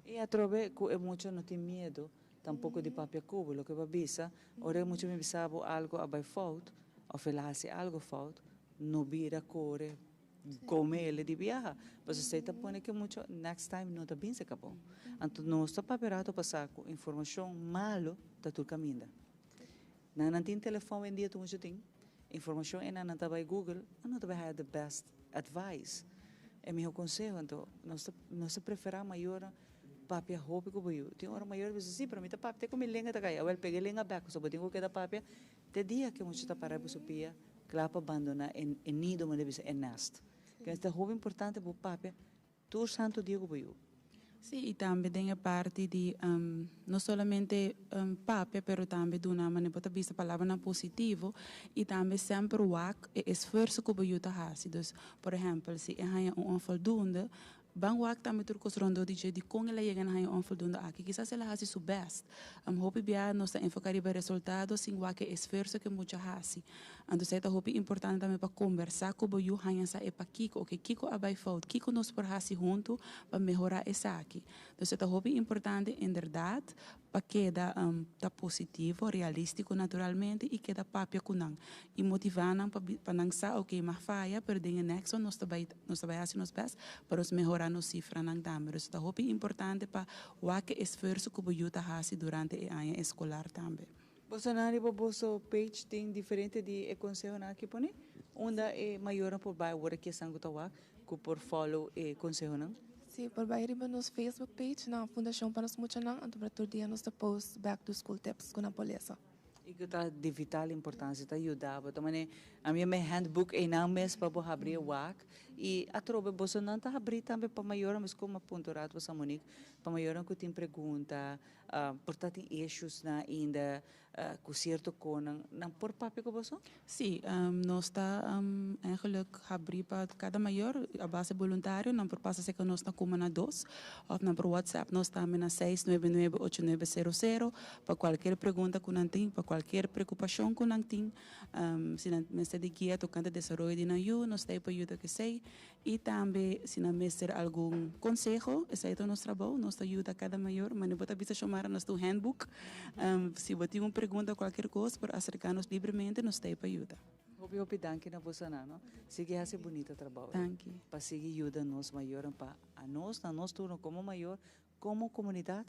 I atrobe ku e mucha no tin miedu tampoko di papia ku bo. Loke bo a bisa, ora e mucha mi bisa bo algu a bai fout òf el a hasi algu fout, no bira kore kome el di biaha. Pasobra esei ta pone ku e mucha next time no ta bin serka bo. Anto nos ta papia rato pasá ku informashon malu ta tur kaminda. Nan nan tin telefòn awendia tur mucha tin informashon e nan nan ta bai Google, nan no ta bai haya the best advice, e miho konseho. Anto nos ta nos ta preferá mayornan papia hopi ku bo yu. Tin ora mayor bisa si, pero mi ta papia te ku mi lenga ta kai. Awel pega e lenga bèk pasobra bo tin ku keda papia te dia ku e mucha ta para riba su pia kla pa bandoná e e nido, manera bisa e nest. Kende ta hopi importante bo papia Tur santu dia ku bo yu. Sí, i tambe den e parti di no solamente papia pero tambe duna manera bo ta bisa palabranan positivo i tambe semper wak e esfuerso ku bo yu ta hasi. Dus, por ehèmpel, si e haña un onvoldoende, ban wak tambe tur kos rondó di dje dikon el a yega na haña e onvoldoende aki. Kisas el a hasi su bèst. Hopi bia nos ta enfoká riba e resultado sin wak e esfuerso ku e mucha hasi. Anto esei ta hopi importante tambe pa kombersá ku bo yu haña sa e pakiko, oke kiko a bai fout, kiko nos por hasi huntu pa mehorá esaki. Entonces e ta hopi importante inderdat pa keda ta positivo, realístiko naturalmente i keda papia ku nan i motivá nan pa pa nan sa oke m'a faya pero den e next one nos ta bai nos ta bai hasi nos bèst pa nos mehorá nos sifranan tambe. Entonces ta hopi importante pa wak e esfuerso ku bo yu ta hasi durante e aña eskolar tambe. Boso nan riba boso page tin diferente di e consehonan aki pone? Unda e mayornan por bai awor aki esnan cu ta wak cu por follow e consehonan? Si, por bai riba nos Facebook page na Fundacion pa nos Muchanan, anto por tur dia nos ta post back to school tips cu nan por lesa. Y cu ta di vital importancia, ta yuda bo. Ta mane ami a me handbook eynan mes pa bo habri e wak y atrobe bosonan ta habri tambe pa mayornan mes como a punto rato pa San Monique, pa mayornan cu tin pregunta, Por ta tin issuesnan ainda cu cierto conan, nan por papia cu boso? Sí, nos ta eigenlijk habri pa cada mayor a base boluntario, nan por pasa cerca nos na Kuma na dos of nan por WhatsApp nos tambe na seis nuebe nuebe ocho nuebe sero sero pa cualkier pregunta cu nan tin, pa cualkier preocupacion cu nan tin. Si nan mester di guia tocante desaroyo di nan yu, nos ta ey pa yuda cu esey. I tambe si nan mester algun konseho, esei ta nos trabou, nos ta yuda kada mayor. Mane bo ta bisa Shomara, nos ta un handbook. Si bo tin un pregunta o kualkier kos, por aserká nos libremente, nos ta ei pa yuda. Hopi hopi danki na bosonan no. Sigui hasi bunito trabou ei. Danki. Pa sigui yuda nos mayornan pa anos na nos turno komo mayor, komo komunidat,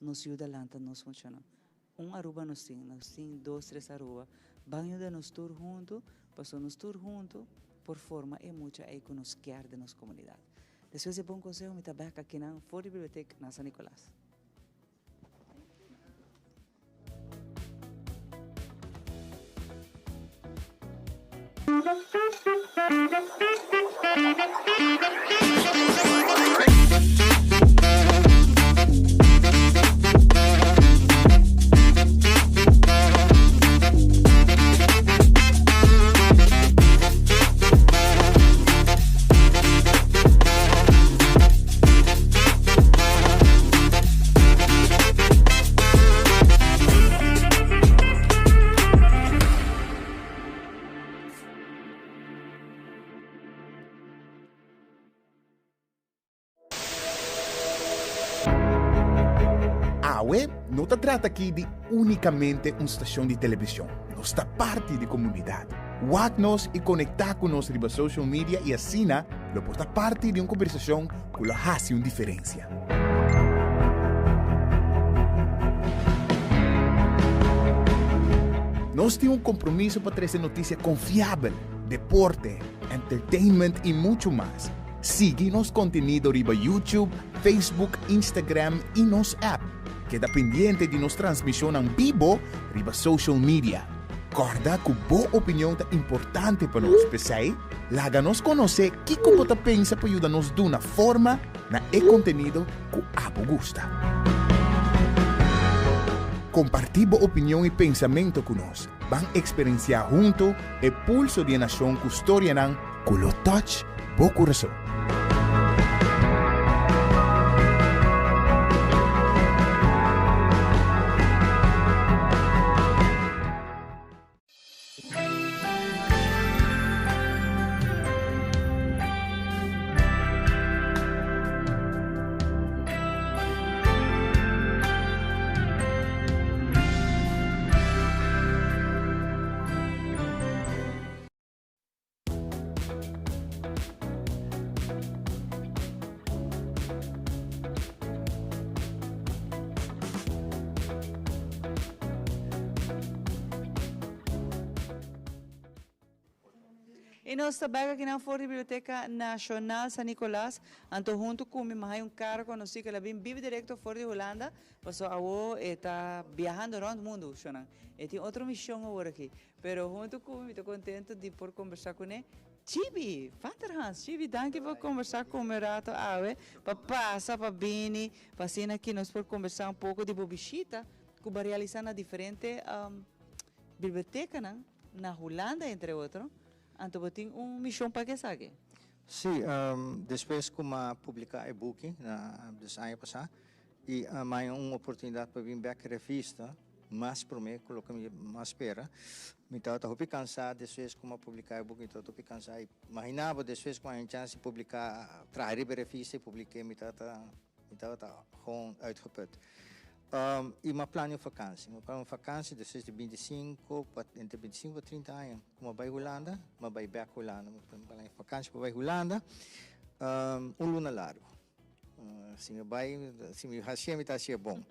nos yuda lanta nos muchanan. Un Aruba nos tin, nos tin dos, tres Aruba. Ban yuda nos tur huntu, pasobra nos tur huntu por forma e mucha ei ku nos kier den nos komunidat. Despues di e bon konseho mi ta bèk akinan for di bibliotek na San Nicolas. Awe no ta trata aki di únikamente un stashon di televishon. Nos ta parti di komunidat. Wak nos i konektá ku nos riba social media i asina lo por ta parti di un kombersashon ku lo hasi un diferensia. Nos tin un kompromiso pa trese notisia konfiabel, deporte, entertainment i muchu mas. Sigui nos kontenido riba YouTube, Facebook, Instagram i nos app. Keda pendiente di nos transmishonnan bibo riba social media. Kòrda ku bo opinion ta importante pa nos, p'esei laga nos konosé kiko bo ta pensa pa yuda nos duna forma na e kontenido ku abo gusta. Kompartí bo opinion i pensamentu ku nos. Ban eksperensiá huntu e pulso di e nashon ku storianan ku lo touch bo kurason. Y nos ta bek akinan for di Biblioteca Nacional San Nicolas, anto hunto cu mi mahay un cara conoci cu el a bin bibi directo for di Hulanda, paso awo e ta biahando rond mundo, shonan. E tin otro mision awor aki, pero hunto cu mi, mi ta contento di por combersa cune. Chibi, Vader Hans, Chibi, danki pa combersa cu mi un rato awe, pa pasa, pa bini, pa asina aki nos por combersa un poco di bo bishita cu bo a realisa na diferente bibliotecanan na Hulanda entre otro, anto bo tin un mision pa esaki. Sí, despues cu m'a publica e buki na des aña pasa y a maya un oportunidad pa bin bek revista mas prome cu loke mi a spera. Mi tabata hopi cansa despues cu m'a publica e buki, mi tabata hopi cansa y imagina bo despues cu a haña chance di publica, traha riba e revista y publike mi tabata Mi tabata gewoon uitgeput. Y m'a plania un vakantie. M'a plania un vakantie despues di bintisinco pa, entre bintisinco pa trinta aña cu m'a bay Hulanda, m'a bay bek Hulanda. M'a plania un vakantie pa bay Hulanda, un luna largo. Si mi bay, si mi hacié mi ta hacié bon.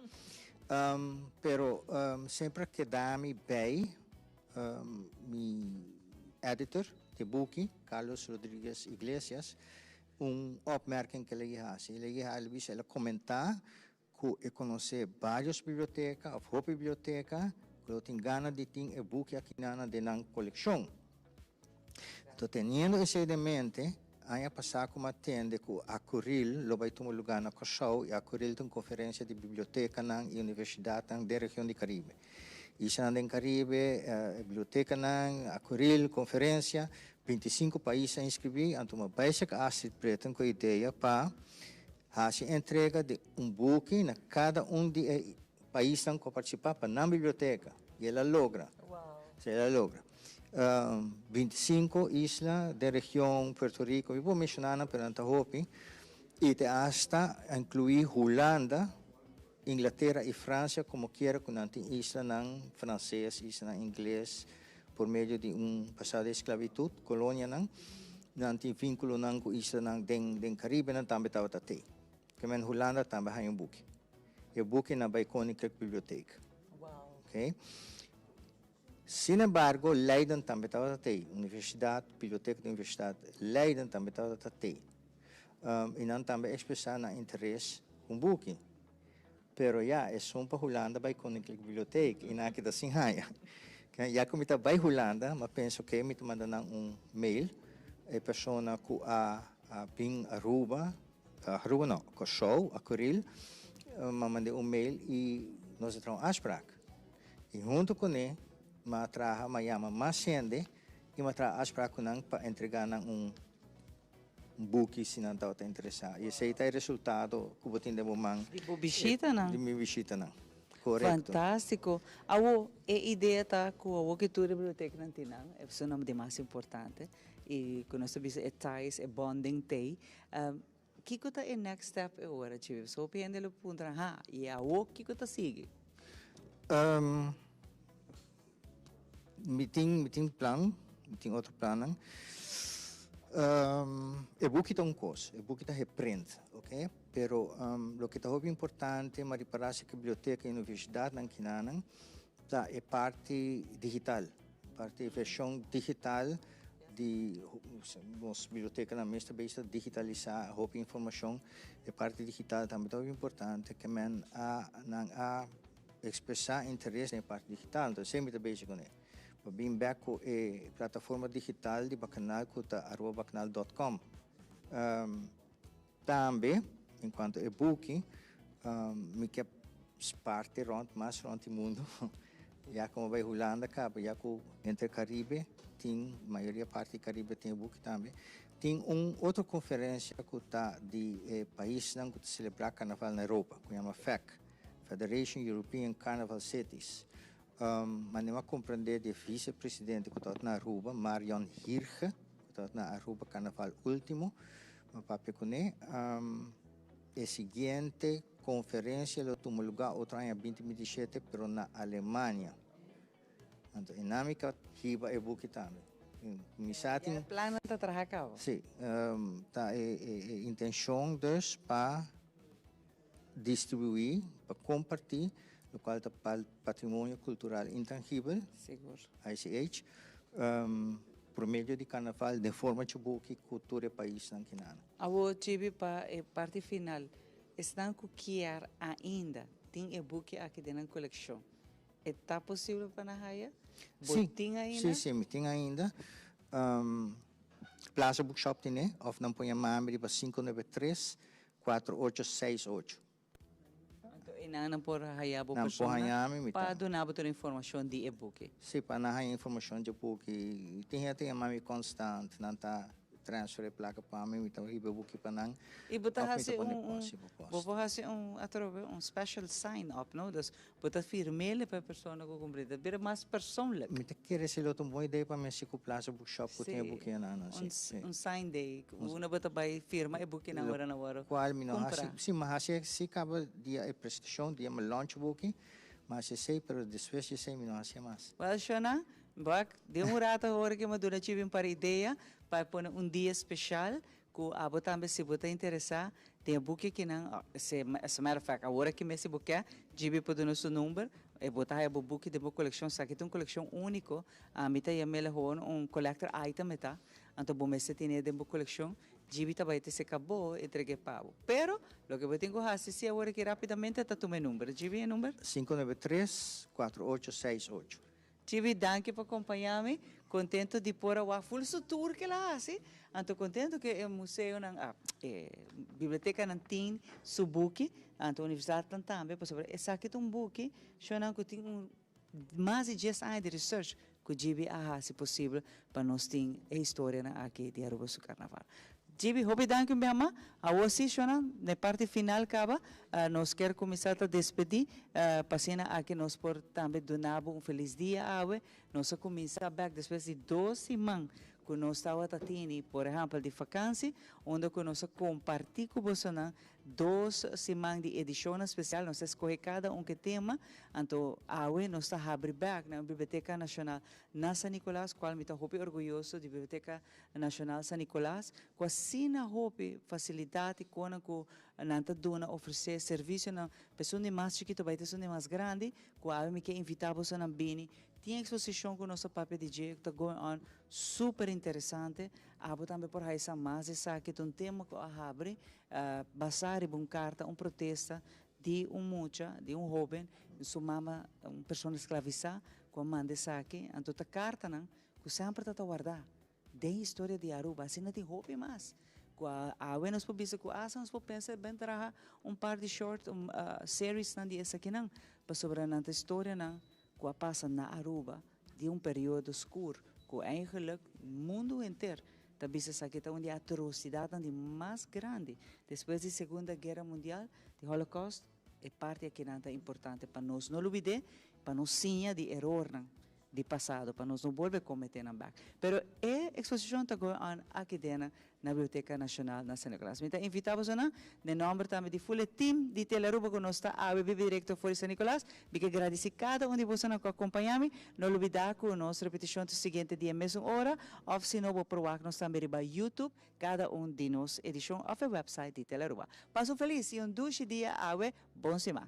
Pero semper a keda mi bay mi editor di e buki, Carlos Rodriguez Iglesias, Un opmerking ku el a hasi, el a el a bisa, el a komentá ku e konosé vários biblioteka òf hopi biblioteka ku lo tin gana di tin e buki akinan den nan kolekshon. Anto teniendo esei den mente, aña pasá ku mi a tende ku Akuril lo bai tuma lugá na Kòrsou i Akuril ta un konferensia di bibliotekanan i universidatnan den region di Karibe. Islanan den Karibe, e bibliotekanan, Akuril, konferensia, 25 pais a inskribí, anto mi a bai seka Astrid Britten ku e idea pa hasi entrega di un buki na kada un di e paisnan ku a partisipá pa nan biblioteka. I el a logra. Sí, el a logra. 25 isla den region Puerto Rico, mi por menshoná nan pero nan ta hopi, i te asta a inkluí Hulanda, Inglatera i Fransia komo kiera ku nan tin islanan franses, islanan ingles por medio di un pasado di esklabitut, kolonianan, nan tin vínkulonan ku islanan den den Karibe nan tambe tabata tei. Ke men Hulanda tambe haña un buki. E buki nan bai Koninklijk Bibliotheek. Oké. Sin embargo, Leiden tambe tabata tei. Universidat, Biblioteka di Universidat Leiden tambe tabata tei. I nan tambe a ekspresá nan interes ku un buki. Pero ya, esun pa Hulanda bai Koninklijk Bibliotheek i nan a keda sin haña. Ya ku mi ta bai Hulanda, mi a pensa oke, mi ta manda nan un mail. E persona ku a bin Aruba, Aruba no, Kòrsou, Akuril, mi a mand'é un mail i nos a traha un afsprak. I huntu kuné mi a traha, mi a yama mas hende i mi a traha afsprak ku nan pa entregá nan un buki si nan tabata interesá. I esei ta e resultado ku bo tin den bo man. Di bo bishitanan. Di mi bishitanan. Korekto. Fantástiko. Awo, e idea ta ku awo ki tur e biblioteknan tin nan, e personanan di mas importante i ku nos ta bisa e ties, e bonding t'ei. Kiko ta e next step e ora, Chibi? Pasobra hopi hende lo puntra, ha, i awo kiko ta sigui? Mi tin, mi tin plan, mi tin otro plannan. E buki ta un kos, e buki ta geprint, oké? Pero loke ta hopi importante, mi a ripará si ku biblioteka i universidatnan kinanan ta e parti digital, parti e vershon digital di nos bibliotekanan mes ta bezig ta digitalisá hopi informashon. E parti digital tambe ta hopi importante ke men a nan a Expresá interes den e parti digital, entonces esei mi ta bezig kuné. Pa bin bek ku e plataforma digital di Bakanal ku ta arubabakanal dot com. Tambe, en kuanto e buki, mi ke Parti rond mas rond di mundo ya como bay Hulanda caba ya cu entre Caribe tin mayoria parti di Caribe tin e buki tambe. Tin un otro conferencia cu ta di e paisnan cu ta celebra carnaval na Europa cu yama FEC, Federation European Carnival Cities. Manera mi a comprende di e vice presidente cu tabata na Aruba, Marion Hirge, cu tabata na Aruba carnaval ultimo, mi a papia cune. E siguiente conferencia lo tuma lugar otro aña binti binti shete pero na Alemania. Anto e nami ka hiba e buki tambe. Mi sa tin. Ya e plannan ta traha cabo. Si, ta e e intencion dus pa distribui, pa comparti locual ta patrimonio cultural intangibel, Sigur. ICH, por medio di carnaval den forma dje buki cu tur e paisnan kinana. Awor Chibi pa e parti final, esnan ku kier ainda tin e buki aki den nan kolekshon, e ta posibel pa nan haya? Bo Sí, tin ainda? sí, sí, mi tin ainda. Plaza Bookshop tine, òf nan por yama mi riba 593 4868. Anto einan nan por haya bo Nan por persona haña mi, mi pa ta. duna bo tur informashon di e buki. Sí, pa nan haña informashon di e buki. Tin hende ta yama mi konstant, nan ta transfer e plaka pa mi, mi ta hiba e buki pa nan. I bo ta Òf mi ta hasi pone un, un, post, si bo bo post. por hasi un atrobe un special sign up, no? Dus bo ta firm'el pa e persona ku kumpr'é. Ta bira mas persoonlijk. Mi ta kere si lo ta un bon idea pa mi hasi ku Plaza Bookshop ku tin e Sí, bukinan nan, un, sí, sí. un sign day. Unda bo ta bai firma e bukinan Lo ora nan wòrdu kual mi no hasi, kumpra. sí, mi hasi si kaba dia e presentashon, dia mi launch buki, mi hasi esei, pero despues di esei mi no hasié mas. Wèl, Shona, bak, den un rato awor ke mi a duna Chibi un par idea pa e pone un dia speshal ku abo tambe si bo ta interesá den e buki akinan, se, as a matter of fact, awor aki mes si bo ke, Chibi por duna su number, e bo ta haya bo buki den bo kolekshon. Esaki ta un kolekshon úniko, ami ta yam'el gewoon un collector item e ta. Anto bo mester tene den bo kolekshon, Djibi ta bai te seka bo entreg'é pa bo. Pero, loke bo tin ku hasi si awor aki rápidamente ta tuma e number. Djibi, e number? 593 4868. Djibi, danki pa kompañá mi. Kontento di por a wak ful su tur ke el a hasi. Anto kontento ke e museonan, ah, e bibliotekanan tin su buki, anto universidatnan tambe, pasobra esaki ta un buki, shownan ku tin un Mas di dies aña di research cu Djibi a haci posibel pa nos tin e historianan aki di Aruba su Carnaval. Djibi, hopi danki un bia mas. Awor si, shownan, na e parti final caba, nos kier cuminsa ta despedi, pa asina aki nos por tambe duna bo un feliz dia awe. Nos a cuminsa bek despues di dos siman cu nos tawata tini, por ehempel, di vakantie, unda cu nos a comparti cu bosonan Dos siman di edishonnan spesial nos ta skohe kada un ke tema, anto awe nos ta habri bèk na Biblioteka Nashonal na San Nicolas, kual mi ta hopi orguyoso di Biblioteka Nashonal San Nicolas, ku asina hopi fasilidat i konan ku nan ta duna ofresé servisionan pa esun di mas chikito bai ta esun di mas grandi, ku awe mi ke invitá bosonan bini. Tin eksposishon ku nos ta papia di dje ku ta going on super interesante, abo tambe por haisa mas di esaki, ta un tema ku a habri Basá riba un karta, un protesta di un mucha, di un hóben, su mama, un persona sklavisá, ku a manda esaki. Anto ta kartanan ku semper ta ta wardá den historia di Aruba. Asina tin hopi mas ku awe nos por bisa ku asta nos por pensa ben traha un par di short seriesnan di esakinan, pasobra nan ta historianan ku a pasa na Aruba di un periodo skur ku eigenlijk mundu henter ta bisa esaki ta un di e atrosidatnan di mas grandi despues di Segunda Guera Mundial, di Holocaust, e parti akinan ta importante pa nos no lubid'é, pa nos siña di erornan di pasado, pa nos no bolbe kometé nan bèk. Pero e eksposishon ta going on aki den na Biblioteca Nacional na San Nicolas. Mi ta invita bosonan den nomber tambe di ful e team di Telearuba cu nos ta awe bibi directo for di San Nicolas. Mi ke gradici cada un di bosonan cu a compaña mi. No lubida cu nos repeticion ta siguiente dia mesun ora of si no bo por wak nos tambe riba YouTube cada un di nos edicion of e website di Telearuba. Pasa un feliz y un dushi dia awe. Bon siman.